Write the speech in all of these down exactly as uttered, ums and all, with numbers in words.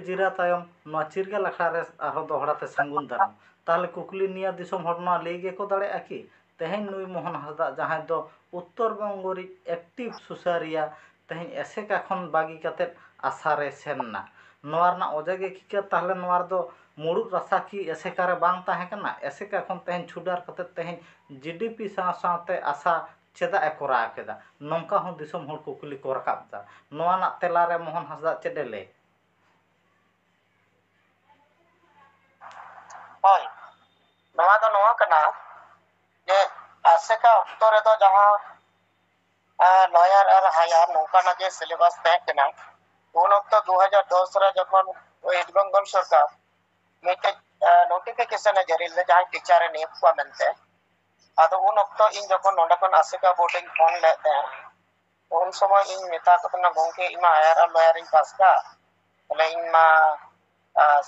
ᱡᱤᱨᱟ ᱛᱟᱭᱚᱢ ᱱᱚᱣᱟ ᱪᱤᱨᱜᱟᱹᱞ ᱟᱠᱷᱲᱟ ᱨᱮ ᱟᱨᱦᱚᱸ ᱫᱚᱦᱲᱟ ᱛᱮ ᱥᱟᱹᱜᱩᱱ ᱫᱟᱨᱟᱢ᱾ ᱛᱟᱦᱚᱞᱮ ᱠᱩᱠᱞᱤ ᱱᱤᱭᱟᱹ ᱫᱤᱥᱚᱢ ᱦᱚᱲ ᱱᱚᱣᱟ ᱞᱟᱹᱭ ᱜᱮᱠᱚ ᱫᱟᱲᱮᱭᱟᱜᱼᱟ ᱠᱤ? ᱛᱮᱦᱮᱧ ᱱᱩᱭ ᱢᱳᱦᱚᱱ ᱦᱟᱸᱥᱫᱟ, ᱡᱟᱦᱟᱸᱭ ᱫᱚ ᱩᱛᱛᱚᱨ ᱵᱚᱝᱜᱚ ᱨᱤᱡ active ᱥᱩᱥᱟᱹᱨᱤᱭᱟᱹ, ᱛᱮᱦᱮᱧ ᱮᱥᱮᱠᱟ ᱠᱷᱚᱱ ᱵᱟᱹᱜᱤ ᱠᱟᱛᱮᱫ ᱟᱥᱟ ᱨᱮ ᱥᱮᱱ ᱮᱱᱟ᱾ ᱱᱚᱣᱟ ᱨᱮᱱᱟᱜ ᱚᱡᱮ ᱜᱮ ᱪᱤᱠᱟᱹ? ᱛᱟᱦᱚᱞᱮ ᱱᱚᱣᱟ ᱨᱮᱫᱚ ᱢᱩᱲᱩᱫ ᱨᱟᱥᱟ ᱠᱤ ᱮᱥᱮᱠᱟ ᱨᱮ ᱵᱟᱝ ᱛᱟᱦᱮᱸ ᱠᱟᱱᱟ? ᱮᱥᱮᱠᱟ ᱠᱷᱚᱱ ᱛᱮᱦᱮᱧ ᱪᱷᱩᱰᱟᱨ ᱠᱟᱛᱮᱫ ᱛᱮᱦᱮᱧ GDP ᱥᱟᱶ ᱥᱟᱶᱛᱮ ᱟᱥᱟ ᱪᱮᱫᱟᱜ ᱮ ᱠᱚᱨᱟᱣ ᱠᱮᱫᱟ? ᱱᱚᱝᱠᱟ ᱦᱚᱸ ᱫᱤᱥᱚᱢ ᱦᱚᱲ ᱠᱩᱠᱞᱤ ᱠᱚ ᱨᱟᱠᱟᱵ ᱮᱫᱟ᱾ ᱱᱚᱣᱟ ᱨᱮᱱᱟᱜ ᱛᱮᱞᱟ ᱨᱮ ᱢᱳᱦᱚᱱ ᱦᱟᱸᱥᱫᱟ ᱪᱮᱫ ᱮ ᱞᱟᱹᱭ? ᱦᱳᱭ, ᱱᱚᱣᱟ ᱫᱚ ᱱᱚᱣᱟ ᱠᱟᱱᱟ ᱡᱮ ᱟᱥᱮᱠᱟ ᱚᱠᱛᱚ ᱨᱮᱫᱚ ᱡᱟᱦᱟᱸ, ᱟᱸ, ᱞᱚᱭᱟᱨ ᱟᱨ ᱦᱟᱭᱟᱨ ᱱᱚᱝᱠᱟᱱᱟᱜ ᱜᱮ syllabus ᱛᱟᱦᱮᱸ ᱠᱟᱱᱟ᱾ ᱩᱱ ᱚᱠᱛᱚ ᱫᱩ ᱦᱟᱡᱟᱨ ᱫᱚᱥ ᱨᱮ ᱡᱚᱠᱷᱚᱱ ᱳᱭᱮᱥᱴ ᱵᱮᱝᱜᱚᱞ ᱥᱚᱨᱠᱟᱨ ᱢᱤᱫᱴᱮᱡ, ᱟᱸ, notification ᱮ ᱡᱟᱹᱨᱤ ᱞᱮᱫᱟ ᱡᱟᱦᱟᱸᱭ ᱴᱤᱪᱟᱨ ᱮ ᱱᱤᱭᱳᱜᱽ ᱠᱚᱣᱟ ᱢᱮᱱᱛᱮ, ᱟᱫᱚ ᱩᱱ ᱚᱠᱛᱚ ᱤᱧ ᱡᱚᱠᱷᱚᱱ ᱱᱚᱸᱰᱮ ᱠᱷᱚᱱ ᱟᱥᱮᱠᱟ ᱵᱳᱨᱰ ᱤᱧ ᱯᱷᱳᱱ ᱞᱮᱫ ᱛᱟᱦᱮᱸᱫ, ᱩᱱ ᱥᱚᱢᱚᱭ ᱤᱧ ᱢᱮᱛᱟ ᱠᱚ ᱛᱟᱦᱮᱱᱟ, "ᱜᱚᱢᱠᱮ, ᱤᱧ ᱢᱟ ᱦᱟᱭᱟᱨ ᱟᱨ ᱞᱚᱭᱟᱨ ᱤᱧ ᱯᱟᱥ ᱠᱟᱜ, ᱛᱟᱦᱞᱮ ᱤᱧ ᱢᱟ, ᱟᱸ,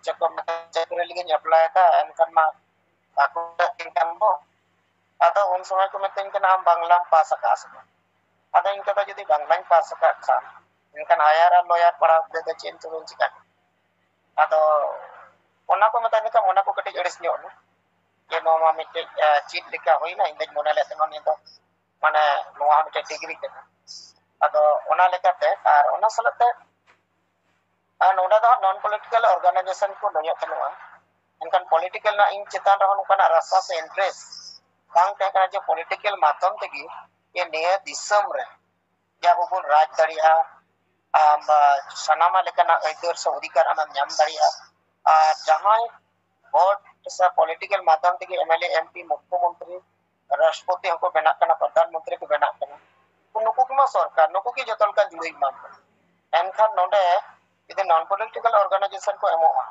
ᱪᱮᱫ ᱠᱚ ᱢᱮᱛᱟᱜᱼᱟ, ᱪᱟᱹᱠᱨᱤ ᱞᱟᱹᱜᱤᱫ ᱤᱧ ᱮᱯᱞᱟᱭ ᱮᱫᱟ, ᱮᱱᱠᱷᱟᱱ ᱢᱟ ᱵᱟᱠᱚ ᱤᱧ ᱠᱟᱱ ᱫᱚ?" ᱟᱫᱚ ᱩᱱ ᱥᱚᱢᱚᱭ ᱠᱚ ᱢᱤᱛᱟᱹᱧ ᱠᱟᱱᱟ, "ᱟᱢ ᱵᱟᱝᱞᱟᱢ ᱯᱟᱥ ᱟᱠᱟᱫᱼᱟ ᱥᱮ ᱵᱟᱝ?" ᱟᱫᱚ ᱤᱧ ᱠᱟᱛᱷᱟ, "ᱡᱩᱫᱤ ᱵᱟᱝᱞᱟᱧ ᱯᱟᱥ ᱟᱠᱟᱫ ᱠᱷᱟᱱ, ᱮᱱᱠᱷᱟᱱ ᱦᱟᱭᱟᱨ ᱟᱨ ᱞᱚᱭᱟᱨ ᱯᱟᱲᱦᱟᱣ ᱠᱟᱛᱮ ᱫᱚ ᱪᱮᱫ ᱤᱧ ᱪᱤᱠᱟᱹᱭᱟ?" ᱟᱫᱚ ᱚᱱᱟ ᱠᱚ ᱢᱮᱛᱟᱹᱧ ᱠᱷᱟᱱ ᱢᱚᱱᱮ ᱠᱚ ᱠᱟᱹᱴᱤᱡ ᱟᱹᱲᱤᱥ ᱧᱚᱜ ᱮᱱᱟ, ᱡᱮ ᱱᱚᱣᱟ ᱢᱟ ᱢᱤᱫᱴᱮᱡ, ᱮ, ᱪᱮᱫ ᱞᱮᱠᱟ ᱦᱩᱭᱱᱟ, ᱤᱧ ᱫᱚᱧ ᱢᱚᱱᱮ ᱞᱮᱫ ᱛᱟᱦᱮᱱᱟ ᱱᱤᱭᱟᱹ ᱫᱚ, ᱢᱟᱱᱮ, ᱱᱚᱣᱟ ᱦᱚᱸ ᱢᱤᱫᱴᱮᱡ ᱰᱤᱜᱽᱨᱤ ᱠᱟᱱᱟ᱾ ᱟᱫᱚ ᱚᱱᱟ ᱞᱮᱠᱟᱛᱮ, ᱟᱨ ᱚᱱᱟ ᱥᱟᱞᱟᱜ ᱛᱮ, ᱟᱨ ᱱᱚᱰᱮ ᱫᱚ ᱦᱟᱸᱜ non political organization ᱠᱚ ᱞᱟᱹᱭᱮᱫ ᱛᱟᱦᱮᱱᱟ, ᱢᱮᱱᱠᱷᱟᱱ political ᱨᱮᱱᱟᱜ ᱤᱧ ᱪᱮᱛᱟᱱ ᱨᱮᱦᱚᱸ ᱱᱚᱝᱠᱟᱱᱟᱜ ᱨᱟᱥᱟ ᱥᱮ interest ᱵᱟᱝ ᱛᱟᱦᱮᱸ ᱠᱟᱱᱟ ᱡᱮ political ᱢᱟᱫᱽᱫᱷᱚᱢ ᱛᱮᱜᱮ ᱡᱮ ᱱᱤᱭᱟᱹ ᱫᱤᱥᱚᱢ ᱨᱮ ᱡᱮ ᱟᱵᱚ ᱵᱚᱱ ᱨᱟᱡᱽ ᱫᱟᱲᱮᱭᱟᱜᱼᱟ, ᱟᱢ, ᱟ, ᱥᱟᱱᱟᱢᱟᱜ ᱞᱮᱠᱟᱱᱟᱜ ᱟᱹᱭᱫᱟᱹᱨ ᱥᱮ ᱚᱫᱷᱤᱠᱟᱨ ᱟᱢᱮᱢ ᱧᱟᱢ ᱫᱟᱲᱮᱭᱟᱜᱼᱟ᱾ ᱟᱨ ᱡᱟᱦᱟᱸᱭ ᱵᱷᱳᱴ ᱥᱮ political ᱢᱟᱫᱽᱫᱷᱚᱢ ᱛᱮᱜᱮ MLA, MP, ᱢᱩᱠᱷᱭᱚᱢᱚᱱᱛᱨᱤ, ᱨᱟᱥᱴᱨᱚᱯᱚᱛᱤ ᱦᱚᱸᱠᱚ ᱵᱮᱱᱟᱜ ᱠᱟᱱᱟ, ᱯᱨᱚᱫᱷᱟᱱ ᱢᱚᱱᱛᱨᱤ ᱠᱚ ᱵᱮᱱᱟᱜ ᱠᱟᱱᱟ, ᱱᱩᱠᱩ ᱠᱚᱢᱟ ᱥᱚᱨᱠᱟᱨ, ᱱᱩᱠᱩ ᱜᱮ ᱡᱚᱛᱚ ᱞᱮᱠᱟᱱ ᱡᱩᱲᱩᱭ ᱮᱢᱟ ᱠᱚ᱾ ᱮᱱᱠᱷᱟᱱ ᱱᱚᱰᱮ ᱡᱩᱫᱤ non political organization ᱠᱚ ᱮᱢᱚᱜᱼᱟ,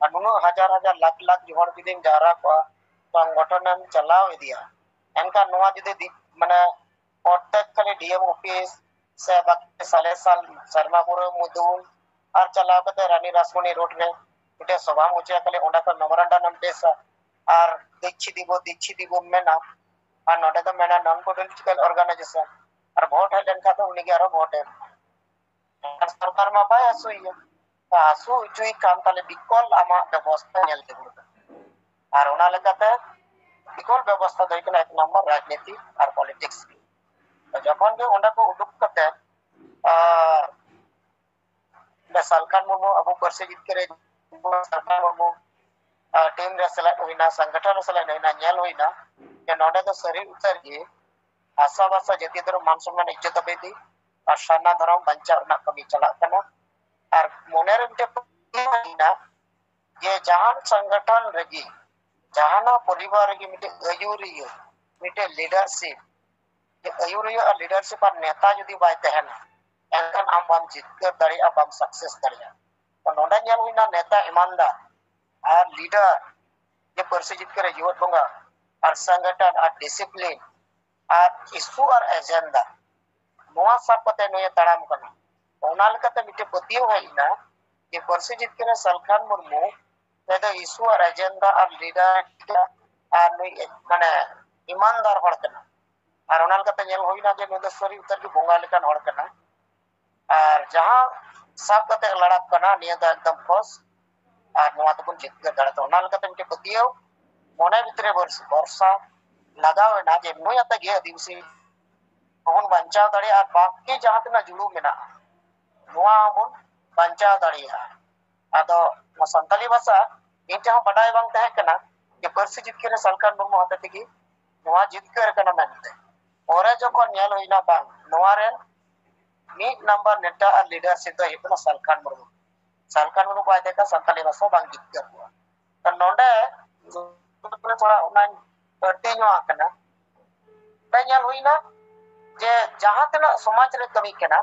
ᱟᱨ ᱱᱩᱱᱟᱹᱜ ᱦᱟᱡᱟᱨ ᱦᱟᱡᱟᱨ ᱞᱟᱠᱷ ᱞᱟᱠᱷ ᱦᱚᱲ ᱡᱩᱫᱤᱢ ᱡᱟᱣᱨᱟ ᱠᱚᱣᱟ, ᱥᱚᱝᱜᱚᱴᱷᱚᱱᱮᱢ ᱪᱟᱞᱟᱣ ᱤᱫᱤᱭᱟ, ᱮᱱᱠᱷᱟᱱ ᱱᱚᱣᱟ ᱡᱩᱫᱤ ᱫᱤ-, ᱢᱟᱱᱮ ᱯᱨᱚᱛᱮᱠ ᱠᱷᱟᱹᱞᱤ DM office ᱥᱮ ᱵᱟᱠᱤ ᱥᱟᱞᱮ ᱥᱟᱞ ᱥᱮᱨᱢᱟ ᱯᱩᱨᱟᱹ ᱢᱩᱫᱩᱞ ᱟᱨ ᱪᱟᱞᱟᱣ ᱠᱟᱛᱮ ᱨᱟᱱᱤ ᱨᱟᱥᱢᱚᱱᱤ ᱨᱳᱰ ᱨᱮ ᱢᱤᱫᱴᱮᱱ ᱥᱚᱵᱷᱟᱢ ᱦᱚᱪᱚᱭᱟ, ᱠᱷᱟᱹᱞᱤ ᱚᱸᱰᱮ ᱠᱷᱚᱱ memorandum ᱮᱢ ᱯᱮᱥᱟ ᱟᱨ ᱫᱤᱪᱪᱷᱤ ᱫᱤᱵᱚ, ᱫᱤᱪᱪᱷᱤ ᱫᱤᱵᱚᱢ ᱢᱮᱱᱟ, ᱟᱨ ᱱᱚᱰᱮ ᱫᱚ ᱢᱮᱱᱟ non political organization, ᱟᱨ ᱵᱷᱳᱴ ᱦᱮᱡ ᱞᱮᱱᱠᱷᱟᱱ ᱫᱚ ᱩᱱᱤᱜᱮ ᱟᱨᱚ ᱵᱷᱳᱴ ᱮᱢ᱾ ᱮᱱᱠᱷᱟᱱ ᱥᱚᱨᱠᱟᱨ ᱢᱟ ᱵᱟᱭ ᱟᱹᱥᱩᱭᱮᱭᱟ᱾ ᱟᱹᱥᱩ ᱦᱚᱪᱚᱭ ᱠᱟᱱ ᱛᱟᱞᱮ ᱵᱤᱠᱚᱞ ᱟᱢᱟᱜ ᱵᱮᱵᱚᱥᱛᱷᱟ ᱧᱮᱞ ᱡᱟᱹᱨᱩᱲ ᱠᱟᱱᱟ᱾ ᱟᱨ ᱚᱱᱟ ᱞᱮᱠᱟᱛᱮ ᱵᱤᱠᱚᱞ ᱵᱮᱵᱚᱥᱛᱷᱟ ᱫᱚ ᱦᱩᱭᱩᱜ ᱠᱟᱱᱟ ᱮᱠ ᱱᱚᱢᱵᱚᱨ ᱨᱟᱡᱽᱱᱤᱛᱤ ᱟᱨ ᱯᱚᱞᱤᱴᱤᱠᱥ᱾ ᱡᱚᱠᱷᱚᱱ ᱜᱮ ᱚᱸᱰᱮ ᱠᱚ ᱩᱰᱩᱠ ᱠᱟᱛᱮ ᱥᱟᱞᱠᱷᱟᱱ ᱢᱩᱨᱢᱩ ᱟᱵᱚ ᱯᱟᱹᱨᱥᱤ ᱡᱤᱛᱠᱟᱹᱨ ᱨᱮ ᱥᱟᱞᱠᱷᱟᱱ ᱢᱩᱨᱢᱩ ᱴᱤᱢ ᱨᱮ ᱥᱮᱞᱮᱫ ᱦᱩᱭᱱᱟ, ᱥᱚᱝᱜᱚᱴᱷᱚᱱ ᱨᱮ ᱥᱮᱞᱮᱫ ᱦᱩᱭᱱᱟ, ᱧᱮᱞ ᱦᱩᱭᱱᱟ ᱡᱮ ᱱᱚᱰᱮ ᱫᱚ ᱥᱟᱹᱨᱤ ᱩᱛᱟᱹᱨ ᱜᱮ ᱦᱟᱥᱟ ᱵᱷᱟᱥᱟ ᱡᱟᱹᱛᱤ ᱫᱷᱚᱨᱚᱢ ᱢᱟᱱ ᱥᱚᱱᱢᱟᱱ ᱤᱡᱽᱡᱚᱛ ᱟᱵᱮᱫᱤ ᱟᱨ ᱥᱟᱨᱱᱟ ᱫᱷᱚᱨᱚᱢ ᱵᱟᱧᱪᱟᱣ ᱨᱮᱱᱟᱜ ᱠᱟᱹᱢᱤ ᱪᱟᱞᱟᱜ ᱠᱟᱱᱟ᱾ ᱟᱨ ᱢᱚᱱᱮᱨᱮ ᱢᱤᱫᱴᱮᱱ ᱯᱟᱹᱛᱭᱟᱹᱣ ᱦᱮᱡ ᱮᱱᱟ ᱡᱮ ᱡᱟᱦᱟᱱ ᱥᱚᱝᱜᱚᱴᱷᱚᱱ ᱨᱮᱜᱮ, ᱡᱟᱦᱟᱱᱟᱜ ᱯᱚᱨᱤᱵᱟᱨ ᱨᱮᱜᱮ ᱢᱤᱫᱴᱮᱱ ᱟᱹᱭᱩᱨᱤᱭᱟᱹ, ᱢᱤᱫᱴᱮᱱ ᱞᱤᱰᱟᱨᱥᱤᱯ, ᱡᱮ ᱟᱹᱭᱩᱨᱤᱭᱟᱹ ᱟᱨ ᱞᱤᱰᱟᱨᱥᱤᱯ ᱟᱨ ᱱᱮᱛᱟ ᱡᱩᱫᱤ ᱵᱟᱭ ᱛᱟᱦᱮᱱᱟ, ᱮᱱᱠᱷᱟᱱ ᱟᱢ ᱵᱟᱢ ᱡᱤᱛᱠᱟᱹᱨ ᱫᱟᱲᱮᱭᱟᱜᱼᱟ, ᱵᱟᱢ ᱥᱟᱠᱥᱮᱥ ᱫᱟᱲᱮᱭᱟᱜᱼᱟ᱾ ᱛᱚ ᱱᱚᱰᱮ ᱧᱮᱞ ᱦᱩᱭᱱᱟ ᱱᱮᱛᱟ ᱤᱢᱟᱱᱫᱟᱨ ᱟᱨ ᱞᱤᱰᱟᱨ ᱡᱮ ᱯᱟᱹᱨᱥᱤ ᱡᱤᱛᱠᱟᱹᱨ ᱨᱮ ᱡᱤᱣᱮᱫ ᱵᱚᱸᱜᱟ ᱟᱨ ᱥᱚᱝᱜᱚᱴᱷᱚᱱ ᱟᱨ ᱰᱤᱥᱤᱯᱞᱤᱱ ᱟᱨ ᱤᱥᱩ ᱟᱨ ᱮᱡᱮᱱᱰᱟ, ᱱᱚᱣᱟ ᱥᱟᱵ ᱠᱟᱛᱮ ᱱᱩᱭᱮ ᱛᱟᱲᱟᱢ ᱠᱟᱱᱟ᱾ ᱚᱱᱟ ᱞᱮᱠᱟᱛᱮ ᱢᱤᱫᱴᱮᱱ ᱯᱟᱹᱛᱭᱟᱹᱣ ᱦᱮᱡ ᱮᱱᱟ ᱡᱮ ᱯᱟᱹᱨᱥᱤ ᱡᱤᱛᱠᱟᱹᱨ ᱨᱮ ᱥᱟᱞᱠᱷᱟᱱ ᱢᱩᱨᱢᱩ ᱱᱩᱭ ᱫᱚ ᱤᱥᱩ ᱟᱨ ᱮᱡᱮᱱᱰᱟ ᱟᱨ ᱞᱤᱰᱟᱨ ᱟᱨ ᱱᱩᱭ ᱢᱟᱱᱮ ᱤᱢᱟᱱᱫᱟᱨ ᱦᱚᱲ ᱠᱟᱱᱟ᱾ ᱟᱨ ᱚᱱᱟ ᱞᱮᱠᱟᱛᱮ ᱧᱮᱞ ᱦᱩᱭᱱᱟ ᱡᱮ ᱱᱩᱭ ᱫᱚ ᱥᱟᱹᱨᱤ ᱩᱛᱟᱹᱨ ᱜᱮ ᱵᱚᱸᱜᱟ ᱞᱮᱠᱟᱱ ᱦᱚᱲ ᱠᱟᱱᱟ᱾ ᱟᱨ ᱡᱟᱦᱟᱸ ᱥᱟᱵ ᱠᱟᱛᱮ ᱞᱟᱲᱟᱜ ᱠᱟᱱᱟ, ᱱᱤᱭᱟᱹ ᱫᱚ ᱮᱠᱫᱚᱢ ᱴᱷᱚᱥ, ᱟᱨ ᱱᱚᱣᱟ ᱛᱮᱵᱚᱱ ᱡᱤᱛᱠᱟᱹᱨ ᱫᱟᱲᱮᱭᱟᱜᱼᱟ᱾ ᱚᱱᱟ ᱞᱮᱠᱟᱛᱮ ᱢᱤᱫᱴᱮᱱ ᱯᱟᱹᱛᱭᱟᱹᱣ ᱢᱚᱱᱮ ᱵᱷᱤᱛᱨᱤ ᱵᱷᱚᱨᱥᱟ ᱞᱟᱜᱟᱣ ᱮᱱᱟ ᱡᱮ ᱱᱩᱭ ᱟᱛᱮ ᱜᱮ ᱟᱹᱫᱤᱵᱟᱹᱥᱤ ᱵᱚᱱ ᱵᱟᱧᱪᱟᱣ ᱫᱟᱲᱮᱭᱟᱜᱼᱟ ᱟᱨ ᱵᱟᱹᱠᱤ ᱡᱟᱦᱟᱸ ᱛᱤᱱᱟᱹᱜ ᱡᱩᱲᱩ ᱢᱮᱱᱟᱜᱼᱟ, ᱱᱚᱣᱟ ᱦᱚᱸᱵᱚᱱ ᱵᱟᱧᱪᱟᱣ ᱫᱟᱲᱮᱭᱟᱜᱼᱟ᱾ ᱟᱫᱚ ᱱᱚᱣᱟ ᱥᱟᱱᱛᱟᱞᱤ ᱵᱷᱟᱥᱟ ᱤᱧ ᱴᱷᱮᱱ ᱦᱚᱸ ᱵᱟᱰᱟᱭ ᱵᱟᱝ ᱛᱟᱦᱮᱸ ᱠᱟᱱᱟ ᱡᱮ ᱯᱟᱹᱨᱥᱤ ᱡᱤᱛᱠᱟᱹᱨ ᱨᱮ ᱥᱟᱞᱠᱷᱟᱱ ᱢᱩᱨᱢᱩ ᱦᱚᱛᱮ ᱛᱮᱜᱮ ᱱᱚᱣᱟ ᱡᱤᱛᱠᱟᱹᱨ ᱠᱟᱱᱟ ᱢᱮᱱᱛᱮ᱾ ᱯᱚᱨᱮ ᱡᱚᱠᱷᱚᱱ ᱧᱮᱞ ᱦᱩᱭᱱᱟ, ᱵᱟᱝ, ᱱᱚᱣᱟ ᱨᱮᱱ ᱢᱤᱫ ᱱᱟᱢᱵᱟᱨ ᱱᱮᱛᱟ ᱟᱨ ᱞᱤᱰᱟᱨᱥᱤᱯ ᱫᱚ ᱦᱩᱭᱩᱜ ᱠᱟᱱᱟ ᱥᱟᱞᱠᱷᱟᱱ ᱢᱩᱨᱢᱩ᱾ ᱥᱟᱞᱠᱷᱟᱱ ᱢᱩᱨᱢᱩ ᱵᱟᱭ ᱛᱟᱦᱮᱸ ᱠᱷᱟᱱ ᱥᱟᱱᱛᱟᱞᱤ ᱵᱷᱟᱥᱟ ᱵᱟᱝ ᱡᱤᱛᱠᱟᱹᱨ ᱠᱚᱜᱼᱟ᱾ ᱛᱚ ᱱᱚᱰᱮ ᱛᱷᱚᱲᱟ ᱚᱱᱟᱧ ᱟᱹᱲᱛᱤ ᱧᱚᱜ ᱟᱠᱟᱱᱟ᱾ ᱚᱸᱰᱮ ᱧᱮᱞ ᱦᱩᱭᱱᱟ ᱡᱮ ᱡᱟᱦᱟᱸ ᱛᱤᱱᱟᱹᱜ ᱥᱚᱢᱟᱡᱽ ᱨᱮ ᱠᱟᱹᱢᱤ ᱠᱟᱱᱟ,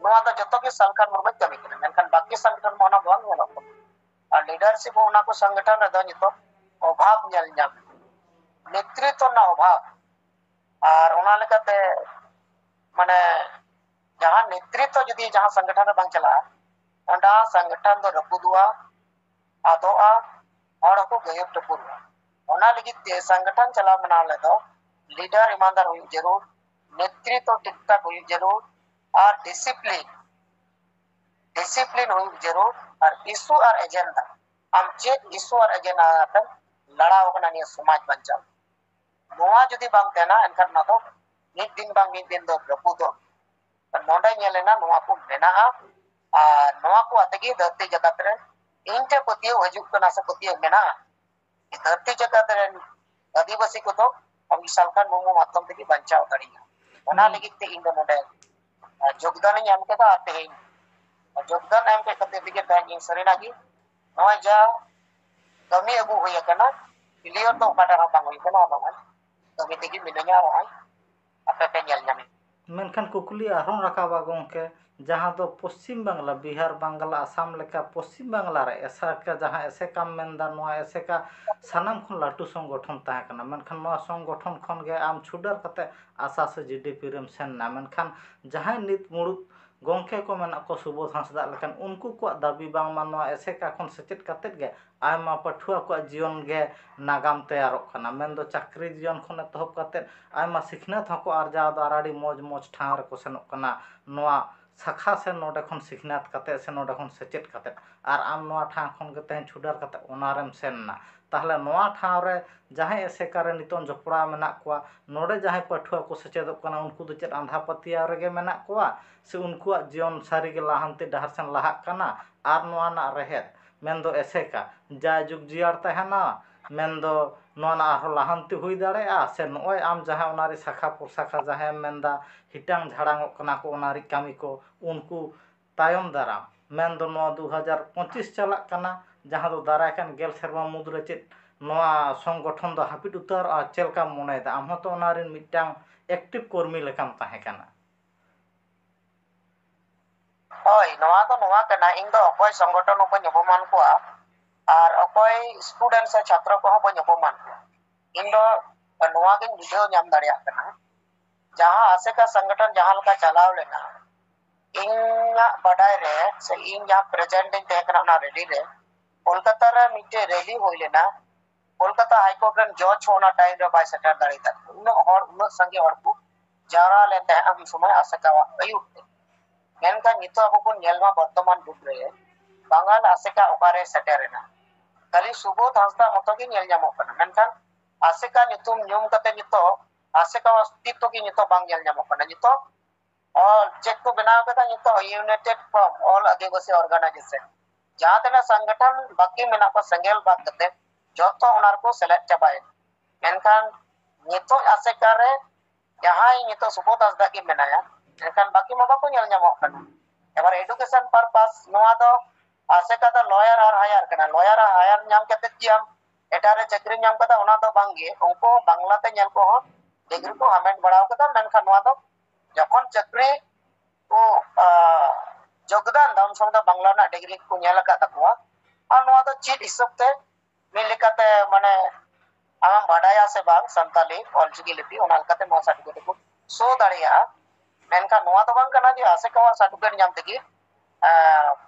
ᱱᱚᱣᱟ ᱫᱚ ᱡᱚᱛᱚ ᱜᱮ ᱥᱟᱞᱠᱷᱟᱱ ᱢᱩᱨᱢᱩᱭ ᱠᱟᱹᱢᱤ ᱠᱟᱱᱟ, ᱢᱮᱱᱠᱷᱟᱱ ᱵᱟᱹᱠᱤ ᱥᱚᱝᱜᱚᱴᱷᱚᱱ ᱢᱟ ᱚᱱᱟ ᱵᱟᱝ ᱧᱮᱞᱚᱜ ᱠᱟᱱᱟ᱾ ᱟᱨ ᱞᱤᱰᱟᱨᱥᱤᱯ ᱦᱚᱸ ᱚᱱᱟ ᱠᱚ ᱥᱚᱝᱜᱚᱴᱷᱚᱱ ᱨᱮᱫᱚ ᱱᱤᱛᱚᱜ ᱚᱵᱷᱟᱵᱽ ᱧᱮᱞ ᱧᱟᱢ, ᱱᱮᱛᱨᱤᱛᱵ ᱨᱮᱱᱟᱜ ᱚᱵᱷᱟᱵᱽ᱾ ᱟᱨ ᱚᱱᱟ ᱞᱮᱠᱟᱛᱮ ᱢᱟᱱᱮ ᱡᱟᱦᱟᱸ ᱱᱮᱛᱨᱤᱛᱵ ᱡᱩᱫᱤ ᱡᱟᱦᱟᱸ ᱥᱚᱝᱜᱚᱴᱷᱚᱱ ᱨᱮ ᱵᱟᱝ ᱪᱟᱞᱟᱜᱼᱟ, ᱚᱸᱰᱮ ᱥᱚᱝᱜᱚᱴᱷᱚᱱ ᱫᱚ ᱨᱟᱹᱯᱩᱫᱚᱜᱼᱟ, ᱟᱫᱚᱜᱼᱟ, ᱦᱚᱲ ᱦᱚᱸᱠᱚ ᱜᱟᱹᱭᱟᱹᱨ ᱴᱩᱯᱩᱨᱚᱜᱼᱟ᱾ ᱚᱱᱟ ᱞᱟᱹᱜᱤᱫ ᱛᱮ ᱥᱚᱝᱜᱚᱴᱷᱚᱱ ᱪᱟᱞᱟᱣ ᱵᱮᱱᱟᱣ ᱞᱮᱫᱚ ᱞᱤᱰᱟᱨ ᱤᱢᱟᱱᱫᱟᱨ ᱦᱩᱭᱩᱜ ᱡᱟᱹᱨᱩᱲ, ᱱᱮᱛᱨᱤᱛᱵ ᱴᱷᱤᱠ ᱴᱷᱟᱠ ᱦᱩᱭᱩᱜ ᱡᱟᱹᱨᱩᱲ, ᱟᱨ ᱰᱤᱥᱤᱯᱞᱤᱱ ᱰᱤᱥᱤᱯᱞᱤᱱ ᱦᱩᱭᱩᱜ ᱡᱟᱹᱨᱩᱲ᱾ ᱟᱨ ᱤᱥᱩ ᱟᱨ ᱮᱡᱮᱱᱰᱟ, ᱟᱢ ᱪᱮᱫ ᱤᱥᱩ ᱟᱨ ᱮᱡᱮᱱᱰᱟ ᱟᱛᱮᱢ ᱞᱟᱲᱟᱣ ᱠᱟᱱᱟ ᱱᱤᱭᱟᱹ ᱥᱚᱢᱟᱡᱽ ᱵᱟᱧᱪᱟᱣ, ᱱᱚᱣᱟ ᱡᱩᱫᱤ ᱵᱟᱝ ᱛᱟᱦᱮᱱᱟ, ᱮᱱᱠᱷᱟᱱ ᱚᱱᱟ ᱫᱚ ᱢᱤᱫ ᱫᱤᱱ ᱵᱟᱝ ᱢᱤᱫ ᱫᱤᱱ ᱫᱚ ᱨᱟᱹᱯᱩᱫᱚᱜ ᱜᱮᱭᱟ᱾ ᱱᱚᱰᱮ ᱧᱮᱞ ᱮᱱᱟ, ᱱᱚᱣᱟ ᱠᱚ ᱢᱮᱱᱟᱜᱼᱟ᱾ ᱟᱨ ᱱᱚᱣᱟ ᱠᱚ ᱟᱛᱮ ᱜᱮ ᱫᱷᱟᱹᱨᱛᱤ ᱡᱟᱠᱟᱛ ᱨᱮ ᱤᱧ ᱴᱷᱮᱱ ᱯᱟᱹᱛᱭᱟᱹᱣ ᱦᱤᱡᱩᱜ ᱠᱟᱱᱟ ᱥᱮ ᱯᱟᱹᱛᱭᱟᱹᱣ ᱢᱮᱱᱟᱜᱼᱟ, ᱫᱷᱟᱹᱨᱛᱤ ᱡᱟᱠᱟᱛ ᱨᱮᱱ ᱟᱹᱫᱤᱵᱟᱹᱥᱤ ᱠᱚᱫᱚ ᱟᱵᱚ ᱥᱟᱞᱠᱷᱟᱱ ᱢᱩᱨᱢᱩ ᱢᱟᱫᱽᱫᱷᱚᱢ ᱛᱮᱜᱮ ᱵᱟᱧᱪᱟᱣ ᱫᱟᱲᱮᱭᱟᱜᱼᱟ᱾ ᱚᱱᱟ ᱞᱟᱹᱜᱤᱫ ᱛᱮ ᱤᱧ ᱫᱚ ᱱᱚᱰᱮ ᱡᱳᱜᱽᱫᱟᱱ ᱤᱧ ᱮᱢ ᱠᱮᱫᱟ᱾ ᱟᱨ ᱛᱮᱦᱮᱧ ᱡᱳᱜᱽᱫᱟᱱ ᱮᱢ ᱠᱮᱫ ᱠᱷᱟᱹᱛᱤᱨ ᱛᱮᱜᱮ ᱛᱮᱦᱮᱧ ᱤᱧ ᱥᱟᱹᱨᱤᱱᱟᱜ ᱜᱮ ᱱᱚᱜᱼᱚᱭ ᱡᱟ ᱠᱟᱹᱢᱤ ᱟᱹᱜᱩ ᱦᱩᱭ ᱟᱠᱟᱱᱟ, ᱠᱞᱤᱭᱟᱨ ᱫᱚ ᱚᱠᱟᱴᱟᱜ ᱦᱚᱸ ᱵᱟᱝ ᱦᱩᱭ ᱟᱠᱟᱱᱟ᱾ ᱟᱨ ᱱᱚᱜᱼᱚᱭ ᱠᱟᱹᱢᱤ ᱛᱮᱜᱮ ᱢᱤᱱᱟᱹᱧᱟ᱾ ᱱᱚᱜᱼᱚᱭ ᱟᱯᱮ ᱯᱮ ᱧᱮᱞ ᱧᱟᱢᱮᱫ᱾ ᱢᱮᱱᱠᱷᱟᱱ ᱠᱩᱠᱞᱤ ᱟᱨᱦᱚᱸ ᱨᱟᱠᱟᱵᱟ ᱜᱚᱢᱠᱮ, ᱡᱟᱦᱟᱸ ᱫᱚ ᱯᱚᱥᱪᱤᱢ ᱵᱟᱝᱞᱟ, ᱵᱤᱦᱟᱨ, ᱵᱟᱝᱞᱟ, ᱟᱥᱟᱢ ᱞᱮᱠᱟ ᱯᱚᱥᱪᱤᱢ ᱵᱟᱝᱞᱟ ᱨᱮ ᱮᱥᱮᱠᱟ, ᱡᱟᱦᱟᱸ ᱮᱥᱮᱠᱟᱢ ᱢᱮᱱᱫᱟ, ᱱᱚᱣᱟ ᱮᱥᱮᱠᱟ ᱥᱟᱱᱟᱢ ᱠᱷᱚᱱ ᱞᱟᱹᱴᱩ ᱥᱚᱝᱜᱚᱴᱷᱚᱱ ᱛᱟᱦᱮᱸ ᱠᱟᱱᱟ᱾ ᱢᱮᱱᱠᱷᱟᱱ ᱱᱚᱣᱟ ᱥᱚᱝᱜᱚᱴᱷᱚᱱ ᱠᱷᱚᱱ ᱜᱮ ᱟᱢ ᱪᱷᱩᱰᱟᱹᱨ ᱠᱟᱛᱮ ᱟᱥᱟ ᱥᱮ ᱡᱤᱰᱤᱯᱤ ᱨᱮᱢ ᱥᱮᱱ ᱮᱱᱟ᱾ ᱢᱮᱱᱠᱷᱟᱱ ᱡᱟᱦᱟᱸᱭ ᱱᱤᱛ ᱢᱩᱲᱩᱫ ᱜᱚᱢᱠᱮ ᱠᱚ ᱢᱮᱱᱟᱜ ᱠᱚ, ᱥᱩᱵᱳᱫᱷ ᱦᱟᱸᱥᱫᱟᱜ ᱞᱮᱠᱟᱱ, ᱩᱱᱠᱩ ᱠᱚᱣᱟᱜ ᱫᱟᱹᱵᱤ ᱵᱟᱝᱢᱟ ᱱᱚᱣᱟ ᱮᱥᱮᱠᱟ ᱠᱷᱚᱱ ᱥᱮᱪᱮᱫ ᱠᱟᱛᱮᱫ ᱜᱮ ᱟᱭᱢᱟ ᱯᱟᱹᱴᱷᱩᱣᱟᱹ ᱠᱚᱣᱟᱜ ᱡᱤᱭᱚᱱ ᱜᱮ ᱱᱟᱜᱟᱢ ᱛᱮᱭᱟᱨᱚᱜ ᱠᱟᱱᱟ᱾ ᱢᱮᱱᱫᱚ ᱪᱟᱹᱠᱨᱤ ᱡᱤᱭᱚᱱ ᱠᱷᱚᱱ ᱮᱛᱚᱦᱚᱵ ᱠᱟᱛᱮᱫ ᱟᱭᱢᱟ ᱥᱤᱠᱷᱱᱟᱹᱛ ᱦᱚᱸᱠᱚ ᱟᱨᱡᱟᱣ ᱮᱫᱟ ᱟᱨ ᱟᱹᱰᱤ ᱢᱚᱡᱽ ᱢᱚᱡᱽ ᱴᱷᱟᱶ ᱨᱮᱠᱚ ᱥᱮᱱᱚᱜ ᱠᱟᱱᱟ᱾ ᱱᱚᱣᱟ ᱥᱟᱠᱷᱟ ᱥᱮ ᱱᱚᱰᱮ ᱠᱷᱚᱱ ᱥᱤᱠᱷᱱᱟᱹᱛ ᱠᱟᱛᱮᱫ ᱥᱮ ᱱᱚᱰᱮ ᱠᱷᱚᱱ ᱥᱮᱪᱮᱫ ᱠᱟᱛᱮᱫ, ᱟᱨ ᱟᱢ ᱱᱚᱣᱟ ᱴᱷᱟᱶ ᱠᱷᱚᱱ ᱜᱮ ᱛᱮᱦᱮᱧ ᱪᱷᱩᱰᱟᱹᱨ ᱠᱟᱛᱮᱫ ᱚᱱᱟᱨᱮᱢ ᱥᱮᱱ ᱮᱱᱟ᱾ ᱛᱟᱦᱚᱞᱮ ᱱᱚᱣᱟ ᱴᱷᱟᱶ ᱨᱮ ᱡᱟᱦᱟᱸᱭ ᱮᱥᱮᱠᱟ ᱨᱮ ᱱᱤᱛᱚᱝ ᱡᱚᱯᱲᱟᱣ ᱢᱮᱱᱟᱜ ᱠᱚᱣᱟ, ᱱᱚᱰᱮ ᱡᱟᱦᱟᱸᱭ ᱯᱟᱹᱴᱷᱩᱣᱟᱹ ᱠᱚ ᱥᱮᱪᱮᱫᱚᱜ ᱠᱟᱱᱟ, ᱩᱱᱠᱩ ᱫᱚ ᱪᱮᱫ ᱟᱸᱫᱷᱟ ᱯᱟᱹᱛᱭᱟᱹᱣ ᱨᱮᱜᱮ ᱢᱮᱱᱟᱜ ᱠᱚᱣᱟ ᱥᱮ ᱩᱱᱠᱩᱣᱟᱜ ᱡᱤᱭᱚᱱ ᱥᱟᱹᱨᱤᱜᱮ ᱞᱟᱦᱟᱱᱛᱤ ᱰᱟᱦᱟᱨ ᱥᱮᱱ ᱞᱟᱦᱟᱜ ᱠᱟᱱᱟ? ᱟᱨ ᱱᱚᱣᱟ ᱨᱮᱱᱟᱜ ᱨᱮᱦᱮᱫ ᱢᱮᱱᱫᱚ ᱮᱥᱮᱠᱟ ᱡᱟᱭᱡᱩᱜᱽ ᱡᱤᱭᱟᱲ ᱛᱟᱦᱮᱱᱟ, ᱢᱮᱱᱫᱚ ᱱᱚᱣᱟ ᱨᱮᱱᱟᱜ ᱟᱨᱦᱚᱸ ᱞᱟᱦᱟᱱᱛᱤ ᱦᱩᱭ ᱫᱟᱲᱮᱭᱟᱜᱼᱟ ᱥᱮ ᱱᱚᱜᱼᱚᱭ ᱟᱢ ᱡᱟᱦᱟᱸ ᱚᱱᱟ ᱨᱮ ᱥᱟᱠᱷᱟ ᱯᱨᱚᱥᱟᱠᱷᱟ ᱡᱟᱦᱟᱸᱭᱮᱢ ᱢᱮᱱᱫᱟ ᱦᱤᱴᱟᱝ ᱡᱷᱟᱲᱟᱝᱚᱜ ᱠᱟᱱᱟ ᱠᱚ ᱚᱱᱟ ᱨᱮ ᱠᱟᱹᱢᱤ ᱠᱚ, ᱩᱱᱠᱩ ᱛᱟᱭᱚᱢ ᱫᱟᱨᱟᱢ, ᱢᱮᱱᱫᱚ ᱱᱚᱣᱟ ᱫᱩ ᱦᱟᱡᱟᱨ ᱯᱚᱸᱪᱤᱥ ᱪᱟᱞᱟᱜ ᱠᱟᱱᱟ, ᱡᱟᱦᱟᱸ ᱫᱚ ᱫᱟᱨᱟᱭ ᱠᱟᱱ ᱜᱮᱞ ᱥᱮᱨᱢᱟ ᱢᱩᱫᱽᱨᱮ ᱪᱮᱫ ᱱᱚᱣᱟ ᱥᱚᱝᱜᱚᱴᱷᱚᱱ ᱫᱚ ᱦᱟᱹᱯᱤᱫ ᱩᱛᱟᱹᱨᱚᱜᱼᱟ, ᱪᱮᱫ ᱞᱮᱠᱟᱢ ᱢᱚᱱᱮᱭᱮᱫᱟ? ᱟᱢ ᱦᱚᱸᱛᱚ ᱚᱱᱟ ᱨᱮᱱ ᱢᱤᱫᱴᱟᱝ ᱮᱠᱴᱤᱵᱷ ᱠᱚᱨᱢᱤ ᱞᱮᱠᱟᱢ ᱛᱟᱦᱮᱸ ᱠᱟᱱᱟ᱾ ᱦᱳᱭ, ᱱᱚᱣᱟ ᱫᱚ ᱱᱚᱣᱟ ᱠᱟᱱᱟ, ᱤᱧ ᱫᱚ ᱚᱠᱚᱭ ᱥᱚᱝᱜᱚᱴᱷᱚᱱ ᱦᱚᱸ ᱵᱟᱹᱧ ᱚᱯᱚᱢᱟᱱ ᱠᱚᱣᱟ ᱟᱨ ᱚᱠᱚᱭ ᱥᱴᱩᱰᱮᱱᱴ ᱥᱮ ᱪᱷᱟᱛᱨᱚ ᱠᱚᱦᱚᱸ ᱵᱟᱹᱧ ᱚᱯᱚᱢᱟᱱ ᱠᱚᱣᱟ᱾ ᱤᱧ ᱫᱚ ᱱᱚᱣᱟ ᱜᱤᱧ ᱵᱩᱡᱷᱟᱹᱣ ᱧᱟᱢ ᱫᱟᱲᱮᱭᱟᱜ ᱠᱟᱱᱟ, ᱡᱟᱦᱟᱸ ᱟᱥᱮᱠᱟ ᱥᱚᱝᱜᱚᱴᱷᱚᱱ ᱡᱟᱦᱟᱸ ᱞᱮᱠᱟ ᱪᱟᱞᱟᱣ ᱞᱮᱱᱟ, ᱤᱧᱟᱹᱜ ᱵᱟᱰᱟᱭ ᱨᱮ ᱥᱮ ᱤᱧ ᱡᱟᱦᱟᱸ ᱯᱨᱮᱡᱮᱱᱴ ᱤᱧ ᱛᱟᱦᱮᱸ ᱠᱟᱱᱟ ᱚᱱᱟ ᱨᱮᱞᱤ ᱨᱮ, ᱠᱳᱞᱠᱟᱛᱟ ᱨᱮ ᱢᱤᱫᱴᱮᱡ ᱨᱮᱞᱤ ᱦᱩᱭ ᱞᱮᱱᱟ᱾ ᱠᱳᱞᱠᱟᱛᱟ ᱦᱟᱭ ᱠᱳᱨᱴ ᱨᱮᱱ ᱡᱚᱡᱽ ᱦᱚᱸ ᱚᱱᱟ ᱴᱟᱭᱤᱢ ᱨᱮ ᱵᱟᱭ ᱥᱮᱴᱮᱨ ᱫᱟᱲᱮᱭᱟᱫᱟ᱾ ᱩᱱᱟᱹᱜ ᱦᱚᱲ, ᱩᱱᱟᱹᱜ ᱥᱟᱸᱜᱮ ᱦᱚᱲ ᱠᱚ ᱡᱟᱣᱨᱟ ᱞᱮᱱ ᱛᱟᱦᱮᱸᱫ ᱩᱱ ᱥᱚᱢᱚᱭ ᱟᱥᱮᱠᱟᱣᱟᱜ ᱟᱹᱭᱩᱨ ᱛᱮ᱾ ᱢᱮᱱᱠᱷᱟᱱ ᱱᱤᱛᱚᱜ ᱟᱵᱚ ᱵᱚᱱ ᱧᱮᱞ ᱢᱟ ᱵᱚᱨᱛᱚᱢᱟᱱ ᱡᱩᱜᱽ ᱨᱮ ᱵᱟᱝᱜᱟᱞ ᱟᱥᱮᱠᱟ ᱚᱠᱟᱨᱮ ᱥᱮᱴᱮᱨ ᱮᱱᱟ? ᱠᱷᱟᱹᱞᱤ ᱥᱩᱵᱳᱫᱷ ᱦᱟᱸᱥᱫᱟ ᱢᱚᱛᱚ ᱜᱮ ᱧᱮᱞ ᱧᱟᱢᱚᱜ ᱠᱟᱱᱟ, ᱢᱮᱱᱠᱷᱟᱱ ᱟᱥᱮᱠᱟ ᱧᱩᱛᱩᱢ ᱧᱩᱢ ᱠᱟᱛᱮ ᱱᱤᱛᱚᱜ ᱟᱥᱮᱠᱟ ᱚᱥᱛᱤᱛᱣᱚ ᱜᱮ ᱱᱤᱛᱚᱜ ᱵᱟᱝ ᱧᱮᱞ ᱧᱟᱢᱚᱜ ᱠᱟᱱᱟ᱾ ᱱᱤᱛᱚᱜ ᱚᱞ ᱪᱮᱫ ᱠᱚ ᱵᱮᱱᱟᱣ ᱠᱟᱫᱟ? ᱱᱤᱛᱚᱜ United Form All Adivasi Organization, ᱡᱟᱦᱟᱸ ᱛᱤᱱᱟᱹᱜ ᱥᱚᱝᱜᱚᱴᱷᱚᱱ ᱵᱟᱹᱠᱤ ᱢᱮᱱᱟᱜ ᱠᱚ ᱥᱮᱸᱜᱮᱞ ᱵᱟᱫ ᱠᱟᱛᱮ ᱡᱚᱛᱚ ᱚᱱᱟ ᱨᱮᱠᱚ ᱥᱮᱞᱮᱫ ᱪᱟᱵᱟᱭᱮᱱᱟ᱾ ᱢᱮᱱᱠᱷᱟᱱ ᱱᱤᱛᱚᱜ ᱟᱥᱮᱠᱟ ᱨᱮ ᱡᱟᱦᱟᱸᱭ ᱱᱤᱛᱚᱜ ᱥᱩᱵᱳᱫᱷ ᱦᱟᱸᱥᱫᱟ ᱜᱮ ᱢᱮᱱᱟᱭᱟ, ᱢᱮᱱᱠᱷᱟᱱ ᱵᱟᱹᱠᱤ ᱢᱟ ᱵᱟᱠᱚ ᱧᱮᱞ ᱧᱟᱢᱚᱜ ᱠᱟᱱᱟ᱾ ᱮᱵᱟᱨ education purpose, ᱱᱚᱣᱟ ᱫᱚ ᱟᱥᱮᱠᱟ ᱫᱚ lawyer ᱟᱨ hire ᱠᱟᱱᱟ, lawyer ᱟᱨ hire ᱧᱟᱢ ᱠᱟᱛᱮ ᱠᱤ ᱟᱢ ᱮᱴᱟᱜ ᱨᱮ ᱪᱟᱹᱠᱨᱤ ᱧᱟᱢ ᱠᱟᱫᱟ? ᱚᱱᱟ ᱫᱚ ᱵᱟᱝᱜᱮ᱾ ᱩᱱᱠᱩ ᱦᱚᱸ ᱵᱟᱝᱞᱟ ᱛᱮ ᱧᱮᱞ ᱠᱚᱦᱚᱸ ᱰᱤᱜᱽᱨᱤ ᱠᱚ ᱦᱟᱢᱮᱴ ᱵᱟᱲᱟ ᱠᱟᱫᱟ, ᱢᱮᱱᱠᱷᱟᱱ ᱱᱚᱣᱟ ᱫᱚ ᱡᱚᱠᱷᱚᱱ ᱪᱟᱹᱠᱨᱤ ᱠᱚ ᱡᱳᱜᱽᱫᱟᱱ ᱫᱟ, ᱩᱱ ᱥᱚᱢᱚᱭ ᱫᱚ ᱵᱟᱝᱞᱟ ᱨᱮᱱᱟᱜ ᱰᱤᱜᱽᱨᱤ ᱠᱚ ᱧᱮᱞ ᱟᱠᱟᱫ ᱛᱟᱠᱚᱣᱟ᱾ ᱟᱨ ᱱᱚᱣᱟ ᱫᱚ ᱪᱮᱫ ᱦᱤᱥᱟᱹᱵ ᱛᱮ ᱢᱤᱫ ᱞᱮᱠᱟᱛᱮ, ᱢᱟᱱᱮ, ᱟᱢᱮᱢ ᱵᱟᱰᱟᱭᱟ ᱥᱮ ᱵᱟᱝ ᱥᱟᱱᱛᱟᱞᱤ ᱚᱞᱪᱤᱠᱤ ᱞᱤᱯᱤ, ᱚᱱᱟ ᱞᱮᱠᱟᱛᱮ ᱱᱚᱣᱟ ᱥᱟᱨᱴᱤᱯᱷᱤᱠᱮᱴ ᱠᱚ ᱥᱳ ᱫᱟᱲᱮᱭᱟᱜᱼᱟ᱾ ᱢᱮᱱᱠᱷᱟᱱ ᱱᱚᱣᱟ ᱫᱚ ᱵᱟᱝ ᱠᱟᱱᱟ ᱡᱮ ᱟᱥᱮᱠᱟᱣᱟᱜ ᱥᱟᱨᱴᱤᱯᱷᱤᱠᱮᱴ ᱧᱟᱢ ᱛᱮᱜᱮ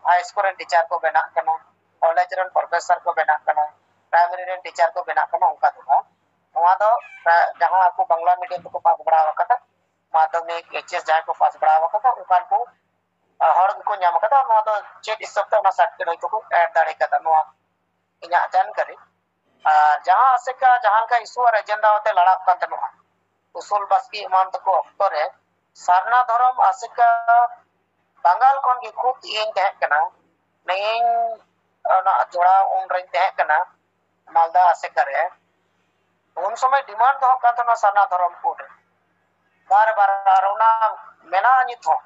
ᱦᱟᱭ ᱥᱠᱩᱞ ᱨᱮᱱ ᱴᱤᱪᱟᱨ ᱠᱚ ᱵᱮᱱᱟᱜ ᱠᱟᱱᱟ, ᱠᱚᱞᱮᱡᱽ ᱨᱮᱱ ᱯᱨᱚᱯᱷᱮᱥᱚᱨ ᱠᱚ ᱵᱮᱱᱟᱜ ᱠᱟᱱᱟ, ᱯᱨᱟᱭᱢᱟᱨᱤ ᱨᱮᱱ ᱴᱤᱪᱟᱨ ᱠᱚ ᱵᱮᱱᱟᱜ ᱠᱟᱱᱟ, ᱚᱱᱠᱟ ᱫᱚ ᱵᱟᱝ᱾ ᱱᱚᱣᱟ ᱫᱚ ᱡᱟᱦᱟᱸ ᱟᱠᱚ ᱵᱟᱝᱞᱟ ᱢᱤᱰᱤᱭᱟᱢ ᱛᱮᱠᱚ ᱯᱟᱥ ᱵᱟᱲᱟ ᱟᱠᱟᱫᱟ, ᱢᱟᱫᱽᱫᱷᱚᱢᱤᱠ, ᱮᱭᱤᱪ ᱮᱥ ᱡᱟᱦᱟᱸᱭ ᱠᱚ ᱯᱟᱥ ᱵᱟᱲᱟ ᱟᱠᱟᱫᱟ, ᱚᱱᱠᱟᱱ ᱠᱚ ᱦᱚᱲ ᱜᱮᱠᱚ ᱧᱟᱢ ᱟᱠᱟᱫᱟ᱾ ᱱᱚᱣᱟ ᱫᱚ ᱪᱮᱫ ᱦᱤᱥᱟᱹᱵ ᱛᱮ ᱚᱱᱟ ᱥᱟᱨᱴᱤᱯᱷᱤᱠᱮᱴ ᱦᱚᱭᱛᱳ ᱠᱚ ᱮᱰ ᱫᱟᱲᱮ ᱠᱟᱫᱟ, ᱱᱚᱣᱟ ᱤᱧᱟᱹᱜ ᱡᱟᱱᱠᱟᱨᱤ᱾ ᱟᱨ ᱡᱟᱦᱟᱸ ᱟᱥᱮᱠᱟ ᱡᱟᱦᱟᱸ ᱞᱮᱠᱟ ᱤᱥᱩ ᱟᱨ ᱮᱡᱮᱱᱰᱟ ᱟᱛᱮ ᱞᱟᱲᱟᱜ ᱠᱟᱱ ᱛᱟᱦᱮᱱᱚᱜᱼᱟ, ᱩᱥᱩᱞ ᱵᱟᱥᱠᱮ ᱮᱢᱟᱱ ᱛᱟᱠᱚ ᱚᱠᱛᱚ ᱨᱮ ᱥᱟᱨᱱᱟ ᱫᱷᱚᱨᱚᱢ ᱟᱥᱮᱠᱟ ᱵᱟᱝᱜᱟᱞ ᱠᱷᱚᱱ ᱜᱮ ᱠᱷᱩᱫ ᱤᱧ ᱛᱟᱦᱮᱸ ᱠᱟᱱᱟ᱾ ᱤᱧ ᱚᱱᱟ ᱡᱚᱲᱟᱣ ᱩᱱ ᱨᱮᱧ ᱛᱟᱦᱮᱸ ᱠᱟᱱᱟ ᱢᱟᱞᱫᱟ ᱟᱥᱮᱠᱟ ᱨᱮ᱾ ᱩᱱ ᱥᱚᱢᱚᱭ ᱰᱤᱢᱟᱱᱰ ᱫᱚᱦᱚᱜ ᱠᱟᱱ ᱛᱟᱦᱮᱱᱟ ᱥᱟᱨᱱᱟ ᱫᱷᱚᱨᱚᱢ ᱠᱳᱰ ᱨᱮ ᱵᱟᱨ ᱵᱟᱨ, ᱟᱨ ᱚᱱᱟ ᱢᱮᱱᱟᱜᱼᱟ ᱱᱤᱛ ᱦᱚᱸ᱾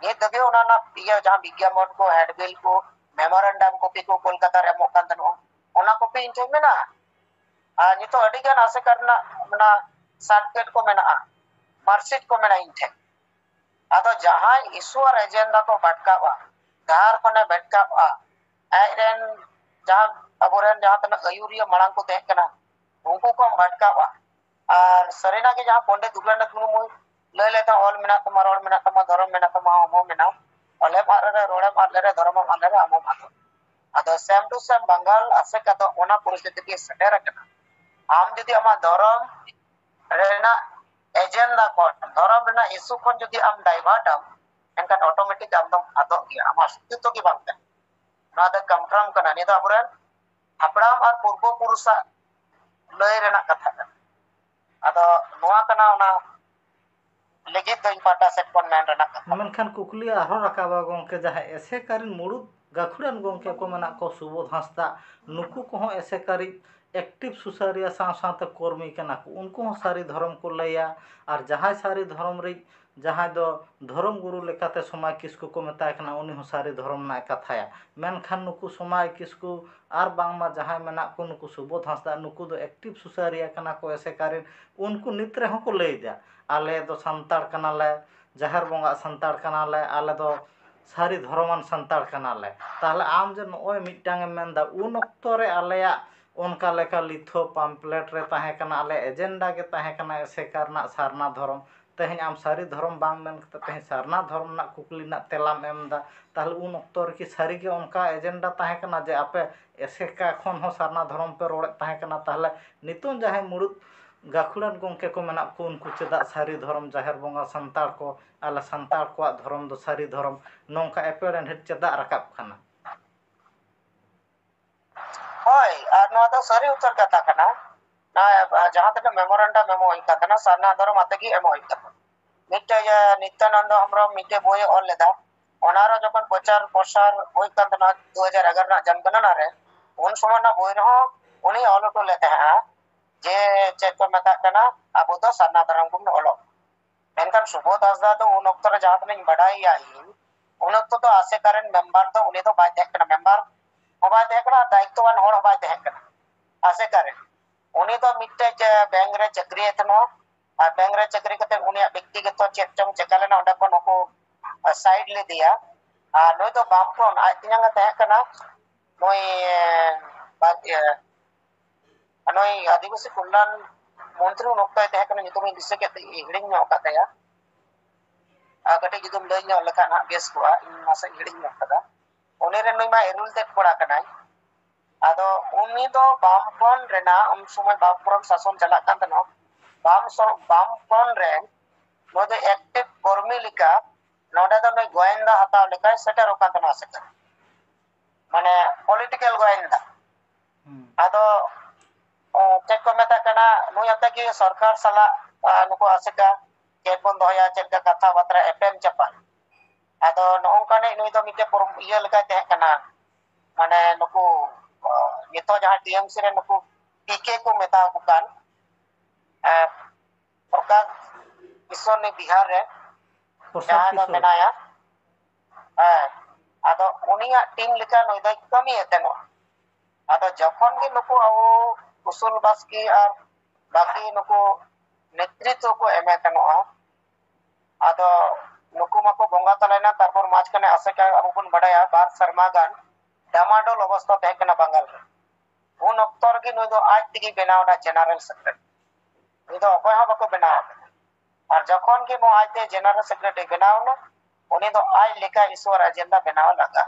ᱱᱤᱛ ᱫᱷᱟᱹᱵᱤᱡ ᱚᱱᱟ ᱨᱮᱱᱟᱜ ᱤᱭᱟᱹ ᱡᱟᱦᱟᱸ ᱵᱤᱜᱽᱜᱟᱯᱚᱱ ᱠᱚ, ᱦᱮᱱᱰᱵᱤᱞ ᱠᱚ, ᱢᱮᱢᱳᱨᱮᱱᱰᱟᱢ ᱠᱚᱯᱤ ᱠᱚ ᱠᱳᱞᱠᱟᱛᱟ ᱨᱮ ᱮᱢᱚᱜ ᱠᱟᱱ ᱛᱟᱦᱮᱱᱚᱜᱼᱟ, ᱚᱱᱟ ᱠᱚᱯᱤ ᱤᱧ ᱴᱷᱮᱱ ᱢᱮᱱᱟᱜᱼᱟ᱾ ᱟᱨ ᱱᱤᱛᱚᱜ ᱟᱹᱰᱤ ᱜᱟᱱ ᱟᱥᱮᱠᱟ ᱨᱮᱱᱟᱜ ᱚᱱᱟ ᱥᱟᱨᱴᱤᱯᱷᱤᱠᱮᱴ ᱠᱚ ᱢᱮᱱᱟᱜᱼᱟ, ᱢᱟᱨᱠᱥᱤᱴ ᱠᱚ ᱢᱮᱱᱟᱜᱼᱟ ᱤᱧ ᱴᱷᱮᱱ᱾ ᱟᱫᱚ ᱡᱟᱦᱟᱸᱭ ᱤᱥᱩ ᱟᱨ ᱮᱡᱮᱱᱰᱟ ᱠᱚ ᱵᱷᱟᱴᱠᱟᱣᱟ, ᱰᱟᱦᱟᱨ ᱠᱷᱚᱱᱮ ᱵᱷᱟᱴᱠᱟᱣᱟ, ᱟᱡ ᱨᱮᱱ ᱡᱟᱦᱟᱸ, ᱟᱵᱚᱨᱮᱱ ᱡᱟᱦᱟᱸ ᱛᱤᱱᱟᱹᱜ ᱟᱹᱭᱩᱨᱤᱭᱟᱹ ᱢᱟᱲᱟᱝ ᱠᱚ ᱛᱟᱦᱮᱸ ᱠᱟᱱᱟ, ᱩᱱᱠᱩ ᱠᱚ ᱵᱷᱟᱴᱠᱟᱣᱟ᱾ ᱟᱨ ᱥᱟᱹᱨᱤᱱᱟᱜ ᱜᱮ ᱡᱟᱦᱟᱸ ᱯᱚᱱᱰᱤᱛ ᱨᱚᱜᱷᱩᱱᱟᱛᱷ ᱢᱩᱨᱢᱩᱭ ᱞᱟᱹᱭ ᱞᱮᱫᱟ, "ᱚᱞ ᱢᱮᱱᱟᱜ ᱛᱟᱢᱟ, ᱨᱚᱲ ᱢᱮᱱᱟᱜ ᱛᱟᱢᱟ, ᱫᱷᱚᱨᱚᱢ ᱢᱮᱱᱟᱜ ᱛᱟᱢᱟ, ᱟᱢ ᱦᱚᱸ ᱢᱮᱱᱟᱢ, ᱚᱞᱮᱢ ᱟᱫ ᱞᱮᱨᱮ, ᱨᱚᱲᱮᱢ ᱟᱫ ᱞᱮᱨᱮ, ᱫᱷᱚᱨᱚᱢᱮᱢ ᱟᱫ ᱞᱮᱨᱮ, ᱟᱢ ᱦᱚᱸᱢ ᱟᱫᱚᱜ᱾" ᱟᱫᱚ ᱥᱮᱢ ᱴᱩ ᱥᱮᱢ ᱵᱟᱝᱜᱟᱞ ᱟᱥᱮᱠᱟ ᱫᱚ ᱚᱱᱟ ᱯᱚᱨᱤᱥᱛᱷᱤᱛᱤ ᱜᱮ ᱥᱮᱴᱮᱨ ᱟᱠᱟᱱᱟ᱾ ᱟᱢ ᱡᱩᱫᱤ ᱟᱢᱟᱜ ᱫᱷᱚᱨᱚᱢ ᱨᱮᱱᱟᱜ ᱮᱡᱮᱱᱰᱟ ᱠᱷᱚᱱ, ᱫᱷᱚᱨᱚᱢ ᱨᱮᱱᱟᱜ ᱤᱥᱩ ᱠᱷᱚᱱ ᱡᱩᱫᱤ ᱟᱢ ᱰᱟᱭᱵᱷᱟᱨᱴ ᱟᱢ, ᱮᱱᱠᱷᱟᱱ ᱚᱴᱳᱢᱮᱴᱤᱠ ᱟᱢ ᱫᱚᱢ ᱟᱫᱚᱜ ᱜᱮᱭᱟ, ᱟᱢᱟᱜ ᱚᱥᱛᱤᱛᱛᱚ ᱜᱮ ᱵᱟᱝ ᱛᱟᱦᱮᱱᱟ᱾ ᱱᱚᱣᱟ ᱫᱚ ᱠᱚᱱᱯᱷᱟᱨᱢ ᱠᱟᱱᱟ, ᱱᱤᱭᱟᱹ ᱫᱚ ᱟᱵᱚᱨᱮᱱ ᱦᱟᱯᱲᱟᱢ ᱟᱨ ᱯᱩᱨᱵᱚ ᱯᱩᱨᱩᱥᱟᱜ ᱞᱟᱹᱭ ᱨᱮᱱᱟᱜ ᱠᱟᱛᱷᱟ ᱠᱟᱱᱟ᱾ ᱟᱫᱚ ᱱᱚᱣᱟ ᱠᱟᱱᱟ ᱚᱱᱟ ᱞᱟᱹᱜᱤᱫ ᱫᱚ ᱤᱧ ᱯᱟᱦᱴᱟ ᱥᱮᱫ ᱠᱷᱚᱱ ᱢᱮᱱ ᱨᱮᱱᱟᱜ ᱠᱟᱛᱷᱟ᱾ ᱢᱮᱱᱠᱷᱟᱱ ᱠᱩᱠᱞᱤ ᱟᱨᱦᱚᱸ ᱨᱟᱠᱟᱵᱟ ᱜᱚᱢᱠᱮ, ᱡᱟᱦᱟᱸᱭ ᱮᱥᱮᱠᱟ ᱨᱮᱱ ᱢᱩᱲᱩᱫ ᱜᱟᱹᱠᱷᱩᱲᱟᱱ ᱜᱚᱢᱠᱮ ᱠᱚ ᱢᱮᱱᱟᱜ ᱠᱚ, ᱥᱩᱵᱳᱫᱷ ᱦᱟᱸᱥᱫᱟ, ᱱᱩᱠᱩ ᱠᱚᱦᱚᱸ ᱮᱥᱮᱠᱟ ᱨᱤᱡ ᱮᱠᱴᱤᱵᱷ ᱥᱩᱥᱟᱹᱨᱤᱭᱟᱹ ᱥᱟᱶ ᱥᱟᱶᱛᱮ ᱠᱚᱨᱢᱤ ᱠᱟᱱᱟ ᱠᱚ᱾ ᱩᱱᱠᱩ ᱦᱚᱸ ᱥᱟᱹᱨᱤ ᱫᱷᱚᱨᱚᱢ ᱠᱚ ᱞᱟᱹᱭᱟ, ᱟᱨ ᱡᱟᱦᱟᱸᱭ ᱥᱟᱹᱨᱤ ᱫᱷᱚᱨᱚᱢ ᱨᱤᱡ, ᱡᱟᱦᱟᱸᱭ ᱫᱚ ᱫᱷᱚᱨᱚᱢ ᱜᱩᱨᱩ ᱞᱮᱠᱟᱛᱮ ᱥᱚᱢᱟᱭ ᱠᱤᱥᱠᱩ ᱠᱚ ᱢᱮᱛᱟᱭ ᱠᱟᱱᱟ, ᱩᱱᱤ ᱦᱚᱸ ᱥᱟᱹᱨᱤ ᱫᱷᱚᱨᱚᱢ ᱨᱮᱱᱟᱜ ᱮ ᱠᱟᱛᱷᱟᱭᱟ᱾ ᱢᱮᱱᱠᱷᱟᱱ ᱱᱩᱠᱩ ᱥᱚᱢᱟᱭ ᱠᱤᱥᱠᱩ ᱟᱨ ᱵᱟᱝᱢᱟ ᱡᱟᱦᱟᱸᱭ ᱢᱮᱱᱟᱜ ᱠᱚ, ᱱᱩᱠᱩ ᱥᱩᱵᱳᱫᱷ ᱦᱟᱸᱥᱫᱟ, ᱱᱩᱠᱩ ᱫᱚ ᱮᱠᱴᱤᱵᱷ ᱥᱩᱥᱟᱹᱨᱤᱭᱟᱹ ᱠᱟᱱᱟ ᱠᱚ ᱮᱥᱮᱠᱟ ᱨᱮᱱ᱾ ᱩᱱᱠᱩ ᱱᱤᱛ ᱨᱮᱦᱚᱸ ᱠᱚ ᱞᱟᱹᱭ ᱮᱫᱟ, "ᱟᱞᱮ ᱫᱚ ᱥᱟᱱᱛᱟᱲ ᱠᱟᱱᱟᱞᱮ, ᱡᱟᱦᱮᱨ ᱵᱚᱸᱜᱟ ᱥᱟᱱᱛᱟᱲ ᱠᱟᱱᱟᱞᱮ, ᱟᱞᱮ ᱫᱚ ᱥᱟᱹᱨᱤ ᱫᱷᱚᱨᱚᱢᱟᱱ ᱥᱟᱱᱛᱟᱲ ᱠᱟᱱᱟᱞᱮ᱾" ᱛᱟᱦᱞᱮ ᱟᱢ ᱡᱮ ᱱᱚᱜᱼᱚᱭ ᱢᱤᱫᱴᱟᱝ ᱮᱢ ᱢᱮᱱᱫᱟ, "ᱩᱱ ᱚᱠᱛᱚ ᱨᱮ ᱟᱞᱮᱭᱟᱜ ᱚᱱᱠᱟ ᱞᱮᱠᱟ ᱞᱤᱛᱷᱚ ᱯᱟᱢᱯᱞᱮᱴ ᱨᱮ ᱛᱟᱦᱮᱸ ᱠᱟᱱᱟ, ᱟᱞᱮ ᱮᱡᱮᱱᱰᱟ ᱜᱮ ᱛᱟᱦᱮᱸ ᱠᱟᱱᱟ ᱮᱥᱮᱠᱟ ᱨᱮᱱᱟᱜ ᱥᱟᱨᱱᱟ ᱫᱷᱚᱨᱚᱢ᱾" ᱛᱮᱦᱮᱧ ᱟᱢ ᱥᱟᱹᱨᱤ ᱫᱷᱚᱨᱚᱢ ᱵᱟᱝ ᱢᱮᱱ ᱠᱟᱛᱮ ᱛᱮᱦᱮᱧ ᱥᱟᱨᱱᱟ ᱫᱷᱚᱨᱚᱢ ᱨᱮᱱᱟᱜ ᱠᱩᱠᱞᱤ ᱨᱮᱱᱟᱜ ᱛᱮᱞᱟᱢ ᱮᱢ ᱮᱫᱟ᱾ ᱛᱟᱦᱞᱮ ᱩᱱ ᱚᱠᱛᱚ ᱨᱮᱠᱤ ᱥᱟᱹᱨᱤᱜᱮ ᱚᱱᱠᱟ ᱮᱡᱮᱱᱰᱟ ᱛᱟᱦᱮᱸ ᱠᱟᱱᱟ ᱡᱮ ᱟᱯᱮ ᱮᱥᱮᱠᱟ ᱠᱷᱚᱱ ᱦᱚᱸ ᱥᱟᱨᱱᱟ ᱫᱷᱚᱨᱚᱢ ᱯᱮ ᱨᱚᱲᱮᱫ ᱛᱟᱦᱮᱸ ᱠᱟᱱᱟ? ᱛᱟᱦᱞᱮ ᱱᱤᱛᱚᱝ ᱡᱟᱦᱟᱸᱭ ᱢᱩᱲᱩᱫ ᱜᱟᱹᱠᱷᱩᱲᱟᱱ ᱜᱚᱢᱠᱮ ᱠᱚ ᱢᱮᱱᱟᱜ ᱠᱚ, ᱩᱱᱠᱩ ᱪᱮᱫᱟᱜ ᱥᱟᱹᱨᱤ ᱫᱷᱚᱨᱚᱢ, ᱡᱟᱦᱮᱨ ᱵᱚᱸᱜᱟ ᱥᱟᱱᱛᱟᱲ ᱠᱚ, ᱟᱞᱮ ᱥᱟᱱᱛᱟᱲ ᱠᱚᱣᱟᱜ ᱫᱷᱚᱨᱚᱢ ᱫᱚ ᱥᱟᱹᱨᱤ ᱫᱷᱚᱨᱚᱢ, ᱱᱚᱝᱠᱟ ᱮᱯᱮᱨ ᱮᱱᱰᱷᱮᱰ ᱪᱮᱫᱟᱜ ᱨᱟᱠᱟᱵ ᱠᱟᱱᱟ? ᱦᱳᱭ, ᱟᱨ ᱱᱚᱣᱟ ᱫᱚ ᱥᱟᱹᱨᱤ ᱩᱛᱟᱹᱨ ᱠᱟᱛᱷᱟ ᱠᱟᱱᱟ᱾ ᱱᱚᱣᱟ ᱡᱟᱦᱟᱸ ᱛᱤᱱᱟᱹᱜ ᱢᱮᱢᱳᱨᱮᱱᱰᱟᱢ ᱮᱢᱚᱜ ᱦᱩᱭᱩᱜ ᱠᱟᱱ ᱛᱟᱦᱮᱱᱟ, ᱥᱟᱨᱱᱟ ᱫᱷᱚᱨᱚᱢ ᱟᱛᱮ ᱜᱮ ᱮᱢᱚᱜ ᱦᱩᱭᱩᱜ ᱛᱟᱵᱚᱱᱟ᱾ ᱢᱤᱫᱴᱮᱡ, ᱮ, ᱱᱤᱛᱭᱟᱱᱟᱱᱫᱚ ᱦᱮᱢᱵᱨᱚᱢ ᱢᱤᱫᱴᱮᱡ ᱵᱳᱭ ᱮ ᱚᱞ ᱞᱮᱫᱟ, ᱚᱱᱟ ᱨᱮ ᱡᱚᱠᱷᱚᱱ ᱯᱨᱚᱪᱟᱨ ᱯᱨᱚᱥᱟᱨ ᱦᱩᱭᱩᱜ ᱠᱟᱱ ᱛᱟᱦᱮᱱᱟ ᱫᱩ ᱦᱟᱡᱟᱨ ᱮᱜᱟᱨᱚ ᱨᱮᱱᱟᱜ ᱡᱚᱱᱜᱚᱱᱚᱱᱟ ᱨᱮ, ᱩᱱ ᱥᱚᱢᱚᱭ ᱚᱱᱟ ᱵᱳᱭ ᱨᱮᱦᱚᱸ ᱩᱱᱤ ᱚᱞ ᱦᱚᱴᱚ ᱞᱮᱫ ᱛᱟᱦᱮᱸᱜᱼᱟ ᱡᱮ ᱪᱮᱫ ᱠᱚ ᱢᱮᱛᱟᱜ ᱠᱟᱱᱟ, ᱟᱵᱚ ᱫᱚ ᱥᱟᱨᱱᱟ ᱫᱷᱚᱨᱚᱢ ᱵᱚᱱ ᱚᱞᱚᱜ᱾ ᱢᱮᱱᱠᱷᱟᱱ ᱥᱩᱵᱳᱫᱷ ᱦᱟᱸᱥᱫᱟ ᱫᱚ ᱩᱱ ᱚᱠᱛᱚ ᱨᱮ ᱡᱟᱦᱟᱸ ᱛᱤᱱᱟᱹᱧ ᱵᱟᱰᱟᱭᱮᱭᱟ ᱤᱧ, ᱩᱱ ᱚᱠᱛᱚ ᱫᱚ ᱟᱥᱮᱠᱟ ᱨᱮᱱ ᱢᱮᱢᱵᱟᱨ ᱫᱚ ᱩᱱᱤ ᱫᱚ ᱵᱟᱭ ᱛᱟᱦᱮᱸ ᱠᱟᱱᱟ, ᱢᱮᱢᱵᱟᱨ ᱦᱚᱸ ᱵᱟᱭ ᱛᱟᱦᱮᱸ ᱠᱟᱱᱟ ᱟᱨ ᱫᱟᱭᱤᱛᱛᱚᱣᱟᱱ ᱦᱚᱲ ᱦᱚᱸ ᱵᱟᱭ ᱛᱟᱦᱮᱸ ᱠᱟᱱᱟ ᱟᱥᱮᱠᱟ ᱨᱮᱱ᱾ ᱩᱱᱤ ᱫᱚ ᱢᱤᱫᱴᱮᱡ, ᱮ, ᱵᱮᱝᱠ ᱨᱮ ᱪᱟᱹᱠᱨᱤᱭᱮᱫ ᱛᱟᱦᱮᱱᱟ, ᱟᱨ ᱵᱮᱝᱠ ᱨᱮ ᱪᱟᱹᱠᱨᱤ ᱠᱟᱛᱮ ᱩᱱᱤᱭᱟᱜ ᱵᱮᱠᱛᱤᱜᱚᱛᱚ ᱪᱮᱫ ᱪᱚᱝ ᱪᱮᱠᱟ ᱞᱮᱱᱟ, ᱚᱸᱰᱮ ᱠᱷᱚᱱ ᱩᱱᱠᱩ, ᱮ, ᱥᱟᱭᱤᱰ ᱞᱮᱫᱮᱭᱟ᱾ ᱟᱨ ᱱᱩᱭ ᱫᱚ ᱵᱟᱢᱯᱷᱨᱚᱱᱴ ᱟᱡ ᱛᱮᱧᱟᱝ ᱮ ᱛᱟᱦᱮᱸ ᱠᱟᱱᱟ, ᱱᱩᱭ, ᱮ, ᱵᱟ-, ᱤᱭᱟᱹ, ᱱᱩᱭ ᱟᱹᱫᱤᱵᱟᱹᱥᱤ ᱠᱚᱞᱭᱟᱱ ᱢᱚᱱᱛᱨᱤ ᱩᱱ ᱚᱠᱛᱚᱭ ᱛᱟᱦᱮᱸ ᱠᱟᱱᱟ, ᱧᱩᱛᱩᱢ ᱤᱧ ᱫᱤᱥᱟᱹ ᱠᱮᱫ ᱛᱮ ᱦᱤᱲᱤᱧ ᱧᱚᱜ ᱟᱠᱟᱫ ᱛᱟᱭᱟ᱾ ᱟᱨ ᱠᱟᱹᱴᱤᱡ ᱡᱩᱫᱤᱢ ᱞᱟᱹᱭ ᱧᱚᱜ ᱞᱮᱠᱷᱟᱱ ᱦᱟᱸᱜ ᱵᱮᱥ ᱠᱚᱜᱼᱟ, ᱤᱧ ᱢᱟᱥᱮᱧ ᱦᱤᱲᱤᱧ ᱧᱚᱜ ᱠᱟᱫᱟ᱾ ᱩᱱᱤ ᱨᱮᱱ ᱱᱩᱭ ᱢᱟ ᱮᱨᱩᱞ ᱛᱮᱫ ᱠᱚᱲᱟ ᱠᱟᱱᱟᱭ᱾ ᱟᱫᱚ ᱩᱱᱤ ᱫᱚ ᱵᱟᱢ ᱯᱷᱨᱚᱱᱴ ᱨᱮᱱᱟᱜ, ᱩᱱ ᱥᱚᱢᱚᱭ ᱵᱟᱢ ᱯᱷᱨᱚᱱᱴ ᱥᱟᱥᱚᱱ ᱪᱟᱞᱟᱜ ᱠᱟᱱ ᱛᱟᱦᱮᱱᱟ, ᱵᱟᱢ ᱥᱚ-, ᱵᱟᱢ ᱯᱷᱨᱚᱱᱴ ᱨᱮᱱ ᱱᱩᱭ ᱫᱚ ᱮᱠᱴᱤᱵᱷ ᱠᱚᱨᱢᱤ ᱞᱮᱠᱟ ᱱᱚᱰᱮ ᱫᱚ ᱱᱩᱭ ᱜᱳᱭᱮᱱᱫᱟ ᱦᱟᱛᱟᱣ ᱞᱮᱠᱟᱭ ᱥᱮᱴᱮᱨᱚᱜ ᱠᱟᱱ ᱛᱟᱦᱮᱱᱟ ᱟᱥᱮᱠᱟ, ᱢᱟᱱᱮ ᱯᱚᱞᱤᱴᱤᱠᱮᱞ ᱜᱳᱭᱮᱱᱫᱟ᱾ ᱟᱫᱚ ᱪᱮᱫ ᱠᱚ ᱢᱮᱛᱟᱜ ᱠᱟᱱᱟ, ᱱᱩᱭ ᱟᱛᱮ ᱜᱮ ᱥᱚᱨᱠᱟᱨ ᱥᱟᱞᱟᱜ ᱱᱩᱠᱩ ᱟᱥᱮᱠᱟ ᱪᱮᱫ ᱵᱚᱱ ᱫᱚᱦᱚᱭᱟ, ᱪᱮᱫ ᱞᱮᱠᱟ ᱠᱟᱛᱷᱟ ᱵᱟᱛᱨᱟ ᱮᱯᱮᱢ ᱪᱟᱯᱟᱞ᱾ ᱟᱫᱚ ᱱᱚᱜᱼᱚ ᱱᱚᱝᱠᱟᱱᱤᱡ ᱱᱩᱭ ᱫᱚ ᱢᱤᱫᱴᱮᱱ ᱤᱭᱟᱹ ᱞᱮᱠᱟᱭ ᱛᱟᱦᱮᱸ ᱠᱟᱱᱟ, ᱢᱟᱱᱮ ᱱᱩᱠᱩ ᱱᱤᱛᱚᱜ ᱡᱟᱦᱟᱸ ᱴᱤ ᱮᱢ ᱥᱤ ᱨᱮ ᱱᱩᱠᱩ ᱯᱤ ᱠᱮ ᱠᱚ ᱢᱮᱛᱟ ᱠᱚ ᱠᱟᱱ, ᱯᱨᱚᱠᱟᱥ ᱠᱤᱥᱳᱨ ᱱᱤ ᱵᱤᱦᱟᱨ ᱨᱮ ᱡᱟᱦᱟᱸᱭ ᱫᱚ ᱢᱮᱱᱟᱭᱟ, ᱦᱮᱸ, ᱟᱫᱚ ᱩᱱᱤᱭᱟᱜ ᱴᱤᱢ ᱞᱮᱠᱟ ᱱᱩᱭ ᱫᱚᱭ ᱠᱟᱹᱢᱤᱭᱮᱫ ᱛᱟᱦᱮᱱᱚᱜᱼᱟ᱾ ᱟᱫᱚ ᱡᱚᱠᱷᱚᱱ ᱜᱮ ᱱᱩᱠᱩ ᱟᱵᱚ ᱩᱥᱩᱞ ᱵᱟᱥᱠᱮ ᱟᱨ ᱵᱟᱹᱠᱤ ᱱᱩᱠᱩ ᱱᱮᱛᱨᱤᱛᱵ ᱠᱚ ᱮᱢᱮᱫ ᱛᱟᱦᱮᱱᱚᱜᱼᱟ, ᱟᱫᱚ ᱱᱩᱠᱩ ᱢᱟᱠᱚ ᱵᱚᱸᱜᱟ ᱛᱟᱞᱟᱭᱮᱱᱟ, ᱛᱟᱨᱯᱚᱨ ᱢᱟᱡᱷᱠᱷᱟᱱᱮ ᱟᱥᱮᱠᱟ ᱟᱵᱚ ᱵᱚᱱ ᱵᱟᱰᱟᱭᱟ ᱵᱟᱨ ᱥᱮᱨᱢᱟ ᱜᱟᱱ ᱰᱟᱢᱟᱰᱳᱞ ᱚᱵᱚᱥᱛᱟ ᱛᱟᱦᱮᱸ ᱠᱟᱱᱟ ᱵᱟᱝᱜᱟᱞ ᱨᱮ᱾ ᱩᱱ ᱚᱠᱛᱚ ᱨᱮᱜᱮ ᱱᱩᱭ ᱫᱚ ᱟᱡ ᱛᱮᱜᱮ ᱵᱮᱱᱟᱣ ᱮᱱᱟ ᱡᱮᱱᱟᱨᱮᱞ ᱥᱮᱠᱨᱮᱴᱟᱨᱤ᱾ ᱱᱩᱭ ᱫᱚ ᱚᱠᱚᱭ ᱦᱚᱸ ᱵᱟᱠᱚ ᱵᱮᱱᱟᱣ ᱟᱠᱟᱫᱟ᱾ ᱟᱨ ᱡᱚᱠᱷᱚᱱ ᱜᱮ ᱱᱚᱣᱟ ᱟᱡᱛᱮ ᱡᱮᱱᱟᱨᱮᱞ ᱥᱮᱠᱨᱮᱴᱟᱨᱤ ᱵᱮᱱᱟᱣ ᱮᱱᱟ, ᱩᱱᱤ ᱫᱚ ᱟᱡ ᱞᱮᱠᱟ ᱤᱥᱣᱚᱨ ᱮᱡᱮᱱᱰᱟ ᱵᱮᱱᱟᱣ ᱞᱟᱜᱟ,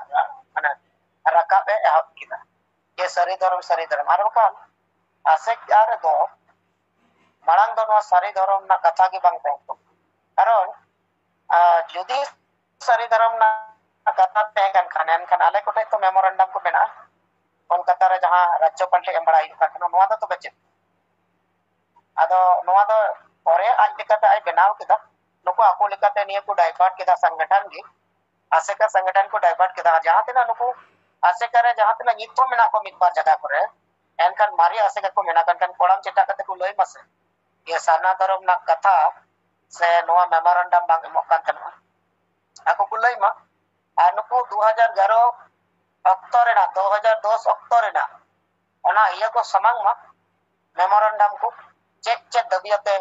ᱢᱟᱱᱮ ᱨᱟᱠᱟᱵ ᱮ ᱮᱦᱚᱵ ᱠᱮᱫᱟ, ᱡᱮ ᱥᱟᱹᱨᱤ ᱫᱷᱚᱨᱚᱢ, ᱥᱟᱹᱨᱤ ᱫᱷᱚᱨᱚᱢ᱾ ᱟᱨ ᱵᱟᱠᱷᱟᱱ ᱟᱥᱮᱠᱟ ᱨᱮᱫᱚ ᱢᱟᱲᱟᱝ ᱫᱚ ᱱᱚᱣᱟ ᱥᱟᱹᱨᱤ ᱫᱷᱚᱨᱚᱢ ᱨᱮᱱᱟᱜ ᱠᱟᱛᱷᱟ ᱜᱮ ᱵᱟᱝ ᱛᱟᱦᱮᱸ ᱠᱟᱱᱟ᱾ ᱠᱟᱨᱚᱱ ᱟᱨ ᱡᱩᱫᱤ ᱥᱟᱹᱨᱤ ᱫᱷᱚᱨᱚᱢ ᱨᱮᱱᱟᱜ ᱠᱟᱛᱷᱟ ᱛᱟᱦᱮᱸ ᱠᱟᱱ ᱠᱷᱟᱱ, ᱮᱱᱠᱷᱟᱱ ᱟᱞᱮ ᱠᱚᱴᱷᱮᱱ ᱛᱚ ᱢᱮᱢᱳᱨᱮᱱᱰᱟᱢ ᱠᱚ ᱢᱮᱱᱟᱜᱼᱟ, ᱠᱳᱞᱠᱟᱛᱟ ᱨᱮ ᱡᱟᱦᱟᱸ ᱨᱟᱡᱽᱡᱚᱯᱟᱞ ᱴᱷᱮᱱ ᱮᱢ ᱵᱟᱲᱟ ᱦᱩᱭᱩᱜ ᱠᱟᱱ ᱛᱟᱦᱮᱱᱟ, ᱱᱚᱣᱟ ᱫᱚ ᱛᱚᱵᱮ ᱪᱮᱫ? ᱟᱫᱚ ᱱᱚᱣᱟ ᱫᱚ ᱯᱚᱨᱮ ᱟᱡ ᱞᱮᱠᱟᱛᱮ ᱟᱡ ᱵᱮᱱᱟᱣ ᱠᱮᱫᱟ᱾ ᱱᱩᱠᱩ ᱟᱠᱚ ᱞᱮᱠᱟᱛᱮ ᱱᱤᱭᱟᱹ ᱠᱚ ᱰᱟᱭᱵᱷᱟᱨᱴ ᱠᱮᱫᱟ ᱥᱚᱝᱜᱚᱴᱷᱚᱱ ᱜᱮ, ᱟᱥᱮᱠᱟ ᱥᱚᱝᱜᱚᱴᱷᱚᱱ ᱠᱚ ᱰᱟᱭᱵᱷᱟᱨᱴ ᱠᱮᱫᱟ᱾ ᱟᱨ ᱡᱟᱦᱟᱸ ᱛᱤᱱᱟᱹᱜ ᱱᱩᱠᱩ ᱟᱥᱮᱠᱟ ᱨᱮ ᱡᱟᱦᱟᱸ ᱛᱤᱱᱟᱹᱜ ᱱᱤᱛ ᱦᱚᱸ ᱢᱮᱱᱟᱜ ᱠᱚ ᱢᱤᱫ ᱵᱟᱨ ᱡᱟᱭᱜᱟ ᱠᱚᱨᱮ, ᱮᱱᱠᱷᱟᱱ ᱢᱟᱨᱮ ᱟᱥᱮᱠᱟ ᱠᱚ ᱢᱮᱱᱟᱜ ᱠᱟᱱ ᱠᱷᱟᱱ ᱠᱚᱲᱟᱢ ᱪᱮᱴᱟᱜ ᱠᱟᱛᱮ ᱠᱚ ᱞᱟᱹᱭ ᱢᱟᱥᱮ, ᱡᱮ ᱥᱟᱨᱱᱟ ᱫᱷᱚᱨᱚᱢ ᱨᱮᱱᱟᱜ ᱠᱟᱛᱷᱟ ᱥᱮ ᱱᱚᱣᱟ ᱢᱮᱢᱳᱨᱮᱱᱰᱟᱢ ᱵᱟᱝ ᱮᱢᱚᱜ ᱠᱟᱱ ᱛᱟᱦᱮᱱᱟ, ᱟᱠᱚ ᱠᱚ ᱞᱟᱹᱭ ᱢᱟ᱾ ᱟᱨ ᱱᱩᱠᱩ ᱫᱩ ᱦᱟᱡᱟᱨ ᱮᱜᱟᱨᱚ ᱚᱠᱛᱚ ᱨᱮᱱᱟᱜ, ᱫᱩ ᱦᱟᱡᱟᱨ ᱫᱚᱥ ᱚᱠᱛᱚ ᱨᱮᱱᱟᱜ ᱚᱱᱟ ᱤᱭᱟᱹ ᱠᱚ ᱥᱟᱢᱟᱝ ᱢᱟ, ᱢᱮᱢᱳᱨᱮᱱᱰᱟᱢ ᱠᱚ, ᱪᱮᱫ ᱪᱮᱫ ᱫᱟᱹᱵᱤ ᱟᱛᱮ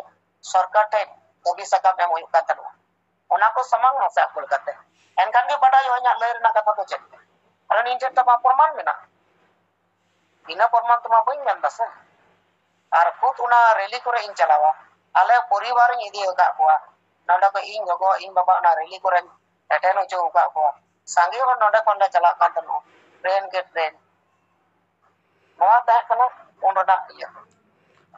ᱥᱚᱨᱠᱟᱨ ᱴᱷᱮᱱ ᱫᱟᱹᱵᱤ ᱥᱟᱠᱟᱢ ᱮᱢ ᱦᱩᱭᱩᱜ ᱠᱟᱱ ᱛᱟᱦᱮᱱᱟ, ᱚᱱᱟ ᱠᱚ ᱥᱟᱢᱟᱝ ᱢᱟᱥᱮ ᱟᱠᱚ ᱞᱮᱠᱟᱛᱮ᱾ ᱮᱱᱠᱷᱟᱱ ᱜᱮ ᱵᱟᱰᱟᱭᱚᱜᱼᱟ ᱤᱧᱟᱹᱜ ᱞᱟᱹᱭ ᱨᱮᱱᱟᱜ ᱠᱟᱛᱷᱟ ᱫᱚ ᱪᱮᱫ᱾ ᱟᱨ ᱤᱧ ᱴᱷᱮᱱ ᱛᱚ ᱟᱢᱟᱜ ᱯᱨᱚᱢᱟᱱ ᱢᱮᱱᱟᱜᱼᱟ, ᱵᱤᱱᱟᱹ ᱯᱨᱚᱢᱟᱱ ᱛᱮᱢᱟ ᱵᱟᱹᱧ ᱢᱮᱱ ᱫᱟ ᱥᱮ᱾ ᱟᱨ ᱠᱷᱩᱫ ᱚᱱᱟ ᱨᱮᱞᱤ ᱠᱚᱨᱮ ᱤᱧ ᱪᱟᱞᱟᱣᱟ, ᱟᱞᱮ ᱯᱚᱨᱤᱵᱟᱨ ᱤᱧ ᱤᱫᱤ ᱟᱠᱟᱫ ᱠᱚᱣᱟ, ᱱᱚᱰᱮ ᱠᱷᱚᱱ ᱤᱧ ᱜᱚᱜᱚ ᱤᱧ ᱵᱟᱵᱟ ᱚᱱᱟ ᱨᱮᱞᱤ ᱠᱚᱨᱮᱧ ᱮᱴᱮᱱ ᱦᱚᱪᱚ ᱟᱠᱟᱫ ᱠᱚᱣᱟ᱾ ᱥᱟᱸᱜᱮ ᱦᱚᱲ ᱱᱚᱰᱮ ᱠᱷᱚᱱ ᱞᱮ ᱪᱟᱞᱟᱜ ᱠᱟᱱ ᱛᱟᱦᱮᱱᱟ, ᱴᱨᱮᱱ ᱠᱮ ᱴᱨᱮᱱ᱾ ᱱᱚᱣᱟ ᱛᱟᱦᱮᱸ ᱠᱟᱱᱟ ᱩᱱ ᱨᱮᱱᱟᱜ ᱤᱭᱟᱹ᱾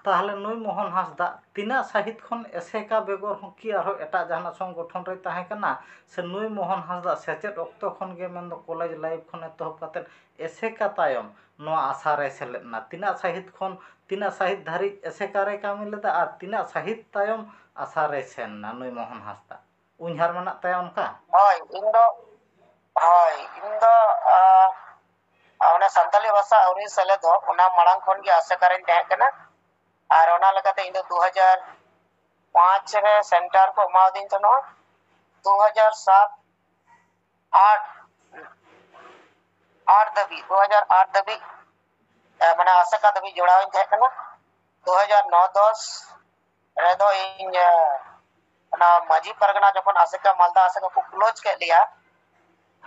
ᱛᱟᱦᱚᱞᱮ ᱱᱩᱭ ᱢᱳᱦᱚᱱ ᱦᱟᱸᱥᱫᱟ ᱛᱤᱱᱟᱹᱜ ᱥᱟᱹᱦᱤᱛ ᱠᱷᱚᱱ ᱮᱥᱮᱠᱟ ᱵᱮᱜᱚᱨ ᱦᱚᱸ ᱠᱤ ᱟᱨᱦᱚᱸ ᱮᱴᱟᱜ ᱡᱟᱦᱟᱱᱟᱜ ᱥᱚᱝᱜᱚᱴᱷᱚᱱ ᱨᱮᱭ ᱛᱟᱦᱮᱸ ᱠᱟᱱᱟ? ᱥᱮ ᱱᱩᱭ ᱢᱳᱦᱚᱱ ᱦᱟᱸᱥᱫᱟ ᱥᱮᱪᱮᱫ ᱚᱠᱛᱚ ᱠᱷᱚᱱ ᱜᱮ, ᱢᱮᱱᱫᱚ ᱠᱚᱞᱮᱡᱽ ᱞᱟᱭᱤᱯᱷ ᱠᱷᱚᱱ ᱮᱛᱚᱦᱚᱵ ᱠᱟᱛᱮᱫ ᱮᱥᱮᱠᱟ ᱛᱟᱭᱚᱢ ᱱᱚᱣᱟ ᱟᱥᱲᱟ ᱨᱮᱭ ᱥᱮᱞᱮᱫ ᱮᱱᱟ? ᱛᱤᱱᱟᱹᱜ ᱥᱟᱹᱦᱤᱛ ᱠᱷᱚᱱ ᱛᱤᱱᱟᱹᱜ ᱥᱟᱹᱦᱤᱛ ᱫᱷᱟᱹᱨᱤᱡ ᱮᱥᱮᱠᱟ ᱨᱮᱭ ᱠᱟᱹᱢᱤ ᱞᱮᱫᱟ ᱟᱨ ᱛᱤᱱᱟᱹᱜ ᱥᱟᱹᱦᱤᱛ ᱛᱟᱭᱚᱢ ᱟᱥᱲᱟ ᱨᱮᱭ ᱥᱮᱱ ᱮᱱᱟ ᱱᱩᱭ ᱢᱳᱦᱚᱱ ᱦᱟᱸᱥᱫᱟ? ᱩᱭᱦᱟᱹᱨ ᱢᱮᱱᱟᱜ ᱛᱟᱭᱟ ᱚᱱᱠᱟ? ᱦᱳᱭ, ᱤᱧ ᱫᱚ, ᱦᱳᱭ, ᱤᱧ ᱫᱚ, ᱟᱸ, ᱚᱱᱟ ᱥᱟᱱᱛᱟᱞᱤ ᱵᱷᱟᱥᱟ ᱟᱹᱣᱨᱤ ᱥᱮᱞᱮᱫᱚᱜ, ᱚᱱᱟ ᱢᱟᱲᱟᱝ ᱠᱷᱚᱱ ᱜᱮ ᱟᱥᱮᱠᱟ ᱨᱮᱧ ᱛᱟᱦᱮᱸ ᱠᱟᱱᱟ᱾ ᱟᱨ ᱚᱱᱟ ᱞᱮᱠᱟᱛᱮ ᱤᱧ ᱫᱚ ᱫᱩ ᱦᱟᱡᱟᱨ ᱯᱟᱸᱪ ᱨᱮ ᱥᱮᱱᱴᱟᱨ ᱠᱚ ᱮᱢᱟᱣᱫᱤᱧ ᱛᱟᱦᱮᱱᱟ᱾ ᱫᱩ ᱦᱟᱡᱟᱨ ᱥᱟᱛ, ᱟᱴ, ᱟᱴ ᱫᱷᱟᱹᱵᱤᱡ, ᱫᱩ ᱦᱟᱡᱟᱨ ᱟᱴ ᱫᱷᱟᱹᱵᱤᱡ, ᱮ, ᱢᱟᱱᱮ ᱟᱥᱮᱠᱟ ᱫᱷᱟᱹᱵᱤᱡ ᱡᱚᱲᱟᱣ ᱤᱧ ᱛᱟᱦᱮᱸ ᱠᱟᱱᱟ᱾ ᱫᱩ ᱦᱟᱡᱟᱨ ᱱᱚ ᱫᱚᱥ ᱨᱮᱫᱚ ᱤᱧ, ᱮ, ᱚᱱᱟ ᱢᱟᱹᱡᱷᱤ ᱯᱟᱨᱜᱟᱱᱟ ᱡᱚᱠᱷᱚᱱ ᱟᱥᱮᱠᱟ, ᱢᱟᱞᱫᱟ ᱟᱥᱮᱠᱟ ᱠᱚ ᱠᱞᱳᱡᱽ ᱠᱮᱫ ᱞᱮᱭᱟ,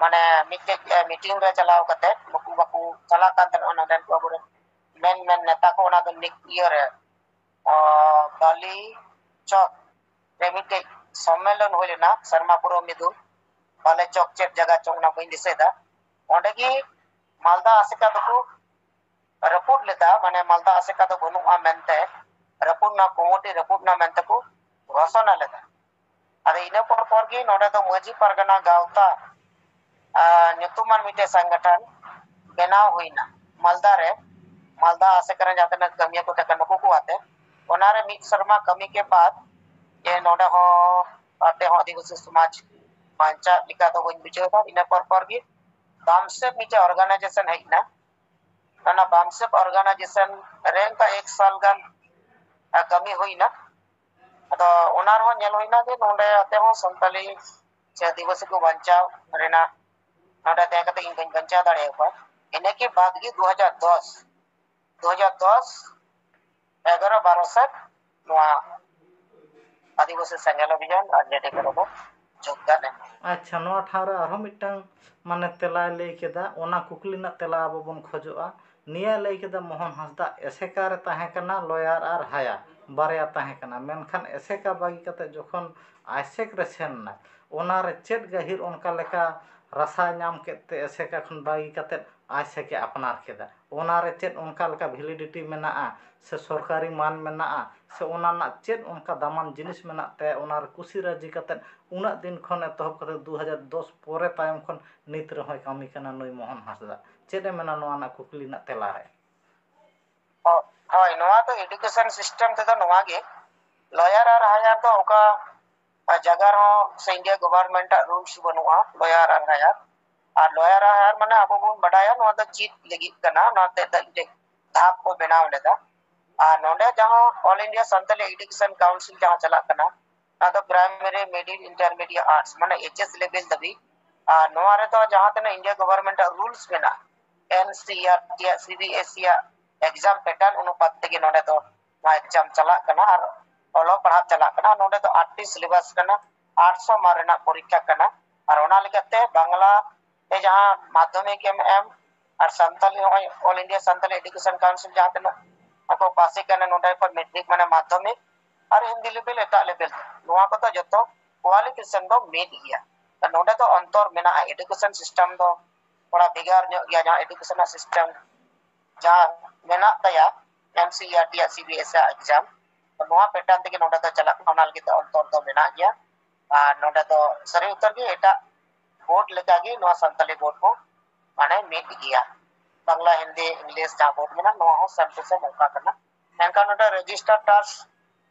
ᱢᱟᱱᱮ ᱢᱤᱫᱴᱮᱡ, ᱮ, ᱢᱤᱴᱤᱝ ᱨᱮ ᱪᱟᱞᱟᱣ ᱠᱟᱛᱮ ᱱᱩᱠᱩ ᱵᱟᱠᱚ ᱪᱟᱞᱟᱜ ᱠᱟᱱ ᱛᱟᱦᱮᱸᱱᱟ, ᱱᱚᱰᱮᱱ ᱠᱚ ᱟᱵᱚᱨᱮᱱ ᱢᱮᱱ, ᱢᱮᱱ ᱱᱮᱛᱟ ᱠᱚ, ᱚᱱᱟ ᱫᱚ ᱱᱤᱠ ᱤᱭᱟᱹ ᱨᱮ, ᱚ, ᱵᱟᱞᱤ ᱪᱚᱠ ᱨᱮ ᱢᱤᱫᱴᱮᱡ ᱥᱚᱢᱢᱮᱞᱚᱱ ᱦᱩᱭ ᱞᱮᱱᱟ, ᱥᱟᱨᱢᱟᱯᱩᱨ ᱢᱤᱫᱩ, ᱵᱟᱞᱮ ᱪᱚᱠ ᱪᱮᱫ ᱡᱟᱭᱜᱟ ᱪᱚᱝ, ᱚᱱᱟ ᱵᱟᱹᱧ ᱫᱤᱥᱟᱹᱭᱮᱫᱟ᱾ ᱚᱸᱰᱮ ᱜᱮ ᱢᱟᱞᱫᱟ ᱟᱥᱮᱠᱟ ᱫᱚᱠᱚ ᱨᱟᱹᱯᱩᱫ ᱞᱮᱫᱟ, ᱢᱟᱱᱮ ᱢᱟᱞᱫᱟ ᱟᱥᱮᱠᱟ ᱫᱚ ᱵᱟᱹᱱᱩᱜᱼᱟ ᱢᱮᱱᱛᱮ, ᱨᱟᱹᱯᱩᱫ ᱱᱟ, ᱠᱚᱢᱤᱴᱤ ᱨᱟᱹᱯᱩᱫ ᱱᱟ ᱢᱮᱱᱛᱮ ᱠᱚ ᱜᱷᱳᱥᱚᱱᱟ ᱞᱮᱫᱟ᱾ ᱟᱫᱚ ᱤᱱᱟᱹ ᱯᱚᱨ ᱯᱚᱨ ᱜᱮ ᱱᱚᱰᱮ ᱫᱚ ᱢᱟᱹᱡᱷᱤ ᱯᱟᱨᱜᱟᱱᱟ ᱜᱟᱶᱛᱟ, ᱟᱨ ᱧᱩᱛᱩᱢᱟᱱ ᱢᱤᱫᱴᱮᱡ ᱥᱚᱝᱜᱚᱴᱷᱚᱱ ᱵᱮᱱᱟᱣ ᱦᱩᱭᱱᱟ ᱢᱟᱞᱫᱟ ᱨᱮ᱾ ᱢᱟᱞᱫᱟ ᱟᱥᱮᱠᱟ ᱨᱮ ᱡᱟᱦᱟᱸ ᱛᱤᱱᱟᱹᱜ ᱠᱟᱹᱢᱤᱭᱟᱹ ᱠᱚ ᱛᱟᱦᱮᱸ ᱠᱟᱱᱟ, ᱱᱩᱠᱩ ᱠᱚ ᱟᱛᱮ, ᱚᱱᱟᱨᱮ ᱢᱤᱫ ᱥᱮᱨᱢᱟ ᱠᱟᱹᱢᱤ ᱠᱮ ᱵᱟᱫ ᱡᱮ ᱱᱚᱰᱮ ᱦᱚᱸ ᱟᱯᱮ ᱦᱚᱸ ᱟᱹᱫᱤᱵᱟᱹᱥᱤ ᱥᱚᱢᱟᱡᱽ ᱵᱟᱧᱪᱟᱜ ᱞᱮᱠᱟ ᱫᱚ ᱵᱟᱹᱧ ᱵᱩᱡᱷᱟᱹᱣ ᱮᱫᱟ᱾ ᱤᱱᱟᱹ ᱯᱚᱨ ᱯᱚᱨ ᱜᱮ ᱵᱟᱢᱥᱮᱯ ᱢᱤᱫᱴᱮᱡ ᱚᱨᱜᱟᱱᱟᱭᱡᱮᱥᱚᱱ ᱦᱮᱡ ᱮᱱᱟ᱾ ᱚᱱᱟ ᱵᱟᱢᱥᱮᱯ ᱚᱨᱜᱟᱱᱟᱭᱡᱮᱥᱚᱱ ᱨᱮ ᱚᱱᱠᱟ ᱮᱠ ᱥᱟᱞ ᱜᱟᱱ, ᱟ, ᱠᱟᱹᱢᱤ ᱦᱩᱭᱱᱟ᱾ ᱟᱫᱚ ᱚᱱᱟ ᱨᱮᱦᱚᱸ ᱧᱮᱞ ᱦᱩᱭᱱᱟ ᱡᱮ ᱱᱚᱰᱮ ᱟᱛᱮ ᱦᱚᱸ ᱥᱟᱱᱛᱟᱞᱤ ᱥᱮ ᱟᱹᱫᱤᱵᱟᱹᱥᱤ ᱠᱚ ᱵᱟᱧᱪᱟᱣ ᱨᱮᱱᱟᱜ ᱱᱚᱰᱮ ᱛᱟᱦᱮᱸ ᱠᱟᱛᱮ ᱤᱧ ᱵᱟᱹᱧ ᱵᱟᱧᱪᱟᱣ ᱫᱟᱲᱮᱭᱟᱠᱚᱣᱟ᱾ ᱤᱱᱟᱹ ᱠᱤ ᱵᱟᱫ ᱜᱮ ᱫᱩ ᱦᱟᱡᱟᱨ ᱫᱚᱥ, ᱫᱩ ᱦᱟᱡᱟᱨ ᱫᱚᱥ, ᱮᱜᱟᱨᱚ, ᱵᱟᱨᱚ ᱥᱮᱫ ᱱᱚᱣᱟ ᱟᱹᱫᱤᱵᱟᱹᱥᱤ ᱥᱮᱸᱜᱮᱞ ᱚᱵᱷᱤᱡᱟᱱ ᱟᱨ ᱡᱮᱰᱤ ᱠᱚᱨᱮ ᱵᱚ ᱡᱳᱜᱽᱫᱟᱱ ᱮᱢ᱾ ᱟᱪᱪᱷᱟ, ᱱᱚᱣᱟ ᱴᱷᱟᱶ ᱨᱮ ᱟᱨᱦᱚᱸ ᱢᱤᱫᱴᱟᱝ ᱢᱟᱱᱮ ᱛᱮᱞᱟᱭ ᱞᱟᱹᱭ ᱠᱮᱫᱟ, ᱚᱱᱟ ᱠᱩᱠᱞᱤ ᱨᱮᱱᱟᱜ ᱛᱮᱞᱟ ᱟᱵᱚ ᱵᱚᱱ ᱠᱷᱚᱡᱚᱜᱼᱟ᱾ ᱱᱤᱭᱟᱹ ᱞᱟᱹᱭ ᱠᱮᱫᱟ ᱢᱳᱦᱚᱱ ᱦᱟᱸᱥᱫᱟ ᱮᱥᱮᱠᱟ ᱨᱮ ᱛᱟᱦᱮᱸ ᱠᱟᱱᱟ, ᱞᱚᱭᱟᱨ ᱟᱨ ᱦᱟᱭᱟ ᱵᱟᱨᱭᱟ ᱛᱟᱦᱮᱸ ᱠᱟᱱᱟ, ᱢᱮᱱᱠᱷᱟᱱ ᱮᱥᱮᱠᱟ ᱵᱟᱹᱜᱤ ᱠᱟᱛᱮ ᱡᱚᱠᱷᱚᱱ ᱟᱭᱥᱮᱠ ᱨᱮ ᱥᱮᱱ ᱮᱱᱟ, ᱚᱱᱟ ᱨᱮ ᱪᱮᱫ ᱜᱟᱹᱦᱤᱨ ᱚᱱᱠᱟ ᱞᱮᱠᱟ ᱨᱟᱥᱟ ᱧᱟᱢ ᱠᱮᱫ ᱛᱮ ᱮᱥᱮᱠᱟ ᱠᱷᱚᱱ ᱵᱟᱹᱜᱤ ᱠᱟᱛᱮ ᱟᱭᱥᱮᱠ ᱮ ᱟᱯᱱᱟᱨ ᱠᱮᱫᱟ᱾ ᱚᱱᱟ ᱨᱮ ᱪᱮᱫ ᱚᱱᱠᱟ ᱞᱮᱠᱟ validity ᱢᱮᱱᱟᱜᱼᱟ ᱥᱮ ᱥᱚᱨᱠᱟᱨᱤ ᱢᱟᱱ ᱢᱮᱱᱟᱜᱼᱟ ᱥᱮ ᱚᱱᱟ ᱨᱮᱱᱟᱜ ᱪᱮᱫ ᱚᱱᱠᱟ ᱫᱟᱢᱟᱱ ᱡᱤᱱᱤᱥ ᱢᱮᱱᱟᱜ ᱛᱟᱭᱟ, ᱚᱱᱟ ᱨᱮ ᱠᱩᱥᱤ ᱨᱟᱹᱡᱤ ᱠᱟᱛᱮ ᱩᱱᱟᱹᱜ ᱫᱤᱱ ᱠᱷᱚᱱ ᱮᱛᱚᱦᱚᱵ ᱠᱟᱛᱮ ᱫᱩ ᱦᱟᱡᱟᱨ ᱫᱚᱥ ᱯᱚᱨᱮ ᱛᱟᱭᱚᱢ ᱠᱷᱚᱱ ᱱᱤᱛ ᱨᱮᱦᱚᱸᱭ ᱠᱟᱹᱢᱤ ᱠᱟᱱᱟ ᱱᱩᱭ ᱢᱳᱦᱚᱱ ᱦᱟᱸᱥᱫᱟ? ᱪᱮᱫ ᱮ ᱢᱮᱱᱟ ᱱᱚᱣᱟ ᱨᱮᱱᱟᱜ ᱠᱩᱠᱞᱤ ᱨᱮᱱᱟᱜ ᱛᱮᱞᱟ ᱨᱮ? ᱦᱳᱭ, ᱱᱚᱣᱟ ᱫᱚ education system ᱛᱮᱫᱚ ᱱᱚᱣᱟ ᱜᱮ, lawyer ᱟᱨ hire ᱫᱚ ᱚᱠᱟ ᱡᱟᱭᱜᱟ ᱨᱮᱦᱚᱸ ᱥᱮ India government ᱟᱜ rules ᱵᱟᱹᱱᱩᱜᱼᱟ lawyer ᱟᱨ hire᱾ ᱟᱨ lawyer ᱟᱨ hire ᱢᱟᱱᱮ ᱟᱵᱚ ᱵᱚᱱ ᱵᱟᱰᱟᱭᱟ ᱱᱚᱣᱟ ᱫᱚ ᱪᱮᱫ ᱞᱟᱹᱜᱤᱫ ᱠᱟᱱᱟ, ᱚᱱᱟ ᱛᱮ ᱫᱚ ᱢᱤᱫᱴᱮᱡ ᱫᱷᱟᱯ ᱠᱚ ᱵᱮᱱᱟᱣ ᱞᱮᱫᱟ᱾ ᱟᱨ ᱱᱚᱰᱮ ᱡᱟᱦᱟᱸ All India Santali Education Council ᱡᱟᱦᱟᱸ ᱪᱟᱞᱟᱜ ᱠᱟᱱᱟ, ᱚᱱᱟ ᱫᱚ primary, middle, intermediate, arts ᱢᱟᱱᱮ H S level ᱫᱷᱟᱹᱵᱤᱡ᱾ ᱟᱨ ᱱᱚᱣᱟ ᱨᱮᱫᱚ ᱡᱟᱦᱟᱸ ᱛᱤᱱᱟᱹᱜ India government ᱟᱜ rules ᱢᱮᱱᱟᱜᱼᱟ, N C E R T ᱟᱜ, C B S E ᱟᱜ exam pattern ᱚᱱᱩᱯᱟᱛ ᱛᱮᱜᱮ ᱱᱚᱰᱮ ᱫᱚ ᱱᱚᱣᱟ exam ᱪᱟᱞᱟᱜ ᱠᱟᱱᱟ ᱟᱨ ᱚᱞᱚᱜ ᱯᱟᱲᱦᱟᱜ ᱪᱟᱞᱟᱜ ᱠᱟᱱᱟ᱾ ᱱᱚᱰᱮ ᱫᱚ ᱟᱴᱴᱤ syllabus ᱠᱟᱱᱟ, ᱟᱴᱥᱚ mark ᱨᱮᱱᱟᱜ ᱯᱚᱨᱤᱠᱠᱷᱟ ᱠᱟᱱᱟ᱾ ᱟᱨ ᱚᱱᱟ ᱞᱮᱠᱟᱛᱮ ᱵᱟᱝᱞᱟ ᱛᱮ ᱡᱟᱦᱟᱸ ᱢᱟᱫᱽᱫᱷᱚᱢᱤᱠ ᱮᱢ ᱮᱢ ᱟᱨ ᱥᱟᱱᱛᱟᱞᱤ, ᱱᱚᱜᱼᱚᱭ All India Santali Education Council ᱡᱟᱦᱟᱸ ᱛᱤᱱᱟᱹᱜ ᱠᱚ ᱯᱟᱥᱮ ᱠᱟᱱᱟ ᱱᱚᱰᱮ ᱠᱷᱚᱱ ᱢᱮᱴᱨᱤᱠ ᱢᱟᱱᱮ ᱢᱟᱫᱽᱫᱷᱚᱢᱤᱠ, ᱟᱨ ᱦᱤᱱᱫᱤ level, ᱮᱴᱟᱜ level, ᱱᱚᱣᱟ ᱠᱚᱫᱚ ᱡᱚᱛᱚ qualification ᱫᱚ ᱢᱤᱫ ᱜᱮᱭᱟ᱾ ᱱᱚᱰᱮ ᱫᱚ ᱚᱱᱛᱚᱨ ᱢᱮᱱᱟᱜᱼᱟ, education system ᱫᱚ ᱛᱷᱚᱲᱟ ᱵᱷᱮᱜᱟᱨ ᱧᱚᱜ ᱜᱮᱭᱟ᱾ ᱡᱟᱦᱟᱸ education system ᱡᱟᱦᱟᱸ ᱢᱮᱱᱟᱜ ᱛᱟᱭᱟ, N C E R T ᱟᱜ, C B S E ᱟᱜ exam, ᱱᱚᱣᱟ pattern ᱛᱮᱜᱮ ᱱᱚᱰᱮ ᱫᱚ ᱪᱟᱞᱟᱜ ᱠᱟᱱᱟ, ᱚᱱᱟ ᱞᱟᱹᱜᱤᱫ ᱛᱮ ᱚᱱᱛᱚᱨ ᱫᱚ ᱢᱮᱱᱟᱜ ᱜᱮᱭᱟ᱾ ᱟᱨ ᱱᱚᱰᱮ ᱫᱚ ᱥᱟᱹᱨᱤ ᱩᱛᱟᱹᱨ ᱜᱮ ᱮᱴᱟᱜ board ᱞᱮᱠᱟᱜᱮ ᱱᱚᱣᱟ ᱥᱟᱱᱛᱟᱞᱤ board ᱦᱚᱸ ᱢᱟᱱᱮ ᱢᱤᱫ ᱜᱮᱭᱟ᱾ ᱵᱟᱝᱞᱟ, ᱦᱤᱱᱫᱤ, English ᱡᱟᱦᱟᱸ board ᱢᱮᱱᱟᱜᱼᱟ, ᱱᱚᱣᱟ ᱦᱚᱸ same to same ᱚᱱᱠᱟ ᱠᱟᱱᱟ᱾ ᱢᱮᱱᱠᱷᱟᱱ ᱱᱚᱰᱮ register TARS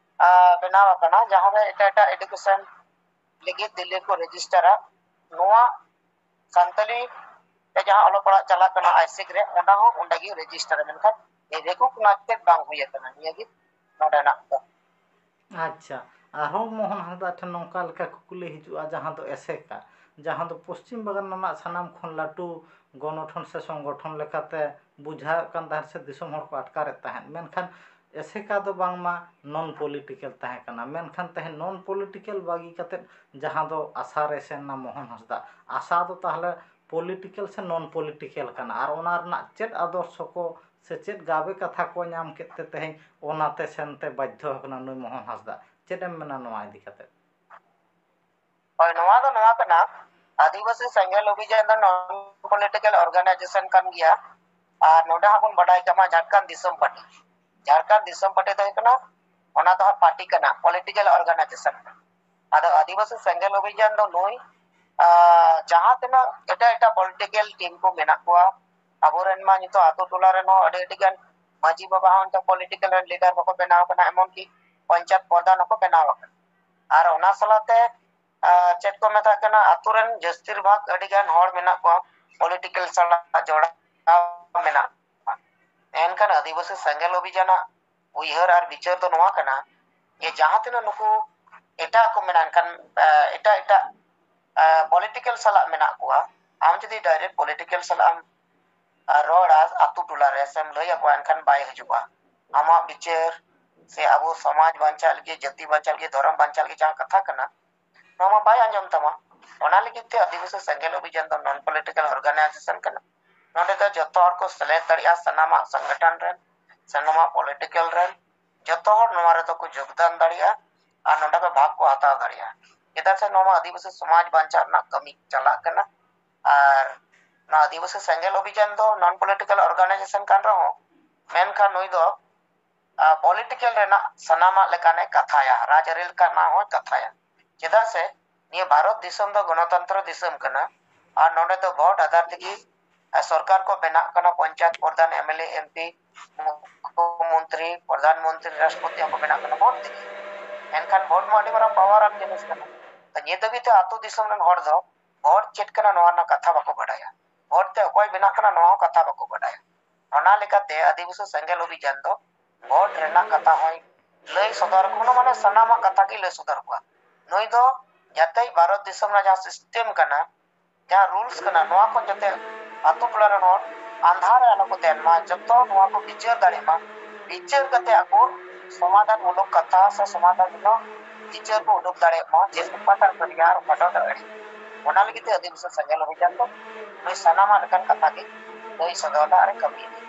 ᱵᱮᱱᱟᱣ ᱟᱠᱟᱱᱟ, ᱡᱟᱦᱟᱸ ᱨᱮ ᱮᱴᱟᱜ ᱮᱴᱟᱜ education ᱞᱟᱹᱜᱤᱫ ᱫᱤᱞᱞᱤ ᱨᱮᱠᱚ registerᱟ᱾ ᱱᱚᱣᱟ ᱥᱟᱱᱛᱟᱞᱤ ᱛᱮ ᱡᱟᱦᱟᱸ ᱚᱞᱚᱜ ᱯᱟᱲᱦᱟᱜ ᱪᱟᱞᱟᱜ ᱠᱟᱱᱟ ᱟᱭᱥᱮᱠ ᱨᱮ, ᱚᱱᱟ ᱦᱚᱸ ᱚᱸᱰᱮ ᱜᱮ register, ᱢᱮᱱᱠᱷᱟᱱ recognize ᱵᱟᱝ ᱦᱩᱭ ᱟᱠᱟᱱᱟ᱾ ᱱᱤᱭᱟᱹ ᱜᱮ ᱱᱚᱰᱮᱱᱟᱜ ᱫᱚ᱾ ᱟᱪᱪᱷᱟ, ᱟᱨᱦᱚᱸ ᱢᱳᱦᱚᱱ ᱦᱟᱸᱥᱫᱟ ᱴᱷᱮᱱ ᱱᱚᱝᱠᱟ ᱞᱮᱠᱟ ᱠᱩᱠᱞᱤ ᱦᱤᱡᱩᱜᱼᱟ, ᱡᱟᱦᱟᱸ ᱫᱚ ᱮᱥᱮᱠᱟ, ᱡᱟᱦᱟᱸ ᱫᱚ ᱯᱚᱥᱪᱤᱢ ᱵᱟᱝᱜᱟᱞ ᱨᱮᱱᱟᱜ ᱥᱟᱱᱟᱢ ᱠᱷᱚᱱ ᱞᱟᱹᱴᱩ ᱜᱚᱱᱚᱴᱷᱚᱱ ᱥᱮ ᱥᱚᱝᱜᱚᱴᱷᱚᱱ ᱞᱮᱠᱟᱛᱮ ᱵᱩᱡᱷᱟᱹᱣᱮᱫ ᱠᱟᱱ ᱛᱟᱦᱮᱸᱫ ᱥᱮ ᱫᱤᱥᱚᱢ ᱦᱚᱲ ᱠᱚ ᱟᱴᱠᱟᱨᱮᱫ ᱛᱟᱦᱮᱸᱫ, ᱢᱮᱱᱠᱷᱟᱱ ᱮᱥᱮᱠᱟ ᱫᱚ ᱵᱟᱝᱢᱟ non political ᱛᱟᱦᱮᱸ ᱠᱟᱱᱟ, ᱢᱮᱱᱠᱷᱟᱱ ᱛᱮᱦᱮᱧ non political ᱵᱟᱹᱜᱤ ᱠᱟᱛᱮᱫ ᱡᱟᱦᱟᱸ ᱫᱚ ᱟᱥᱟ ᱨᱮ ᱥᱮᱱ ᱮᱱᱟ ᱢᱳᱦᱚᱱ ᱦᱟᱸᱥᱫᱟ, ᱟᱥᱟ ᱫᱚ ᱛᱟᱦᱚᱞᱮ political ᱥᱮ non political ᱠᱟᱱᱟ, ᱟᱨ ᱚᱱᱟ ᱨᱮᱱᱟᱜ ᱪᱮᱫ ᱟᱫᱚᱨᱥᱚ ᱠᱚ ᱥᱮ ᱪᱮᱫ ᱜᱟᱵᱮ ᱠᱟᱛᱷᱟ ᱠᱚ ᱧᱟᱢ ᱠᱮᱫ ᱛᱮ ᱛᱮᱦᱮᱧ ᱚᱱᱟᱛᱮ ᱥᱮᱱᱛᱮ ᱵᱟᱫᱽᱫᱷᱚ ᱟᱠᱟᱱᱟ ᱱᱩᱭ ᱢᱳᱦᱚᱱ ᱦᱟᱸᱥᱫᱟ? ᱪᱮᱫ ᱮᱢ ᱢᱮᱱᱟ ᱱᱚᱣᱟ ᱤᱫᱤ ᱠᱟᱛᱮ? ᱦᱳᱭ, ᱱᱚᱣᱟ ᱫᱚ ᱱᱚᱣᱟ ᱠᱟᱱᱟ, ᱟᱹᱫᱤᱵᱟᱹᱥᱤ ᱥᱮᱸᱜᱮᱞ ᱚᱵᱷᱤᱡᱟᱱ ᱫᱚ non political organization ᱠᱟᱱ ᱜᱮᱭᱟ᱾ ᱟᱨ ᱱᱚᱰᱮ ᱦᱟᱸᱜ ᱵᱚᱱ ᱵᱟᱰᱟᱭ ᱠᱟᱜ ᱢᱟ ᱡᱷᱟᱲᱠᱷᱚᱸᱰ ᱫᱤᱥᱚᱢ ᱯᱟᱨᱴᱤ, ᱡᱷᱟᱲᱠᱷᱚᱸᱰ ᱫᱤᱥᱚᱢ ᱯᱟᱨᱴᱤ ᱫᱚ ᱦᱩᱭᱩᱜ ᱠᱟᱱᱟ, ᱚᱱᱟ ᱫᱚ ᱦᱟᱸᱜ ᱯᱟᱨᱴᱤ ᱠᱟᱱᱟ, political organization᱾ ᱟᱫᱚ ᱟᱹᱫᱤᱵᱟᱹᱥᱤ ᱥᱮᱸᱜᱮᱞ ᱚᱵᱷᱤᱡᱟᱱ ᱫᱚ ᱱᱩᱭ, ᱟᱸ, ᱡᱟᱦᱟᱸ ᱛᱤᱱᱟᱹᱜ ᱮᱴᱟᱜ ᱮᱴᱟᱜ political team ᱠᱚ ᱢᱮᱱᱟᱜ ᱠᱚᱣᱟ, ᱟᱵᱚᱨᱮᱱ ᱢᱟ ᱱᱤᱛᱚᱜ ᱟᱛᱳ ᱴᱚᱞᱟ ᱨᱮᱱ ᱦᱚᱸ ᱟᱹᱰᱤ ᱟᱹᱰᱤ ᱜᱟᱱ ᱢᱟᱹᱡᱷᱤ ᱵᱟᱵᱟ ᱦᱚᱸ ᱱᱤᱛᱚᱜ political ᱨᱮᱱ leader ᱵᱟᱠᱚ ᱵᱮᱱᱟᱣ ᱠᱟᱱᱟ, ᱮᱢᱚᱱ ᱠᱤ ᱯᱚᱧᱪᱟᱭᱮᱛ ᱯᱨᱚᱫᱷᱟᱱ ᱦᱚᱸᱠᱚ ᱵᱮᱱᱟᱣ ᱟᱠᱟᱱᱟ᱾ ᱟᱨ ᱚᱱᱟ ᱥᱟᱞᱟᱜ ᱛᱮ, ᱟᱸ, ᱪᱮᱫ ᱠᱚ ᱢᱮᱛᱟᱜ ᱠᱟᱱᱟ, ᱟᱛᱳ ᱨᱮᱱ ᱡᱟᱹᱥᱛᱤᱨ ᱵᱷᱟᱜᱽ ᱟᱹᱰᱤ ᱜᱟᱱ ᱦᱚᱲ ᱢᱮᱱᱟᱜ ᱠᱚᱣᱟ political ᱥᱟᱞᱟᱜ ᱡᱚᱲᱟᱣ ᱢᱮᱱᱟᱜ ᱠᱚᱣᱟ᱾ ᱮᱱᱠᱷᱟᱱ ᱟᱹᱫᱤᱵᱟᱹᱥᱤ ᱥᱮᱸᱜᱮᱞ ᱚᱵᱷᱤᱡᱟᱱᱟᱜ ᱩᱭᱦᱟᱹᱨ ᱟᱨ ᱵᱤᱪᱟᱹᱨ ᱫᱚ ᱱᱚᱣᱟ ᱠᱟᱱᱟ ᱡᱮ ᱡᱟᱦᱟᱸ ᱛᱤᱱᱟᱹᱜ ᱱᱩᱠᱩ ᱮᱴᱟᱜ ᱠᱚ ᱢᱮᱱᱟᱜ, ᱮᱱᱠᱷᱟᱱ, ᱟᱸ, ᱮᱴᱟᱜ ᱮᱴᱟᱜ, ᱟᱸ, political ᱥᱟᱞᱟᱜ ᱢᱮᱱᱟᱜ ᱠᱚᱣᱟ, ᱟᱢ ᱡᱩᱫᱤ direct political ᱥᱟᱞᱟᱜ ᱮᱢ, ᱟᱸ, ᱨᱚᱲᱟ ᱟᱛᱳ ᱴᱚᱞᱟ ᱨᱮ ᱥᱮᱢ ᱞᱟᱹᱭ ᱟᱠᱚᱣᱟ, ᱮᱱᱠᱷᱟᱱ ᱵᱟᱭ ᱦᱤᱡᱩᱜᱼᱟ᱾ ᱟᱢᱟᱜ ᱵᱤᱪᱟᱹᱨ ᱥᱮ ᱟᱵᱚ ᱥᱚᱢᱟᱡᱽ ᱵᱟᱧᱪᱟᱜ ᱞᱟᱹᱜᱤᱫ, ᱡᱟᱹᱛᱤ ᱵᱟᱧᱪᱟᱜ ᱞᱟᱹᱜᱤᱫ, ᱫᱷᱚᱨᱚᱢ ᱵᱟᱧᱪᱟᱜ ᱞᱟᱹᱜᱤᱫ ᱡᱟᱦᱟᱸ ᱠᱟᱛᱷᱟ ᱠᱟᱱᱟ, ᱱᱚᱣᱟ ᱢᱟ ᱵᱟᱭ ᱟᱸᱡᱚᱢ ᱛᱟᱢᱟ᱾ ᱚᱱᱟ ᱞᱟᱹᱜᱤᱫ ᱛᱮ ᱟᱹᱫᱤᱵᱟᱹᱥᱤ ᱥᱮᱸᱜᱮᱞ ᱚᱵᱷᱤᱡᱟᱱ ᱫᱚ non political organization ᱠᱟᱱᱟ᱾ ᱱᱚᱰᱮ ᱫᱚ ᱡᱚᱛᱚ ᱦᱚᱲ ᱠᱚ ᱥᱮᱞᱮᱫ ᱫᱟᱲᱮᱭᱟᱜᱼᱟ, ᱥᱟᱱᱟᱢᱟᱜ ᱥᱚᱝᱜᱚᱴᱷᱚᱱ ᱨᱮᱱ, ᱥᱟᱱᱟᱢᱟᱜ political ᱨᱮᱱ, ᱡᱚᱛᱚ ᱦᱚᱲ ᱱᱚᱣᱟ ᱨᱮᱫᱚ ᱠᱚ ᱡᱳᱜᱽᱫᱟᱱ ᱫᱟᱲᱮᱭᱟᱜᱼᱟ ᱟᱨ ᱱᱚᱰᱮ ᱠᱷᱚᱱ ᱵᱷᱟᱜᱽ ᱠᱚ ᱦᱟᱛᱟᱣ ᱫᱟᱲᱮᱭᱟᱜᱼᱟ᱾ ᱪᱮᱫᱟᱜ ᱥᱮ ᱱᱚᱣᱟ ᱢᱟ ᱟᱹᱫᱤᱵᱟᱹᱥᱤ ᱥᱚᱢᱟᱡᱽ ᱵᱟᱧᱪᱟᱣ ᱨᱮᱱᱟᱜ ᱠᱟᱹᱢᱤ ᱪᱟᱞᱟᱜ ᱠᱟᱱᱟ᱾ ᱟᱨ ᱱᱚᱣᱟ ᱟᱹᱫᱤᱵᱟᱹᱥᱤ ᱥᱮᱸᱜᱮᱞ ᱚᱵᱷᱤᱡᱟᱱ ᱫᱚ non political organization ᱠᱟᱱ ᱨᱮᱦᱚᱸ, ᱢᱮᱱᱠᱷᱟᱱ ᱱᱩᱭ ᱫᱚ, ᱟᱸ, political ᱨᱮᱱᱟᱜ ᱥᱟᱱᱟᱢᱟᱜ ᱞᱮᱠᱟᱱᱮ ᱠᱟᱛᱷᱟᱭᱟ, ᱨᱟᱡᱽᱟᱹᱨᱤ ᱞᱮᱠᱟᱱᱟᱜ ᱦᱚᱸᱭ ᱠᱟᱛᱷᱟᱭᱟ᱾ ᱪᱮᱫᱟᱜ ᱥᱮ ᱱᱤᱭᱟᱹ ᱵᱷᱟᱨᱚᱛ ᱫᱤᱥᱚᱢ ᱫᱚ ᱜᱚᱱᱚᱛᱚᱱᱛᱨᱚ ᱫᱤᱥᱚᱢ ᱠᱟᱱᱟ, ᱟᱨ ᱱᱚᱰᱮ ᱫᱚ ᱵᱷᱳᱴ ᱟᱫᱷᱟᱨ ᱛᱮᱜᱮ, ᱟᱸ, ᱥᱚᱨᱠᱟᱨ ᱠᱚ ᱵᱮᱱᱟᱜ ᱠᱟᱱᱟ, ᱯᱚᱧᱪᱟᱭᱮᱛ ᱯᱨᱚᱫᱷᱟᱱ, MLA, MP, ᱢᱩᱠᱷᱚᱢᱚᱱᱛᱨᱤ, ᱯᱨᱚᱫᱷᱟᱱ ᱢᱚᱱᱛᱨᱤ, ᱨᱟᱥᱴᱨᱚᱯᱚᱛᱤ ᱦᱚᱸᱠᱚ ᱵᱮᱱᱟᱜ ᱠᱟᱱᱟ ᱵᱷᱳᱴ ᱛᱮᱜᱮ᱾ ᱮᱱᱠᱷᱟᱱ ᱵᱷᱳᱴ ᱢᱟ ᱟᱹᱰᱤ ᱢᱟᱨᱟᱝ power ᱟᱱ ᱡᱤᱱᱤᱥ ᱠᱟᱱᱟ᱾ ᱛᱚ ᱱᱤᱛ ᱫᱷᱟᱹᱵᱤᱡ ᱛᱮ ᱟᱛᱳ ᱫᱤᱥᱚᱢ ᱨᱮᱱ ᱦᱚᱲ ᱫᱚ ᱵᱷᱳᱴ ᱪᱮᱫ ᱠᱟᱱᱟ ᱱᱚᱣᱟ ᱨᱮᱱᱟᱜ ᱠᱟᱛᱷᱟ ᱵᱟᱠᱚ ᱵᱟᱰᱟᱭᱟ, ᱵᱷᱳᱴ ᱛᱮ ᱚᱠᱚᱭ ᱵᱮᱱᱟᱜ ᱠᱟᱱᱟ ᱱᱚᱣᱟ ᱦᱚᱸ ᱠᱟᱛᱷᱟ ᱵᱟᱠᱚ ᱵᱟᱰᱟᱭᱟ᱾ ᱚᱱᱟ ᱞᱮᱠᱟᱛᱮ ᱟᱹᱫᱤᱵᱟᱹᱥᱤ ᱥᱮᱸᱜᱮᱞ ᱚᱵᱷᱤᱡᱟᱱ ᱫᱚ ᱵᱷᱳᱴ ᱨᱮᱱᱟᱜ ᱠᱟᱛᱷᱟ ᱦᱚᱸᱭ ᱞᱟᱹᱭ ᱥᱚᱫᱚᱨ ᱠᱚᱣᱟ, ᱢᱟᱱᱮ ᱥᱟᱱᱟᱢᱟᱜ ᱠᱟᱛᱷᱟ ᱜᱮ ᱞᱟᱹᱭ ᱥᱚᱫᱚᱨ ᱠᱚᱣᱟ᱾ ᱱᱩᱭ ᱫᱚ ᱡᱟᱛᱮ ᱵᱷᱟᱨᱚᱛ ᱫᱤᱥᱚᱢ ᱨᱮᱱᱟᱜ ᱡᱟᱦᱟᱸ system ᱠᱟᱱᱟ, ᱡᱟᱦᱟᱸ rules ᱠᱟᱱᱟ, ᱱᱚᱣᱟ ᱠᱚ ᱡᱟᱛᱮ ᱟᱛᱳ ᱴᱚᱞᱟ ᱨᱮᱱ ᱦᱚᱲ ᱟᱸᱫᱷᱟᱨ ᱨᱮ ᱟᱞᱚ ᱠᱚ ᱛᱟᱦᱮᱱ ᱢᱟ, ᱡᱚᱛᱚ ᱱᱚᱣᱟ ᱠᱚ ᱵᱤᱪᱟᱹᱨ ᱫᱟᱲᱮᱭᱟᱜ ᱢᱟ᱾ ᱵᱤᱪᱟᱹᱨ ᱠᱟᱛᱮ ᱟᱠᱚ ᱥᱚᱢᱟᱫᱷᱟᱱ ᱢᱩᱞᱚᱠ ᱠᱟᱛᱷᱟ ᱥᱮ ᱥᱚᱢᱟᱫᱷᱟᱱ ᱢᱩᱞᱚᱠ ᱵᱤᱪᱟᱹᱨ ᱠᱚ ᱩᱰᱩᱠ ᱫᱟᱲᱮᱭᱟᱜ ᱢᱟ, ᱡᱮ ᱚᱠᱟᱴᱟᱜ ᱥᱟᱹᱨᱤᱭᱟ ᱟᱨ ᱚᱠᱟᱴᱟᱜ ᱫᱚ ᱮᱲᱮ᱾ ᱚᱱᱟ ᱞᱟᱹᱜᱤᱫ ᱛᱮ ᱟᱹᱫᱤᱵᱟᱹᱥᱤ ᱥᱮᱸᱜᱮᱞ ᱚᱵᱷᱤᱡᱟᱱ ᱫᱚ ᱱᱩᱭ ᱥᱟᱱᱟᱢᱟᱜ ᱞᱮᱠᱟᱱ ᱠᱟᱛᱷᱟ ᱜᱮ ᱞᱟᱹᱭ ᱥᱚᱫᱚᱨ ᱨᱮᱱᱟᱜ ᱨᱮ ᱠᱟᱹᱢᱤ ᱤᱫᱤ᱾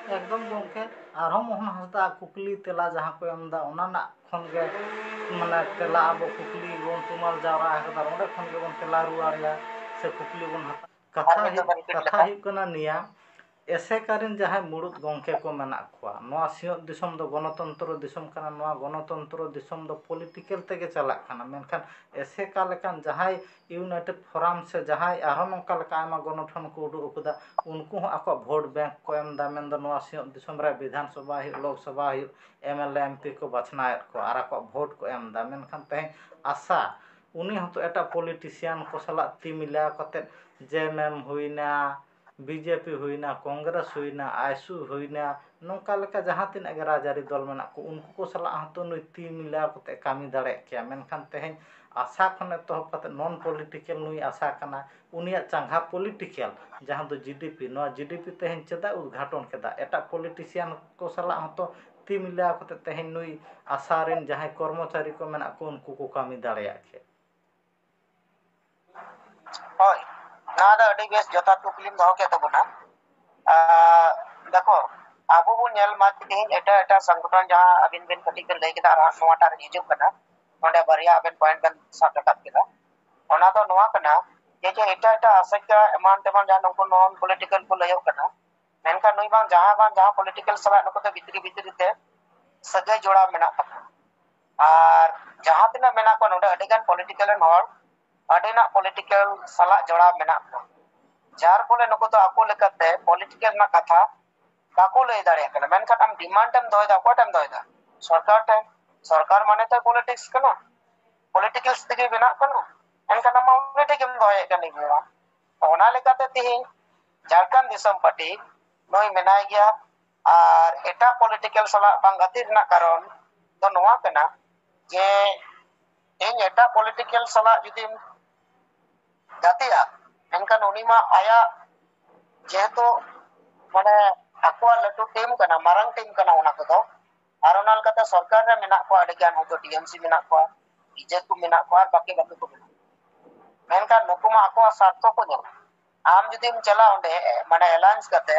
ᱮᱠᱫᱚᱢ ᱜᱚᱢᱠᱮ, ᱟᱨᱦᱚᱸ ᱢᱳᱦᱚᱱ ᱦᱟᱸᱥᱫᱟ ᱠᱩᱠᱞᱤ ᱛᱮᱞᱟ ᱡᱟᱦᱟᱸ ᱠᱚ ᱮᱢ ᱮᱫᱟ, ᱚᱱᱟ ᱨᱮᱱᱟᱜ ᱠᱷᱚᱱ ᱜᱮ ᱢᱟᱱᱮ ᱛᱮᱞᱟ ᱟᱵᱚ ᱠᱩᱠᱞᱤ ᱵᱚᱱ ᱛᱩᱢᱟᱹᱞ ᱡᱟᱣᱨᱟ ᱟᱠᱟᱫᱟ, ᱚᱸᱰᱮ ᱠᱷᱚᱱ ᱜᱮᱵᱚᱱ ᱛᱮᱞᱟ ᱨᱩᱣᱟᱹᱲᱮᱭᱟ ᱥᱮ ᱠᱩᱠᱞᱤ ᱵᱚᱱ ᱦᱟᱛᱟᱣᱟ᱾ ᱠᱟᱛᱷᱟ ᱟᱨ ᱢᱤᱫ ᱦᱩᱭᱩᱜ, ᱫᱚ ᱵᱟᱹᱞᱤ ᱠᱟᱛᱷᱟ ᱞᱮᱠᱟ᱾ ᱦᱩᱭᱩᱜ ᱠᱟᱱᱟ ᱱᱤᱭᱟᱹ, ᱮᱥᱮᱠᱟ ᱨᱮᱱ ᱡᱟᱦᱟᱸᱭ ᱢᱩᱲᱩᱫ ᱜᱚᱢᱠᱮ ᱠᱚ ᱢᱮᱱᱟᱜ ᱠᱚᱣᱟ, ᱱᱚᱣᱟ ᱥᱤᱧᱚᱛ ᱫᱤᱥᱚᱢ ᱫᱚ ᱜᱚᱱᱚᱛᱚᱱᱛᱨᱚ ᱫᱤᱥᱚᱢ ᱠᱟᱱᱟ, ᱱᱚᱣᱟ ᱜᱚᱱᱚᱛᱚᱱᱛᱨᱚ ᱫᱤᱥᱚᱢ ᱫᱚ ᱯᱚᱞᱤᱴᱤᱠᱮᱞ ᱛᱮᱜᱮ ᱪᱟᱞᱟᱜ ᱠᱟᱱᱟ, ᱢᱮᱱᱠᱷᱟᱱ ᱮᱥᱮᱠᱟ ᱞᱮᱠᱟᱱ ᱡᱟᱦᱟᱸᱭ ᱤᱭᱩᱱᱟᱭᱴᱮᱰ ᱯᱷᱳᱨᱟᱢ ᱥᱮ ᱡᱟᱦᱟᱸᱭ ᱟᱨᱦᱚᱸ ᱱᱚᱝᱠᱟ ᱞᱮᱠᱟ ᱟᱭᱢᱟ ᱜᱚᱱᱚᱴᱷᱚᱱ ᱠᱚ ᱩᱰᱩᱠ ᱟᱠᱟᱫᱟ, ᱩᱱᱠᱩ ᱦᱚᱸ ᱟᱠᱚᱣᱟᱜ ᱵᱷᱳᱴ ᱵᱮᱝᱠ ᱠᱚ ᱮᱢ ᱮᱫᱟ, ᱢᱮᱱᱫᱚ ᱱᱚᱣᱟ ᱥᱤᱧᱚᱛ ᱫᱤᱥᱚᱢ ᱨᱮ ᱵᱤᱫᱷᱟᱱ ᱥᱚᱵᱷᱟ ᱦᱩᱭᱩᱜ, ᱞᱳᱠ ᱥᱚᱵᱷᱟ ᱦᱩᱭᱩᱜ, M L A, M P ᱠᱚ ᱵᱟᱪᱷᱱᱟᱣᱮᱫ ᱠᱚᱣᱟ ᱟᱨ ᱟᱠᱚᱣᱟᱜ ᱵᱷᱳᱴ ᱠᱚ ᱮᱢ ᱮᱫᱟ, ᱢᱮᱱᱠᱷᱟᱱ ᱛᱮᱦᱮᱧ ᱟᱥᱟ ᱩᱱᱤ ᱦᱚᱸᱛᱚ ᱮᱴᱟᱜ ᱯᱚᱞᱤᱴᱤᱥᱤᱭᱟᱱ ᱠᱚ ᱥᱟᱞᱟᱜ ᱛᱤ ᱢᱤᱞᱟᱣ ᱠᱟᱛᱮᱫ ᱡᱮ ᱮᱢ ᱮᱢ ᱦᱩᱭᱱᱟ, ᱵᱤ ᱡᱮ ᱯᱤ ᱦᱩᱭᱱᱟ, ᱠᱚᱝᱜᱨᱮᱥ ᱦᱩᱭᱱᱟ, ᱟᱭᱥᱩ ᱦᱩᱭᱱᱟ, ᱱᱚᱝᱠᱟ ᱞᱮᱠᱟ ᱡᱟᱦᱟᱸ ᱛᱤᱱᱟᱹᱜ ᱜᱮ ᱨᱟᱡᱽᱟᱹᱨᱤ ᱫᱚᱞ ᱢᱮᱱᱟᱜ ᱠᱚ, ᱩᱱᱠᱩ ᱠᱚ ᱥᱟᱞᱟᱜ ᱦᱚᱸᱛᱚ ᱱᱩᱭ ᱛᱤ ᱢᱤᱞᱟᱣ ᱠᱟᱛᱮ ᱠᱟᱹᱢᱤ ᱫᱟᱲᱮᱭᱟᱜ ᱠᱮᱭᱟ᱾ ᱢᱮᱱᱠᱷᱟᱱ ᱛᱮᱦᱮᱧ ᱟᱥᱟ ᱠᱷᱚᱱ ᱮᱛᱚᱦᱚᱵ ᱠᱟᱛᱮ ᱱᱚᱱ ᱯᱚᱞᱤᱴᱤᱠᱮᱞ ᱱᱩᱭ ᱟᱥᱟ ᱠᱟᱱᱟ, ᱩᱱᱤᱭᱟᱜ ᱪᱟᱸᱜᱟ ᱯᱚᱞᱤᱴᱤᱠᱮᱞ ᱡᱟᱦᱟᱸ ᱫᱚ ᱡᱤ ᱰᱤ ᱯᱤ, ᱱᱚᱣᱟ ᱡᱤ ᱰᱤ ᱯᱤ ᱛᱮᱦᱮᱧ ᱪᱮᱫᱟᱜ ᱩᱫᱽᱜᱷᱟᱴᱚᱱ ᱠᱮᱫᱟ? ᱮᱴᱟᱜ ᱯᱚᱞᱤᱴᱤᱥᱤᱭᱟᱱ ᱠᱚ ᱥᱟᱞᱟᱜ ᱦᱚᱸᱛᱚ ᱛᱤ ᱢᱤᱞᱟᱣ ᱠᱟᱛᱮ ᱛᱮᱦᱮᱧ ᱱᱩᱭ ᱟᱥᱟ ᱨᱮᱱ ᱡᱟᱦᱟᱸᱭ ᱠᱚᱨᱢᱚᱪᱟᱨᱤ ᱠᱚ ᱢᱮᱱᱟᱜ ᱠᱚ, ᱩᱱᱠᱩ ᱠᱚ ᱠᱟᱹᱢᱤ ᱫᱟᱲᱮᱭᱟᱜ ᱠᱮᱭᱟ᱾ ᱦᱳᱭ, ᱱᱚᱣᱟ ᱫᱚ ᱟᱹᱰᱤ ᱵᱮᱥ ᱡᱚᱛᱷᱟᱛ ᱠᱩᱠᱞᱤᱢ ᱫᱚᱦᱚ ᱠᱮᱫ ᱛᱟᱵᱚᱱᱟ᱾ ᱟᱨ ᱫᱮᱠᱷᱚ, ᱟᱵᱚ ᱵᱚᱱ ᱧᱮᱞ ᱢᱟ ᱛᱮᱦᱮᱧ ᱮᱴᱟᱜ ᱮᱴᱟᱜ ᱥᱚᱝᱜᱚᱴᱷᱚᱱ ᱡᱟᱦᱟᱸ ᱟᱹᱵᱤᱱ ᱵᱤᱱ ᱠᱟᱹᱴᱤᱡ ᱵᱤᱱ ᱞᱟᱹᱭ ᱠᱮᱫᱟ ᱟᱨ ᱱᱚᱣᱟᱴᱟᱜ ᱨᱮ ᱦᱤᱡᱩᱜ ᱠᱟᱱᱟ, ᱚᱸᱰᱮ ᱵᱟᱨᱭᱟ ᱟᱵᱮᱱ ᱯᱚᱭᱮᱱᱴ ᱵᱮᱱ ᱥᱟᱵ ᱨᱟᱠᱟᱵ ᱠᱮᱫᱟ᱾ ᱚᱱᱟ ᱫᱚ ᱱᱚᱣᱟ ᱠᱟᱱᱟ ᱡᱮ, ᱡᱮ ᱮᱴᱟᱜ ᱮᱴᱟᱜ ᱟᱥᱮᱠᱟ ᱮᱢᱟᱱ ᱛᱮᱢᱟᱱ ᱡᱟᱦᱟᱸ ᱱᱩᱠᱩ ᱱᱚᱱ ᱯᱚᱞᱤᱴᱤᱠᱟᱞ ᱠᱚ ᱞᱟᱹᱭᱚᱜ ᱠᱟᱱᱟ, ᱢᱮᱱᱠᱷᱟᱱ ᱱᱩᱭ ᱵᱟᱝ ᱡᱟᱦᱟᱸ ᱵᱟᱝ ᱡᱟᱦᱟᱸ ᱯᱚᱞᱤᱴᱤᱠᱟᱞ ᱥᱟᱞᱟᱜ ᱱᱩᱠᱩ ᱫᱚ ᱵᱷᱤᱛᱨᱤ ᱵᱷᱤᱛᱨᱤ ᱛᱮ ᱥᱟᱹᱜᱟᱹᱭ ᱡᱚᱲᱟᱣ ᱢᱮᱱᱟᱜ ᱛᱟᱠᱚᱣᱟ᱾ ᱟᱨ ᱡᱟᱦᱟᱸ ᱛᱤᱱᱟᱹᱜ ᱢᱮᱱᱟᱜ ᱠᱚᱣᱟ ᱱᱚᱰᱮ ᱟᱹᱰᱤᱜᱟᱱ ᱯᱚᱞᱤᱴᱤᱠᱟᱞ ᱨᱮᱱ ᱦᱚᱲ ᱟᱹᱰᱤᱱᱟᱜ ᱯᱚᱞᱤᱴᱤᱠᱟᱞ ᱥᱟᱞᱟᱜ ᱡᱚᱲᱟᱣ ᱢᱮᱱᱟᱜ ᱠᱚᱣᱟ, ᱡᱟᱨ ᱯᱷᱚᱞᱮ ᱱᱩᱠᱩ ᱫᱚ ᱟᱠᱚ ᱞᱮᱠᱟᱛᱮ ᱯᱚᱞᱤᱴᱤᱠᱟᱞ ᱨᱮᱱᱟᱜ ᱠᱟᱛᱷᱟ ᱵᱟᱠᱚ ᱞᱟᱹᱭ ᱫᱟᱲᱮᱭᱟᱜ ᱠᱟᱱᱟ᱾ ᱢᱮᱱᱠᱷᱟᱱ ᱟᱢ ᱰᱤᱢᱟᱱᱰ ᱮᱢ ᱫᱚᱦᱚᱭᱮᱫᱟ, ᱚᱠᱚᱭ ᱴᱷᱮᱱ ᱮᱢ ᱫᱚᱦᱚᱭᱮᱫᱟ? ᱥᱚᱨᱠᱟᱨ ᱴᱷᱮᱱ᱾ ᱥᱚᱨᱠᱟᱨ ᱢᱟᱱᱮ ᱛᱚ ᱯᱚᱞᱤᱴᱤᱠᱥ ᱠᱟᱱᱟ, ᱯᱚᱞᱤᱴᱤᱠᱟᱞ ᱛᱮᱜᱮ ᱵᱮᱱᱟᱜ ᱠᱟᱱᱟ᱾ ᱮᱱᱠᱷᱟᱱ ᱟᱢ ᱢᱟ ᱩᱱᱤ ᱴᱷᱮᱱ ᱜᱮᱢ ᱫᱚᱦᱚᱭᱮᱫ ᱠᱟᱱ ᱜᱮᱭᱟ᱾ ᱚᱱᱟ ᱞᱮᱠᱟᱛᱮ ᱛᱮᱦᱮᱧ ᱡᱷᱟᱲᱠᱷᱚᱸᱰ ᱫᱤᱥᱚᱢ ᱯᱟᱨᱴᱤ ᱱᱩᱭ ᱢᱮᱱᱟᱭ ᱜᱮᱭᱟ, ᱟᱨ ᱮᱴᱟᱜ ᱯᱚᱞᱤᱴᱤᱠᱟᱞ ᱥᱟᱞᱟᱜ ᱵᱟᱝ ᱜᱟᱛᱮ ᱨᱮᱱᱟᱜ ᱠᱟᱨᱚᱱ ᱫᱚ ᱱᱚᱣᱟ ᱠᱟᱱᱟ ᱡᱮ ᱤᱧ ᱮᱴᱟᱜ ᱯᱚᱞᱤᱴᱤᱠᱟᱞ ᱥᱟᱞᱟᱜ ᱡᱩᱫᱤᱢ ᱜᱟᱛᱮᱜᱼᱟ, ᱮᱱᱠᱷᱟᱱ ᱩᱱᱤ ᱢᱟ ᱟᱭᱟᱜ ᱡᱮᱦᱮᱛᱩ ᱢᱟᱱᱮ ᱟᱠᱚᱣᱟᱜ ᱞᱟᱹᱴᱩ ᱴᱤᱢ ᱠᱟᱱᱟ, ᱢᱟᱨᱟᱝ ᱴᱤᱢ ᱠᱟᱱᱟ ᱚᱱᱟ ᱠᱚᱫᱚ, ᱟᱨ ᱚᱱᱟ ᱞᱮᱠᱟᱛᱮ ᱥᱚᱨᱠᱟᱨ ᱨᱮ ᱢᱮᱱᱟᱜ ᱠᱚᱣᱟ ᱟᱹᱰᱤ ᱜᱟᱱ, ᱦᱚᱭᱛᱳ ᱴᱤ ᱮᱢ ᱥᱤ ᱢᱮᱱᱟᱜ ᱠᱚᱣᱟ, ᱵᱤ ᱡᱮ ᱯᱤ ᱢᱮᱱᱟᱜ ᱠᱚᱣᱟ, ᱟᱨ ᱵᱟᱹᱠᱤ ᱵᱟᱹᱠᱤ ᱠᱚ ᱢᱮᱱᱟᱜ ᱠᱚᱣᱟ᱾ ᱢᱮᱱᱠᱷᱟᱱ ᱱᱩᱠᱩ ᱢᱟ ᱟᱠᱚᱣᱟᱜ ᱥᱟᱨᱛᱷᱚ ᱠᱚ ᱧᱮᱞᱟ᱾ ᱟᱢ ᱡᱩᱫᱤᱢ ᱪᱟᱞᱟᱜᱼᱟ ᱚᱸᱰᱮ, ᱢᱟᱱᱮ ᱮᱞᱟᱭᱮᱱᱥ ᱠᱟᱛᱮ,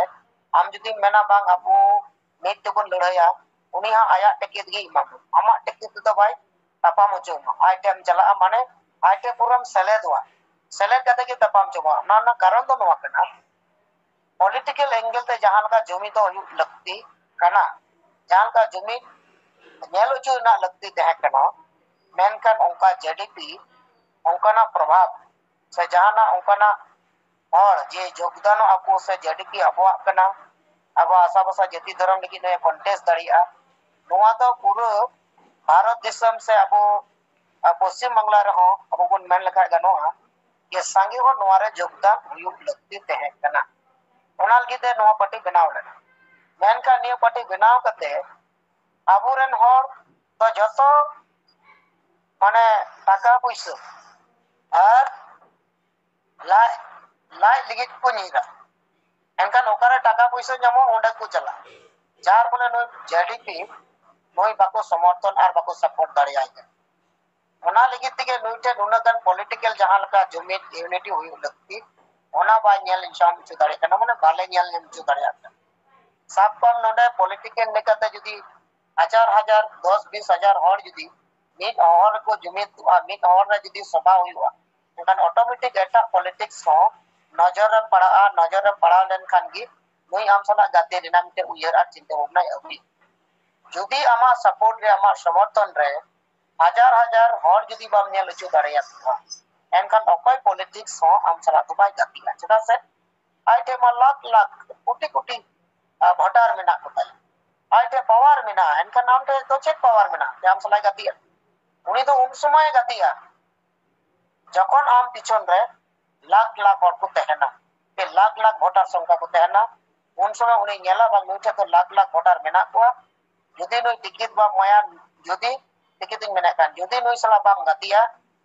ᱟᱢ ᱡᱩᱫᱤᱢ ᱢᱮᱱᱟ ᱵᱟᱝ ᱟᱵᱚ ᱢᱤᱫ ᱛᱮᱵᱚᱱ ᱞᱟᱹᱲᱦᱟᱹᱭᱟ, ᱩᱱᱤ ᱦᱚᱸ ᱟᱭᱟᱜ ᱴᱤᱠᱤᱴ ᱜᱮ ᱮᱢᱟᱢᱟ, ᱟᱢᱟᱜ ᱴᱤᱠᱤᱴ ᱛᱮᱫᱚ ᱵᱟᱭ ᱛᱟᱯᱟᱢ ᱦᱚᱪᱚ ᱟᱢᱟ᱾ ᱟᱡ ᱴᱷᱮᱱ ᱮᱢ ᱪᱟᱞᱟᱜᱼᱟ ᱢᱟᱱᱮ ᱟᱡ ᱴᱷᱮᱱ ᱯᱩᱨᱟᱹᱢ ᱥᱮᱞᱮᱫᱚᱜᱼᱟ, ᱥᱮᱞᱮᱫ ᱠᱟᱛᱮ ᱜᱮ ᱛᱟᱯᱟᱢ ᱦᱚᱪᱚ ᱟᱢᱟ᱾ ᱚᱱᱟ ᱨᱮᱱᱟᱜ ᱠᱟᱨᱚᱱ ᱫᱚ ᱱᱚᱣᱟ ᱠᱟᱱᱟ, ᱯᱚᱞᱤᱴᱤᱠᱮᱞ ᱮᱝᱜᱮᱞ ᱛᱮ ᱡᱟᱦᱟᱸ ᱞᱮᱠᱟ ᱡᱩᱢᱤᱫ ᱫᱚ ᱦᱩᱭᱩᱜ ᱞᱟᱹᱠᱛᱤ ᱠᱟᱱᱟ, ᱡᱟᱦᱟᱸ ᱞᱮᱠᱟ ᱡᱩᱢᱤᱫ ᱧᱮᱞ ᱦᱚᱪᱚ ᱨᱮᱱᱟᱜ ᱞᱟᱹᱠᱛᱤ ᱛᱟᱦᱮᱸ ᱠᱟᱱᱟ, ᱢᱮᱱᱠᱷᱟᱱ ᱚᱱᱠᱟ ᱡᱮᱰᱤᱯᱤ ᱚᱱᱠᱟᱱᱟᱜ ᱯᱨᱚᱵᱷᱟᱵᱽ ᱥᱮ ᱡᱟᱦᱟᱱᱟᱜ ᱚᱱᱠᱟᱱᱟᱜ ᱦᱚᱲ ᱡᱮ ᱡᱳᱜᱽᱫᱟᱱᱚᱜ ᱟᱠᱚ ᱥᱮ ᱡᱮᱰᱤᱯᱤ ᱟᱵᱚᱣᱟᱜ ᱠᱟᱱᱟ, ᱟᱵᱚ ᱟᱥᱟ ᱵᱷᱟᱥᱟ ᱡᱟᱹᱛᱤ ᱫᱷᱚᱨᱚᱢ ᱞᱟᱹᱜᱤᱫ ᱱᱚᱣᱟ ᱠᱚᱱᱴᱮᱥᱴ ᱫᱟᱲᱮᱭᱟᱜᱼᱟ, ᱱᱚᱣᱟ ᱫᱚ ᱯᱩᱨᱟᱹ ᱵᱷᱟᱨᱚᱛ ᱫᱤᱥᱚᱢ ᱥᱮ ᱟᱵᱚ ᱟᱨ ᱯᱚᱥᱪᱤᱢ ᱵᱟᱝᱞᱟ ᱨᱮᱦᱚᱸ ᱟᱵᱚ ᱵᱚᱱ ᱢᱮᱱ ᱞᱮᱠᱷᱟᱡ ᱜᱟᱱᱚᱜᱼᱟ ᱡᱮ ᱥᱟᱸᱜᱮ ᱦᱚᱲ ᱱᱚᱣᱟ ᱨᱮ ᱡᱳᱜᱽᱫᱟᱱ ᱦᱩᱭᱩᱜ ᱞᱟᱹᱠᱛᱤ ᱛᱟᱦᱮᱸ ᱠᱟᱱᱟ᱾ ᱚᱱᱟ ᱞᱟᱹᱜᱤᱫ ᱛᱮ ᱱᱚᱣᱟ ᱯᱟᱨᱴᱤ ᱵᱮᱱᱟᱣ ᱞᱮᱱᱟ᱾ ᱢᱮᱱᱠᱷᱟᱱ ᱱᱤᱭᱟᱹ ᱯᱟᱨᱴᱤ ᱵᱮᱱᱟᱣ ᱠᱟᱛᱮ ᱟᱵᱚᱨᱮᱱ ᱦᱚᱲ ᱫᱚ ᱡᱚᱛᱚ ᱢᱟᱱᱮ ᱴᱟᱠᱟ ᱯᱩᱭᱥᱟᱹ ᱟᱨ ᱞᱟᱡ ᱞᱟᱡ ᱞᱟᱹᱜᱤᱫ ᱠᱚ ᱧᱤᱨᱟ᱾ ᱮᱱᱠᱷᱟᱱ ᱚᱠᱟᱨᱮ ᱴᱟᱠᱟ ᱯᱩᱭᱥᱟᱹ ᱧᱟᱢᱚᱜ ᱚᱸᱰᱮ ᱠᱚ ᱪᱟᱞᱟᱜᱼᱟ᱾ ᱡᱟᱨ ᱯᱷᱚᱞᱮ ᱱᱩᱭ ᱡᱮᱰᱤᱯᱤ ᱱᱩᱭ ᱵᱟᱠᱚ ᱥᱚᱢᱚᱨᱛᱷᱚᱱ ᱟᱨ ᱵᱟᱠᱚ ᱥᱟᱯᱳᱨᱴ ᱫᱟᱲᱮᱭᱟᱭ ᱠᱟᱱᱟ᱾ ᱚᱱᱟ ᱞᱟᱹᱜᱤᱫ ᱛᱮᱜᱮ ᱱᱩᱭ ᱴᱷᱮᱱ ᱱᱩᱱᱟᱹᱜ ᱜᱟᱱ ᱯᱚᱞᱤᱴᱤᱠᱮᱞ ᱡᱟᱦᱟᱸ ᱞᱮᱠᱟ ᱡᱩᱢᱤᱫ ᱤᱭᱩᱱᱤᱴᱤ ᱦᱩᱭᱩᱜ ᱞᱟᱹᱠᱛᱤ ᱚᱱᱟ ᱵᱟᱭ ᱧᱮᱞ ᱧᱟᱢ ᱦᱚᱪᱚ ᱫᱟᱲᱮᱭᱟᱜ ᱠᱟᱱᱟ, ᱢᱟᱱᱮ ᱵᱟᱞᱮ ᱧᱮᱞ ᱧᱟᱢ ᱦᱚᱪᱚ ᱫᱟᱲᱮᱭᱟᱜ ᱠᱟᱱᱟ᱾ ᱥᱟᱵ ᱠᱟᱜ ᱢᱮ ᱱᱚᱰᱮ ᱯᱚᱞᱤᱴᱤᱠᱮᱞ ᱞᱮᱠᱟᱛᱮ ᱡᱩᱫᱤ ᱦᱟᱡᱟᱨ ᱦᱟᱡᱟᱨ ᱫᱚᱥ ᱵᱤᱥ ᱦᱟᱡᱟᱨ ᱦᱚᱲ ᱡᱩᱫᱤ ᱢᱤᱫ ᱦᱚᱲ ᱨᱮᱠᱚ ᱡᱩᱢᱤᱫᱚᱜᱼᱟ, ᱢᱤᱫ ᱦᱚᱲ ᱨᱮ ᱡᱩᱫᱤ ᱥᱚᱵᱷᱟ ᱦᱩᱭᱩᱜᱼᱟ, ᱮᱱᱠᱷᱟᱱ ᱚᱴᱳᱢᱮᱴᱤᱠ ᱮᱴᱟᱜ ᱯᱚᱞᱤᱴᱤᱠᱥ ᱦᱚᱸ ᱱᱚᱡᱚᱨ ᱨᱮᱢ ᱯᱟᱲᱟᱜᱼᱟ᱾ ᱱᱚᱡᱚᱨ ᱨᱮᱢ ᱯᱟᱲᱟᱣ ᱞᱮᱱᱠᱷᱟᱱ ᱜᱮ ᱱᱩᱭ ᱟᱢ ᱥᱟᱞᱟᱜ ᱜᱟᱛᱮ ᱨᱮᱱᱟᱜ ᱢᱤᱫᱴᱮᱱ ᱩᱭᱦᱟᱹᱨ ᱟᱨ ᱪᱤᱱᱛᱟᱹ ᱵᱷᱟᱵᱽᱱᱟᱭ ᱟᱹᱜᱩᱭᱟ᱾ ᱡᱩᱫᱤ ᱟᱢᱟᱜ ᱥᱟᱯᱳᱨᱴ ᱨᱮ, ᱟᱢᱟᱜ ᱥᱚᱢᱚᱨᱛᱷᱚᱱ ᱨᱮ ᱦᱟᱡᱟᱨ ᱦᱟᱡᱟᱨ ᱦᱚᱲ ᱡᱩᱫᱤ ᱵᱟᱢ ᱧᱮᱞ ᱦᱚᱪᱚ ᱫᱟᱲᱮᱭᱟᱠᱚᱣᱟ, ᱮᱱᱠᱷᱟᱱ ᱚᱠᱚᱭ ᱯᱚᱞᱤᱴᱤᱠᱥ ᱦᱚᱸ ᱟᱢ ᱥᱟᱞᱟᱜ ᱫᱚ ᱵᱟᱭ ᱜᱟᱛᱮᱜᱼᱟ᱾ ᱪᱮᱫᱟᱜ ᱥᱮ ᱟᱡ ᱴᱷᱮᱱ ᱢᱟ ᱞᱟᱠᱷ ᱞᱟᱠᱷ, ᱠᱳᱴᱤ ᱠᱳᱴᱤ, ᱟᱨ, ᱵᱷᱳᱴᱟᱨ ᱢᱮᱱᱟᱜ ᱠᱚᱛᱟᱭᱟ᱾ ᱟᱡ ᱴᱷᱮᱱ ᱯᱟᱣᱟᱨ ᱢᱮᱱᱟᱜᱼᱟ, ᱮᱱᱠᱷᱟᱱ ᱟᱢ ᱴᱷᱮᱱ ᱫᱚ ᱪᱮᱫ ᱯᱟᱣᱟᱨ ᱢᱮᱱᱟᱜᱼᱟ ᱡᱮ ᱟᱢ ᱥᱟᱞᱟᱜ ᱜᱟᱛᱮᱜᱼᱟ? ᱩᱱᱤ ᱫᱚ ᱩᱱ ᱥᱚᱢᱚᱭᱮ ᱜᱟᱛᱮᱜᱼᱟ ᱡᱚᱠᱷᱚᱱ ᱟᱢ ᱯᱤᱪᱷᱚᱱ ᱨᱮ ᱞᱟᱠᱷ ᱞᱟᱠᱷ ᱦᱚᱲ ᱠᱚ ᱛᱟᱦᱮᱱᱟ, ᱥᱮ ᱞᱟᱠᱷ ᱞᱟᱠᱷ ᱵᱷᱳᱴᱟᱨ ᱥᱚᱝᱠᱷᱟ ᱠᱚ ᱛᱟᱦᱮᱱᱟ, ᱩᱱ ᱥᱚᱢᱚᱭ ᱩᱱᱤ ᱧᱮᱞᱟ ᱵᱟᱝ ᱱᱩᱭ ᱴᱷᱮᱱ ᱫᱚ ᱞᱟᱠᱷ ᱞᱟᱠᱷ ᱵᱷᱳᱴᱟᱨ ᱢᱮᱱᱟᱜ ᱠᱚᱣᱟ᱾ ᱡᱩᱫᱤ ᱱᱩᱭ ᱴᱤᱠᱤᱴ ᱵᱟᱢ ᱮᱢᱟᱭᱟ, ᱡᱩᱫᱤ ᱴᱤᱠᱤᱴ ᱤᱧ ᱢᱮᱱᱮᱫ ᱠᱟᱱ, ᱡᱩᱫᱤ ᱱᱩᱭ ᱥᱟᱞᱟᱜ ᱵᱟᱢ ᱜᱟᱛᱮᱜᱼᱟ,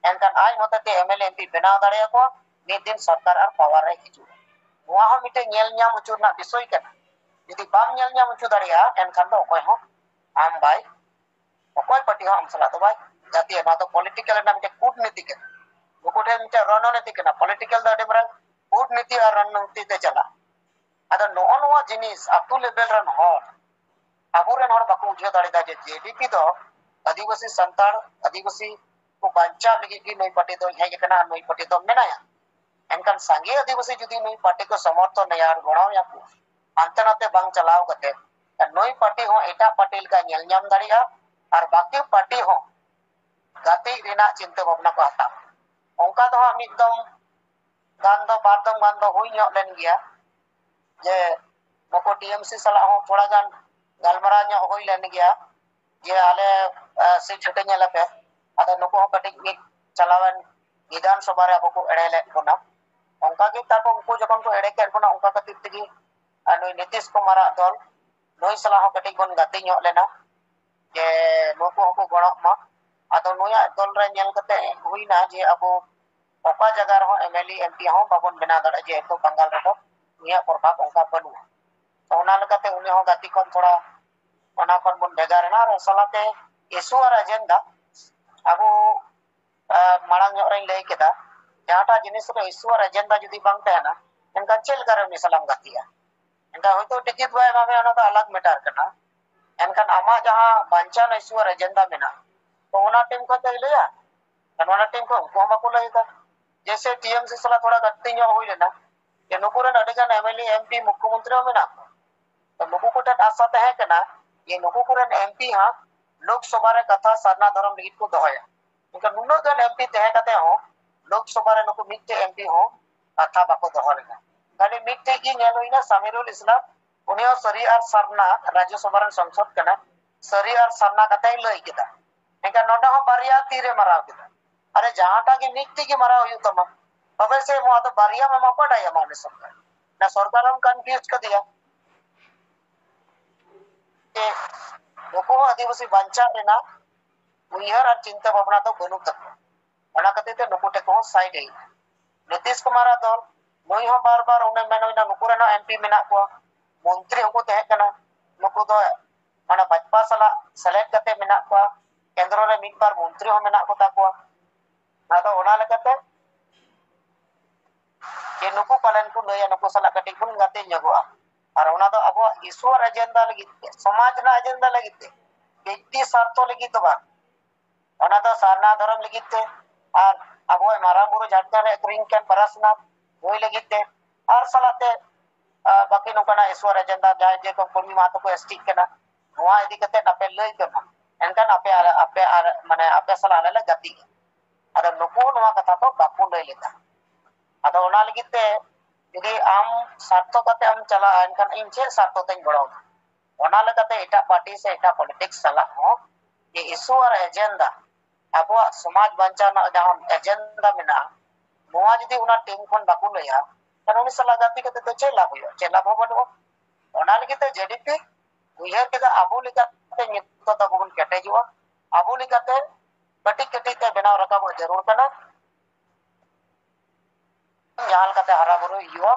ᱮᱱᱠᱷᱟᱱ ᱟᱡ ᱢᱚᱛᱮ ᱛᱮ M L A M P ᱵᱮᱱᱟᱣ ᱫᱟᱲᱮᱭᱟᱠᱚᱣᱟ, ᱢᱤᱫ ᱫᱤᱱ ᱥᱚᱨᱠᱟᱨ ᱟᱨ ᱯᱟᱣᱟᱨ ᱨᱮ ᱦᱤᱡᱩᱜᱼᱟ᱾ ᱱᱚᱣᱟ ᱦᱚᱸ ᱢᱤᱫᱴᱮᱱ ᱧᱮᱞ ᱧᱟᱢ ᱦᱚᱪᱚ ᱨᱮᱱᱟᱜ ᱵᱤᱥᱚᱭ ᱠᱟᱱᱟ᱾ ᱡᱩᱫᱤ ᱵᱟᱢ ᱧᱮᱞ ᱧᱟᱢ ᱦᱚᱪᱚ ᱫᱟᱲᱮᱭᱟᱜᱼᱟ, ᱮᱱᱠᱷᱟᱱ ᱫᱚ ᱚᱠᱚᱭ ᱦᱚᱸ ᱟᱢ ᱵᱟᱭ, ᱚᱠᱚᱭ ᱯᱟᱨᱴᱤ ᱦᱚᱸ ᱟᱢ ᱥᱟᱞᱟᱜ ᱫᱚ ᱵᱟᱭ ᱜᱟᱛᱮᱜᱼᱟ᱾ ᱱᱚᱣᱟ ᱫᱚ ᱯᱚᱞᱤᱴᱤᱠᱮᱞ ᱨᱮᱱᱟᱜ ᱢᱤᱫᱴᱮᱱ ᱠᱩᱴᱱᱤᱛᱤ ᱠᱟᱱᱟ᱾ ᱱᱩᱠᱩ ᱴᱷᱮᱱ ᱢᱤᱫᱴᱮᱱ ᱨᱚᱱᱱᱚᱱᱤᱛᱤ ᱠᱟᱱᱟ᱾ ᱯᱚᱞᱤᱴᱤᱠᱮᱞ ᱫᱚ ᱟᱹᱰᱤ ᱢᱟᱨᱟᱝ ᱠᱩᱴᱱᱤᱛᱤ ᱟᱨ ᱨᱚᱱᱱᱚᱱᱤᱛᱤ ᱛᱮ ᱪᱟᱞᱟᱜᱼᱟ᱾ ᱟᱫᱚ ᱱᱚᱜᱼᱚ ᱱᱚᱣᱟ ᱡᱤᱱᱤᱥ ᱟᱹᱛᱩ ᱞᱮᱵᱮᱞ ᱨᱮᱱ ᱦᱚᱲ, ᱟᱵᱚᱨᱮᱱ ᱦᱚᱲ ᱵᱟᱠᱚ ᱵᱩᱡᱷᱟᱹᱣ ᱫᱟᱲᱮᱭᱟᱫᱟ ᱡᱮ ᱡᱮᱰᱤᱯᱤ ᱫᱚ ᱟᱹᱫᱤᱵᱟᱹᱥᱤ ᱥᱟᱱᱛᱟᱲ, ᱟᱹᱫᱤᱵᱟᱹᱥᱤ ᱠᱚ ᱵᱟᱧᱪᱟᱣ ᱞᱟᱹᱜᱤᱫ ᱜᱮ ᱱᱩᱭ ᱯᱟᱨᱴᱤ ᱫᱚᱭ ᱦᱮᱡ ᱟᱠᱟᱱᱟ ᱟᱨ ᱱᱩᱭ ᱯᱟᱨᱴᱤ ᱫᱚ ᱢᱮᱱᱟᱭᱟ᱾ ᱮᱱᱠᱷᱟᱱ ᱥᱟᱸᱜᱮ ᱟᱹᱫᱤᱵᱟᱹᱥᱤ ᱡᱩᱫᱤ ᱱᱩᱭ ᱯᱟᱨᱴᱤ ᱠᱚ ᱥᱚᱢᱚᱨᱛᱷᱚᱱ ᱮᱭᱟ ᱟᱨ ᱜᱚᱲᱚ ᱮᱭᱟ ᱠᱚ, ᱦᱟᱱᱛᱮ ᱱᱟᱛᱮ ᱵᱟᱝ ᱪᱟᱞᱟᱣ ᱠᱟᱛᱮ ᱱᱩᱭ ᱯᱟᱨᱴᱤ ᱦᱚᱸ ᱮᱴᱟᱜ ᱯᱟᱨᱴᱤ ᱞᱮᱠᱟ ᱧᱮᱞ ᱧᱟᱢ ᱫᱟᱲᱮᱭᱟᱜᱼᱟ ᱟᱨ ᱵᱟᱹᱠᱤ ᱯᱟᱨᱴᱤ ᱦᱚᱸ ᱜᱟᱛᱮᱜ ᱨᱮᱱᱟᱜ ᱪᱤᱱᱛᱟᱹ ᱵᱷᱟᱵᱽᱱᱟ ᱠᱚ ᱦᱟᱛᱟᱣᱟ᱾ ᱚᱱᱠᱟ ᱫᱚ ᱦᱟᱸᱜ ᱢᱤᱫ ᱫᱚᱢ ᱜᱟᱱ ᱫᱚ, ᱵᱟᱨ ᱫᱚᱢ ᱜᱟᱱ ᱫᱚ ᱦᱩᱭ ᱧᱚᱜ ᱞᱮᱱ ᱜᱮᱭᱟ, ᱡᱮ ᱱᱩᱠᱩ ᱴᱤᱮᱢᱥᱤ ᱥᱟᱞᱟᱜ ᱦᱚᱸ ᱛᱷᱚᱲᱟ ᱜᱟᱱ ᱜᱟᱞᱢᱟᱨᱟᱣ ᱧᱚᱜ ᱦᱩᱭ ᱞᱮᱱ ᱜᱮᱭᱟ, ᱡᱮ ᱟᱞᱮ, ᱟᱸ, ᱥᱤᱴ ᱦᱟᱹᱴᱤᱧ ᱟᱞᱮ ᱯᱮ᱾ ᱟᱫᱚ ᱱᱩᱠᱩ ᱦᱚᱸ ᱠᱟᱹᱴᱤᱡ ᱢᱤᱫ ᱪᱟᱞᱟᱣᱮᱱ ᱵᱤᱫᱷᱟᱱ ᱥᱚᱵᱷᱟ ᱨᱮ ᱟᱵᱚ ᱠᱚ ᱮᱲᱮ ᱞᱮᱫ ᱵᱚᱱᱟ᱾ ᱚᱱᱠᱟ ᱜᱮ ᱛᱟᱨᱯᱚᱨ ᱩᱱᱠᱩ ᱡᱚᱠᱷᱚᱱ ᱠᱚ ᱮᱲᱮ ᱠᱮᱫ ᱵᱚᱱᱟ, ᱚᱱᱠᱟ ᱠᱷᱟᱹᱛᱤᱨ ᱛᱮᱜᱮ ᱟᱨ ᱱᱩᱭ ᱱᱤᱛᱤᱥ ᱠᱩᱢᱟᱨᱟᱜ ᱫᱚᱞ, ᱱᱩᱭ ᱥᱟᱞᱟᱜ ᱦᱚᱸ ᱠᱟᱹᱴᱤᱡ ᱵᱚᱱ ᱜᱟᱛᱮ ᱧᱚᱜ ᱞᱮᱱᱟ᱾ ᱡᱮ ᱱᱩᱠᱩ ᱦᱚᱸᱠᱚ ᱜᱚᱲᱚᱜ ᱢᱟ᱾ ᱟᱫᱚ ᱱᱩᱭᱟᱜ ᱫᱚᱞ ᱨᱮ ᱧᱮᱞ ᱠᱟᱛᱮ ᱦᱩᱭᱱᱟ ᱡᱮ ᱟᱵᱚ ᱚᱠᱟ ᱡᱟᱭᱜᱟ ᱨᱮᱦᱚᱸ ᱮᱢᱮᱞᱮ ᱮᱢᱯᱤ ᱦᱚᱸ ᱵᱟᱵᱚᱱ ᱵᱮᱱᱟᱣ ᱫᱟᱲᱮᱭᱟᱜᱼᱟ, ᱡᱮᱦᱮᱛᱩ ᱵᱟᱝᱜᱟᱞ ᱨᱮᱫᱚ ᱱᱩᱭᱟᱜ ᱯᱨᱚᱵᱷᱟᱵᱽ ᱚᱱᱠᱟ ᱵᱟᱹᱱᱩᱜᱼᱟ᱾ ᱛᱚ ᱚᱱᱟ ᱞᱮᱠᱟᱛᱮ ᱩᱱᱤ ᱦᱚᱸ ᱜᱟᱛᱮ ᱠᱷᱚᱱ ᱛᱷᱚᱲᱟ ᱚᱱᱟ ᱠᱷᱚᱱ ᱵᱚᱱ ᱵᱷᱮᱜᱟᱨ ᱮᱱᱟ᱾ ᱟᱨ ᱥᱟᱞᱟᱛᱮ ᱤᱥᱩ ᱟᱨ ᱮᱡᱮᱱᱰᱟ ᱟᱵᱚ, ᱟᱸ, ᱢᱟᱲᱟᱝ ᱧᱚᱜ ᱨᱮᱧ ᱞᱟᱹᱭ ᱠᱮᱫᱟ, ᱡᱟᱦᱟᱸᱴᱟᱜ ᱡᱤᱱᱤᱥ ᱨᱮ ᱤᱥᱩ ᱟᱨ ᱮᱡᱮᱱᱰᱟ ᱡᱩᱫᱤ ᱵᱟᱝ ᱛᱟᱦᱮᱱᱟ, ᱮᱱᱠᱷᱟᱱ ᱪᱮᱫ ᱞᱮᱠᱟᱨᱮ ᱩᱱᱤ ᱥᱟᱞᱟᱜ ᱮᱢ ᱜᱟᱛᱮᱜᱼᱟ? ᱮᱱᱠᱷᱟᱱ ᱦᱚᱭᱛᱳ ᱴᱤᱠᱤᱴ ᱵᱟᱭ ᱮᱢᱟ ᱢᱮᱭᱟ, ᱚᱱᱟ ᱫᱚ ᱟᱞᱟᱜᱽ ᱢᱮᱴᱟᱨ ᱠᱟᱱᱟ᱾ ᱮᱱᱠᱷᱟᱱ ᱟᱢᱟᱜ ᱡᱟᱦᱟᱸ ᱵᱟᱧᱪᱟᱣ ᱨᱮᱱᱟᱜ ᱤᱥᱩ ᱟᱨ ᱮᱡᱮᱱᱰᱟ ᱢᱮᱱᱟᱜᱼᱟ, ᱛᱚ ᱚᱱᱟ ᱴᱤᱢ ᱠᱷᱚᱱ ᱫᱚᱭ ᱞᱟᱹᱭᱟ, ᱟᱨ ᱚᱱᱟ ᱴᱤᱢ ᱠᱷᱚᱱ ᱩᱱᱠᱩ ᱦᱚᱸ ᱵᱟᱠᱚ ᱞᱟᱹᱭ ᱮᱫᱟ᱾ ᱡᱮᱭᱥᱮ ᱴᱤᱮᱢᱥᱤ ᱥᱟᱞᱟᱜ ᱛᱷᱚᱲᱟ ᱜᱟᱛᱮ ᱧᱚᱜ ᱦᱩᱭ ᱞᱮᱱᱟ, ᱡᱮ ᱱᱩᱠᱩ ᱨᱮᱱ ᱟᱹᱰᱤ ᱜᱟᱱ ᱮᱢᱮᱞᱮ ᱮᱢᱯᱤ ᱢᱩᱠᱠᱷᱚᱢᱚᱱᱛᱨᱤ ᱦᱚᱸ ᱢᱮᱱᱟᱜ ᱠᱚᱣᱟ᱾ ᱛᱚ ᱱᱩᱠᱩ ᱠᱚᱴᱷᱮᱱ ᱟᱥᱟ ᱛᱟᱦᱮᱸ ᱠᱟᱱᱟ ᱡᱮ ᱱᱩᱠᱩ ᱠᱚᱨᱮᱱ ᱮᱢᱯᱤ ᱦᱟᱸᱜ ᱞᱳᱠᱥᱚᱵᱷᱟ ᱨᱮ ᱠᱟᱛᱷᱟ ᱥᱟᱨᱱᱟ ᱫᱷᱚᱨᱚᱢ ᱞᱟᱹᱜᱤᱫ ᱠᱚ ᱫᱚᱦᱚᱭᱟ᱾ ᱢᱮᱱᱠᱷᱟᱱ ᱱᱩᱱᱟᱹᱜ ᱜᱟᱱ ᱮᱢᱯᱤ ᱛᱟᱦᱮᱸ ᱠᱟᱛᱮ ᱦᱚᱸ ᱞᱳᱠᱥᱚᱵᱷᱟ ᱨᱮ ᱱᱩᱠᱩ ᱢᱤᱫᱴᱮᱡ ᱮᱢᱯᱤ ᱦᱚᱸ ᱠᱟᱛᱷᱟ ᱵᱟᱠᱚ ᱫᱚᱦᱚ ᱞᱮᱫᱟ᱾ ᱠᱷᱟᱹᱞᱤ ᱢᱤᱫᱴᱮᱡ ᱜᱮ ᱧᱮᱞ ᱦᱩᱭᱱᱟ, ᱥᱟᱢᱤᱨᱩᱞ ᱤᱥᱞᱟᱢ, ᱩᱱᱤ ᱦᱚᱸ ᱥᱟᱹᱨᱤ ᱟᱨ ᱥᱟᱨᱱᱟ, ᱨᱟᱡᱽᱡᱚᱥᱚᱵᱷᱟ ᱨᱮᱱ ᱥᱚᱝᱥᱚᱫ ᱠᱟᱱᱟᱭ, ᱥᱟᱹᱨᱤ ᱟᱨ ᱥᱟᱨᱱᱟ ᱠᱟᱛᱷᱟᱭ ᱞᱟᱹᱭ ᱠᱮᱫᱟ᱾ ᱮᱱᱠᱷᱟᱱ ᱱᱚᱰᱮ ᱦᱚᱸ ᱵᱟᱨᱭᱟ ᱛᱤᱨᱮ ᱢᱟᱨᱟᱣ ᱠᱮᱫᱟ᱾ ᱟᱨᱮ ᱡᱟᱦᱟᱸᱴᱟᱜ ᱜᱮ ᱢᱤᱫᱴᱮᱡ ᱜᱮ ᱢᱟᱨᱟᱣ ᱦᱩᱭᱩᱜ ᱛᱟᱢᱟ, ᱛᱚᱵᱮ ᱥᱮ ᱱᱚᱣᱟ ᱫᱚ ᱵᱟᱨᱭᱟ ᱢᱟ ᱚᱠᱟᱴᱟᱜ ᱮ ᱮᱢᱟ ᱩᱱᱤ ᱥᱚᱨᱠᱟᱨ? ᱚᱱᱟ ᱥᱚᱨᱠᱟᱨ ᱦᱚᱸ ᱠᱚᱱᱯᱷᱤᱭᱩᱡᱽ ᱠᱟᱫᱮᱭᱟ᱾ ᱡᱮ ᱱᱩᱠᱩ ᱦᱚᱸ ᱟᱹᱫᱤᱵᱟᱹᱥᱤ ᱵᱟᱧᱪᱟᱜ ᱨᱮᱱᱟᱜ ᱩᱭᱦᱟᱹᱨ ᱟᱨ ᱪᱤᱱᱛᱟᱹ ᱵᱷᱟᱵᱽᱱᱟ ᱫᱚ ᱵᱟᱹᱱᱩᱜ ᱛᱟᱠᱚᱣᱟ᱾ ᱚᱱᱟ ᱠᱷᱟᱹᱛᱤᱨ ᱛᱮ ᱱᱩᱠᱩ ᱴᱷᱮᱱ ᱠᱚᱦᱚᱸ ᱥᱟᱭᱤᱰ ᱦᱮᱡ ᱮᱱᱟ᱾ ᱱᱤᱛᱤᱥ ᱠᱩᱢᱟᱨᱟᱜ ᱫᱚᱞ, ᱱᱩᱭ ᱦᱚᱸ ᱵᱟᱨ ᱵᱟᱨ ᱚᱱᱮ ᱢᱮᱱ ᱦᱩᱭᱱᱟ, ᱱᱩᱠᱩ ᱨᱮᱱ ᱦᱚᱸ ᱮᱢᱯᱤ ᱢᱮᱱᱟᱜ ᱠᱚᱣᱟ, ᱢᱚᱱᱛᱨᱤ ᱦᱚᱸᱠᱚ ᱛᱟᱦᱮᱸ ᱠᱟᱱᱟ, ᱱᱩᱠᱩ ᱫᱚ ᱢᱟᱱᱮ ᱵᱷᱟᱡᱽᱯᱟ ᱥᱟᱞᱟᱜ ᱥᱮᱞᱮᱫ ᱠᱟᱛᱮ ᱢᱮᱱᱟᱜ ᱠᱚᱣᱟ, ᱠᱮᱱᱫᱨᱚ ᱨᱮ ᱢᱤᱫ ᱵᱟᱨ ᱢᱚᱱᱛᱨᱤ ᱦᱚᱸ ᱢᱮᱱᱟᱜ ᱠᱚᱛᱟ ᱠᱚᱣᱟ᱾ ᱟᱫᱚ ᱚᱱᱟ ᱞᱮᱠᱟᱛᱮ ᱡᱮ ᱱᱩᱠᱩ ᱯᱟᱞᱮᱱ ᱠᱚ ᱞᱟᱹᱭᱟ, ᱱᱩᱠᱩ ᱥᱟᱞᱟᱜ ᱠᱟᱹᱴᱤᱡ ᱵᱚᱱ ᱜᱟᱛᱮ ᱧᱚᱜᱚᱜᱼᱟ᱾ ᱟᱨ ᱚᱱᱟ ᱫᱚ ᱟᱵᱚᱣᱟᱜ ᱤᱥᱩ ᱟᱨ ᱮᱡᱮᱱᱰᱟ ᱞᱟᱹᱜᱤᱫ ᱛᱮ, ᱥᱚᱢᱟᱡᱽ ᱨᱮᱱᱟᱜ ᱮᱡᱮᱱᱰᱟ ᱞᱟᱹᱜᱤᱫ ᱛᱮ, ᱵᱮᱠᱛᱤ ᱥᱟᱨᱛᱷᱚ ᱞᱟᱹᱜᱤᱫ ᱫᱚ ᱵᱟᱝ᱾ ᱚᱱᱟ ᱫᱚ ᱥᱟᱨᱱᱟ ᱫᱷᱚᱨᱚᱢ ᱞᱟᱹᱜᱤᱫ ᱛᱮ ᱟᱨ ᱟᱵᱚᱣᱟᱜ ᱢᱟᱨᱟᱝ ᱵᱩᱨᱩ ᱡᱷᱟᱲᱠᱷᱚᱸᱰ ᱨᱮ ᱟᱹᱠᱷᱨᱤᱧ ᱠᱟᱱ ᱯᱟᱨᱟᱥᱱᱟᱛᱷ ᱵᱳᱭ ᱞᱟᱹᱜᱤᱫ ᱛᱮ, ᱟᱨ ᱥᱟᱞᱟᱜ ᱛᱮ, ᱟᱨ ᱵᱟᱹᱠᱤ ᱱᱚᱝᱠᱟᱱᱟᱜ ᱤᱥᱩ ᱟᱨ ᱮᱡᱮᱱᱰᱟ, ᱡᱟᱦᱟᱸᱭ ᱡᱮ ᱠᱚ ᱠᱩᱲᱢᱤ ᱢᱟᱦᱟ ᱛᱮᱠᱚ ᱮᱥᱴᱤᱜ ᱠᱟᱱᱟ, ᱱᱚᱣᱟ ᱤᱫᱤ ᱠᱟᱛᱮ ᱟᱯᱮ ᱞᱟᱹᱭ ᱯᱮ ᱢᱟ᱾ ᱮᱱᱠᱷᱟᱱ ᱟᱯᱮ ᱟᱨ ᱟᱯᱮ ᱟᱨ ᱢᱟᱱᱮ ᱟᱯᱮ ᱥᱟᱞᱟᱜ ᱟᱞᱮ ᱞᱮ ᱜᱟᱛᱮᱜᱼᱟ᱾ ᱟᱫᱚ ᱱᱩᱠᱩ ᱱᱚᱣᱟ ᱠᱟᱛᱷᱟ ᱫᱚ ᱵᱟᱠᱚ ᱞᱟᱹᱭ ᱞᱮᱫᱟ᱾ ᱟᱫᱚ ᱚᱱᱟ ᱞᱟᱹᱜᱤᱫ ᱛᱮ ᱡᱩᱫᱤ ᱟᱢ ᱥᱟᱨᱛᱷᱚ ᱠᱟᱛᱮ ᱮᱢ ᱪᱟᱞᱟᱜᱼᱟ, ᱮᱱᱠᱷᱟᱱ ᱤᱧ ᱪᱮᱫ ᱥᱟᱨᱛᱷᱚ ᱛᱮᱧ ᱜᱚᱲᱚ ᱟᱢᱟ? ᱚᱱᱟ ᱞᱮᱠᱟᱛᱮ ᱮᱴᱟᱜ ᱯᱟᱨᱴᱤ ᱥᱮ ᱮᱴᱟᱜ ᱯᱚᱞᱤᱴᱤᱠᱥ ᱥᱟᱞᱟᱜ ᱦᱚᱸ ᱡᱮ ᱤᱥᱩ ᱟᱨ ᱮᱡᱮᱱᱰᱟ, ᱟᱵᱚᱣᱟᱜ ᱥᱚᱢᱟᱡᱽ ᱵᱟᱧᱪᱟᱣ ᱨᱮᱱᱟᱜ ᱡᱟᱦᱟᱸ ᱮᱡᱮᱱᱰᱟ ᱢᱮᱱᱟᱜᱼᱟ, ᱱᱚᱣᱟ ᱡᱩᱫᱤ ᱚᱱᱟ ᱴᱤᱢ ᱠᱷᱚᱱ ᱵᱟᱠᱚ ᱞᱟᱹᱭᱟ, ᱠᱷᱟᱱ ᱩᱱᱤ ᱥᱟᱞᱟᱜ ᱜᱟᱛᱮ ᱠᱟᱛᱮ ᱫᱚ ᱪᱮᱫ ᱞᱟᱵᱷ ᱦᱩᱭᱩᱜᱼᱟ? ᱪᱮᱫ ᱞᱟᱵᱷ ᱦᱚᱸ ᱵᱟᱹᱱᱩᱜᱼᱟ᱾ ᱚᱱᱟ ᱞᱟᱹᱜᱤᱫ ᱛᱮ ᱡᱮᱰᱤᱯᱤ ᱩᱭᱦᱟᱹᱨ ᱠᱮᱫᱟ, ᱟᱵᱚ ᱞᱮᱠᱟᱛᱮ ᱱᱤᱛᱚᱜ ᱫᱚ ᱟᱵᱚ ᱵᱚᱱ ᱠᱮᱴᱮᱡᱚᱜᱼᱟ, ᱟᱵᱚ ᱞᱮᱠᱟᱛᱮ ᱠᱟᱹᱴᱤᱡ ᱠᱟᱹᱴᱤᱡ ᱛᱮ ᱵᱮᱱᱟᱣ ᱨᱟᱠᱟᱵᱚᱜ ᱡᱟᱹᱨᱩᱲ ᱠᱟᱱᱟ᱾ ᱡᱟᱦᱟᱸ ᱞᱮᱠᱟᱛᱮ ᱦᱟᱨᱟ ᱵᱩᱨᱩᱭ ᱦᱩᱭᱩᱜᱼᱟ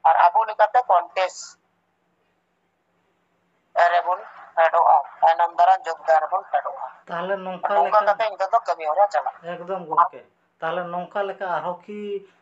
ᱟᱨ ᱟᱵᱚ ᱞᱮᱠᱟᱛᱮ ᱠᱚᱱᱴᱮᱥᱴ ᱨᱮᱵᱚᱱ ᱯᱷᱮᱰᱚᱜᱼᱟ, ᱛᱟᱭᱱᱚᱢ ᱫᱟᱨᱟᱢ ᱡᱳᱜᱽᱫᱟᱱ ᱨᱮᱵᱚᱱ ᱯᱷᱮᱰᱚᱜᱼᱟ᱾ ᱛᱟᱦᱞᱮ ᱱᱚᱝᱠᱟ ᱱᱚᱝᱠᱟ ᱞᱮᱠᱟ ᱠᱟᱛᱮ ᱱᱤᱛᱚᱜ ᱫᱚ ᱠᱟᱹᱢᱤ ᱦᱚᱨᱟ ᱪᱟᱞᱟᱜᱼᱟ᱾ ᱮᱠᱫᱚᱢ ᱜᱚᱢᱠᱮ, ᱛᱟᱦᱞᱮ ᱱᱚᱝᱠᱟ ᱞᱮᱠᱟ ᱟᱨᱦᱚᱸ ᱠᱤ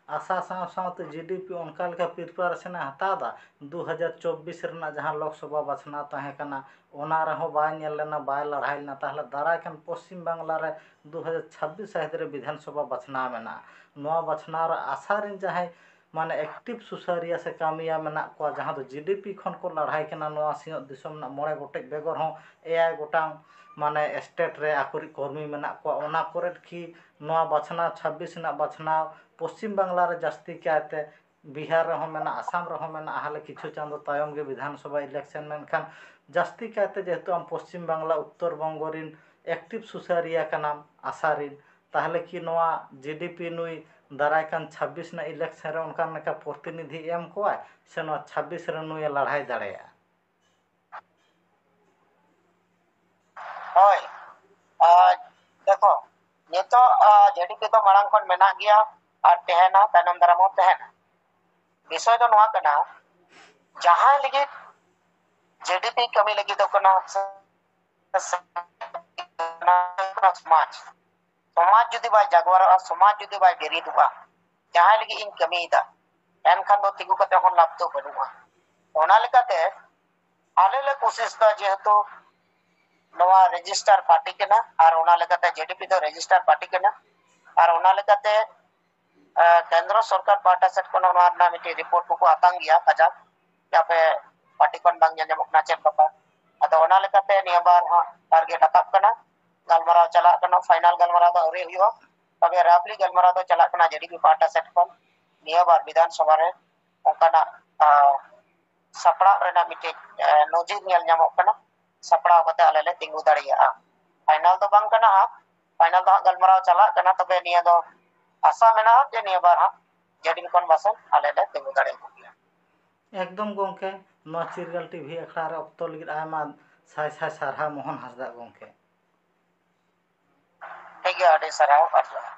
ᱟᱥᱟ ᱥᱟᱶ ᱥᱟᱶᱛᱮ ᱡᱮᱰᱤᱯᱤ ᱚᱱᱠᱟ ᱞᱮᱠᱟ ᱯᱨᱤᱯᱟᱨᱮᱥᱚᱱ ᱮ ᱦᱟᱛᱟᱣ ᱮᱫᱟ? ᱫᱩ ᱦᱟᱡᱟᱨ ᱪᱚᱵᱵᱤᱥ ᱨᱮᱱᱟᱜ ᱡᱟᱦᱟᱸ ᱞᱳᱠᱥᱚᱵᱷᱟ ᱵᱟᱪᱷᱱᱟᱣ ᱛᱟᱦᱮᱸ ᱠᱟᱱᱟ, ᱚᱱᱟ ᱨᱮᱦᱚᱸ ᱵᱟᱭ ᱧᱮᱞ ᱞᱮᱱᱟ, ᱵᱟᱭ ᱞᱟᱲᱦᱟᱭ ᱞᱮᱱᱟ᱾ ᱛᱟᱦᱞᱮ ᱫᱟᱨᱟᱭ ᱠᱟᱱ ᱯᱚᱥᱪᱤᱢ ᱵᱟᱝᱞᱟ ᱨᱮ ᱫᱩ ᱦᱟᱡᱟᱨ ᱪᱷᱟᱵᱵᱤᱥ ᱥᱟᱹᱦᱤᱛ ᱨᱮ ᱵᱤᱫᱷᱟᱱ ᱥᱚᱵᱷᱟ ᱵᱟᱪᱷᱱᱟᱣ ᱢᱮᱱᱟᱜᱼᱟ᱾ ᱱᱚᱣᱟ ᱵᱟᱪᱷᱱᱟᱣ ᱨᱮ ᱟᱥᱟ ᱨᱮᱱ ᱡᱟᱦᱟᱸᱭ ᱢᱟᱱᱮ ᱮᱠᱴᱤᱵᱷ ᱥᱩᱥᱟᱹᱨᱤᱭᱟᱹ ᱥᱮ ᱠᱟᱹᱢᱤᱭᱟᱹ ᱢᱮᱱᱟᱜ ᱠᱚᱣᱟ, ᱡᱟᱦᱟᱸ ᱫᱚ ᱡᱮᱰᱤᱯᱤ ᱠᱷᱚᱱ ᱠᱚ ᱞᱟᱲᱦᱟᱭ ᱠᱟᱱᱟ, ᱱᱚᱣᱟ ᱥᱤᱧᱚᱛ ᱫᱤᱥᱚᱢ ᱨᱮᱱᱟᱜ ᱢᱚᱬᱮ ᱜᱚᱴᱮᱡ ᱵᱮᱜᱚᱨ ᱦᱚᱸ ᱮᱭᱟᱭ ᱜᱚᱴᱟᱝ ᱢᱟᱱᱮ ᱥᱴᱮᱴ ᱨᱮ ᱟᱠᱚᱨᱤᱡ ᱠᱚᱨᱢᱤ ᱢᱮᱱᱟᱜ ᱠᱚᱣᱟ, ᱚᱱᱟ ᱠᱚᱨᱮᱫ ᱠᱤ ᱱᱚᱣᱟ ᱵᱟᱪᱷᱱᱟᱣ ᱪᱷᱟᱵᱵᱤᱥ ᱨᱮᱱᱟᱜ ᱵᱟᱪᱷᱱᱟᱣ ᱯᱚᱥᱪᱤᱢ ᱵᱟᱝᱞᱟ ᱨᱮ ᱡᱟᱹᱥᱛᱤ ᱠᱟᱭᱛᱮ, ᱵᱤᱦᱟᱨ ᱨᱮᱦᱚᱸ ᱢᱮᱱᱟᱜᱼᱟ, ᱟᱥᱟᱢ ᱨᱮᱦᱚᱸ ᱢᱮᱱᱟᱜᱼᱟ, ᱦᱟᱞᱮ ᱠᱤᱪᱷᱩ ᱪᱟᱸᱫᱚ ᱛᱟᱭᱚᱢ ᱜᱮ ᱵᱤᱫᱷᱟᱱ ᱥᱚᱵᱷᱟ ᱤᱞᱮᱠᱥᱚᱱ, ᱢᱮᱱᱠᱷᱟᱱ ᱡᱟᱹᱥᱛᱤ ᱠᱟᱭᱛᱮ ᱡᱮᱦᱮᱛᱩ ᱟᱢ ᱯᱚᱥᱪᱤᱢ ᱵᱟᱝᱞᱟ, ᱩᱛᱛᱚᱨ ᱵᱚᱝᱜᱚ ᱨᱤᱱ ᱮᱠᱴᱤᱵᱷ ᱥᱩᱥᱟᱹᱨᱤᱭᱟᱹ ᱠᱟᱱᱟᱢ ᱟᱥᱟ ᱨᱤᱱ, ᱛᱟᱦᱚᱞᱮ ᱠᱤ ᱱᱚᱣᱟ ᱡᱮᱰᱤᱯᱤ ᱱᱩᱭ ᱫᱟᱨᱟᱭ ᱠᱟᱱ ᱪᱷᱟᱵᱵᱤᱥ ᱨᱮᱱᱟᱜ ᱤᱞᱮᱠᱥᱚᱱ ᱨᱮ ᱚᱱᱠᱟᱱ ᱞᱮᱠᱟ ᱯᱨᱚᱛᱤᱱᱤᱫᱷᱤ ᱮᱢ ᱠᱚᱣᱟᱭ ᱥᱮ ᱱᱚᱣᱟ ᱪᱷᱟᱵᱵᱤᱥ ᱨᱮ ᱱᱩᱭᱮ ᱞᱟᱲᱦᱟᱭ ᱫᱟᱲᱮᱭᱟᱜᱼᱟ? ᱦᱳᱭ, ᱟᱨ ᱫᱮᱠᱷᱚ, ᱱᱤᱛᱚᱜ, ᱟᱨ, ᱡᱮᱰᱤᱯᱤ ᱫᱚ ᱢᱟᱲᱟᱝ ᱠᱷᱚᱱ ᱢᱮᱱᱟᱜ ᱜᱮᱭᱟ ᱟᱨ ᱛᱟᱦᱮᱱᱟ, ᱛᱟᱭᱱᱚᱢ ᱫᱟᱨᱟᱢ ᱦᱚᱸ ᱛᱟᱦᱮᱱᱟ᱾ ᱵᱤᱥᱚᱭ ᱫᱚ ᱱᱚᱣᱟ ᱠᱟᱱᱟ, ᱡᱟᱦᱟᱸᱭ ᱞᱟᱹᱜᱤᱫ ᱡᱮᱰᱤᱯᱤ ᱠᱟᱹᱢᱤ ᱞᱟᱹᱜᱤᱫᱚᱜ ᱠᱟᱱᱟ, ᱥᱚᱢᱟᱡᱽ, ᱥᱚᱢᱟᱡᱽ ᱡᱩᱫᱤ ᱵᱟᱭ ᱡᱟᱜᱣᱟᱨᱚᱜᱼᱟ, ᱥᱚᱢᱟᱡᱽ ᱡᱩᱫᱤ ᱵᱟᱭ ᱵᱮᱨᱮᱫᱚᱜᱼᱟ, ᱡᱟᱦᱟᱸᱭ ᱞᱟᱹᱜᱤᱫ ᱤᱧ ᱠᱟᱹᱢᱤᱭᱮᱫᱟ, ᱮᱱᱠᱷᱟᱱ ᱫᱚ ᱛᱤᱸᱜᱩ ᱠᱟᱛᱮ ᱦᱚᱸ ᱞᱟᱵᱷ ᱫᱚ ᱵᱟᱹᱱᱩᱜᱼᱟ᱾ ᱚᱱᱟ ᱞᱮᱠᱟᱛᱮ ᱟᱞᱮ ᱞᱮ ᱠᱩᱥᱤᱥ ᱫᱟ, ᱡᱮᱦᱮᱛᱩ ᱱᱚᱣᱟ ᱨᱮᱡᱤᱥᱴᱟᱨ ᱯᱟᱨᱴᱤ ᱠᱟᱱᱟ ᱟᱨ ᱚᱱᱟ ᱞᱮᱠᱟᱛᱮ ᱡᱮᱰᱤᱯᱤ ᱫᱚ ᱨᱮᱡᱤᱥᱴᱟᱨ ᱯᱟᱨᱴᱤ ᱠᱟᱱᱟ, ᱟᱨ ᱚᱱᱟ ᱞᱮᱠᱟᱛᱮ ᱠᱮᱱᱫᱨᱚ ᱥᱚᱨᱠᱟᱨ ᱯᱟᱦᱴᱟ ᱥᱮᱫ ᱠᱷᱚᱱ ᱱᱚᱣᱟ ᱨᱮᱱᱟᱜ ᱢᱤᱫᱴᱤᱡ ᱨᱤᱯᱳᱨᱴ ᱠᱚᱠᱚ ᱟᱛᱟᱝ ᱜᱮᱭᱟ ᱠᱟᱡᱟᱠ, ᱡᱮ ᱟᱯᱮ ᱯᱟᱨᱴᱤ ᱠᱷᱚᱱ ᱵᱟᱝ ᱧᱮᱞ ᱧᱟᱢᱚᱜ ᱠᱟᱱᱟ ᱪᱮᱫ ᱵᱮᱯᱟᱨ᱾ ᱟᱫᱚ ᱚᱱᱟ ᱞᱮᱠᱟᱛᱮ ᱱᱤᱭᱟᱹ ᱵᱟᱨ ᱦᱟᱸᱜ ᱴᱟᱨᱜᱮᱴ ᱨᱟᱠᱟᱵ ᱠᱟᱱᱟ, ᱜᱟᱞᱢᱟᱨᱟᱣ ᱪᱟᱞᱟᱜ ᱠᱟᱱᱟ, ᱯᱷᱟᱭᱱᱟᱞ ᱜᱟᱞᱢᱟᱨᱟᱣ ᱫᱚ ᱟᱹᱣᱨᱤ ᱦᱩᱭᱩᱜᱼᱟ, ᱛᱚᱵᱮ ᱨᱟᱯᱷᱞᱤ ᱜᱟᱞᱢᱟᱨᱟᱣ ᱫᱚ ᱪᱟᱞᱟᱜ ᱠᱟᱱᱟ ᱡᱮᱰᱤᱯᱤ ᱯᱟᱦᱴᱟ ᱥᱮᱫ ᱠᱷᱚᱱ ᱱᱤᱭᱟᱹ ᱵᱟᱨ ᱵᱤᱫᱷᱟᱱ ᱥᱚᱵᱷᱟ ᱨᱮ ᱚᱱᱠᱟᱱᱟᱜ ᱥᱟᱯᱲᱟᱣ ᱨᱮᱱᱟᱜ ᱢᱤᱫᱴᱮᱡ ᱱᱚᱡᱤᱨ ᱧᱮᱞ ᱧᱟᱢᱚᱜ ᱠᱟᱱᱟ, ᱥᱟᱯᱲᱟᱣ ᱠᱟᱛᱮ ᱟᱞᱮ ᱞᱮ ᱛᱤᱸᱜᱩ ᱫᱟᱲᱮᱭᱟᱜᱼᱟ᱾ ᱯᱷᱟᱭᱱᱟᱞ ᱫᱚ ᱵᱟᱝ ᱠᱟᱱᱟ ᱦᱟᱸᱜ, ᱯᱷᱟᱭᱱᱟᱞ ᱫᱚ ᱦᱟᱸᱜ ᱜᱟᱞᱢᱟᱨᱟᱣ ᱪᱟᱞᱟᱜ ᱠᱟᱱᱟ, ᱛᱚᱵᱮ ᱱᱤᱭᱟᱹ ᱫᱚ ᱟᱥᱟ ᱢᱮᱱᱟᱜᱼᱟ ᱡᱮ ᱱᱤᱭᱟᱹ ᱵᱟᱨ ᱦᱟᱸᱜ ᱡᱮᱰᱤᱯᱤ ᱠᱷᱚᱱ ᱵᱟᱥᱮᱱ ᱟᱞᱮ ᱞᱮ ᱛᱤᱸᱜᱩ ᱫᱟᱲᱮᱭᱟᱠᱚ ᱜᱮᱭᱟ᱾ ᱮᱠᱫᱚᱢ ᱜᱚᱢᱠᱮ, ᱱᱚᱣᱟ ᱪᱤᱨᱜᱟᱞ ᱴᱤᱵᱷᱤ ᱟᱠᱷᱲᱟ ᱨᱮ ᱚᱠᱛᱚ ᱞᱟᱹᱜᱤᱫ ᱟᱭᱢᱟ ᱥᱟᱭ ᱥᱟᱭ ᱥᱟᱨᱦᱟᱣ ᱢᱳᱦᱚᱱ ᱦᱟᱸᱥᱫᱟ ᱜᱚᱢᱠᱮ᱾ ᱴᱷᱤᱠ ᱜᱮᱭᱟ, ᱟᱹᱰᱤ ᱥᱟᱨᱦᱟᱣ ᱟᱨ ᱡᱚᱦᱟᱨ᱾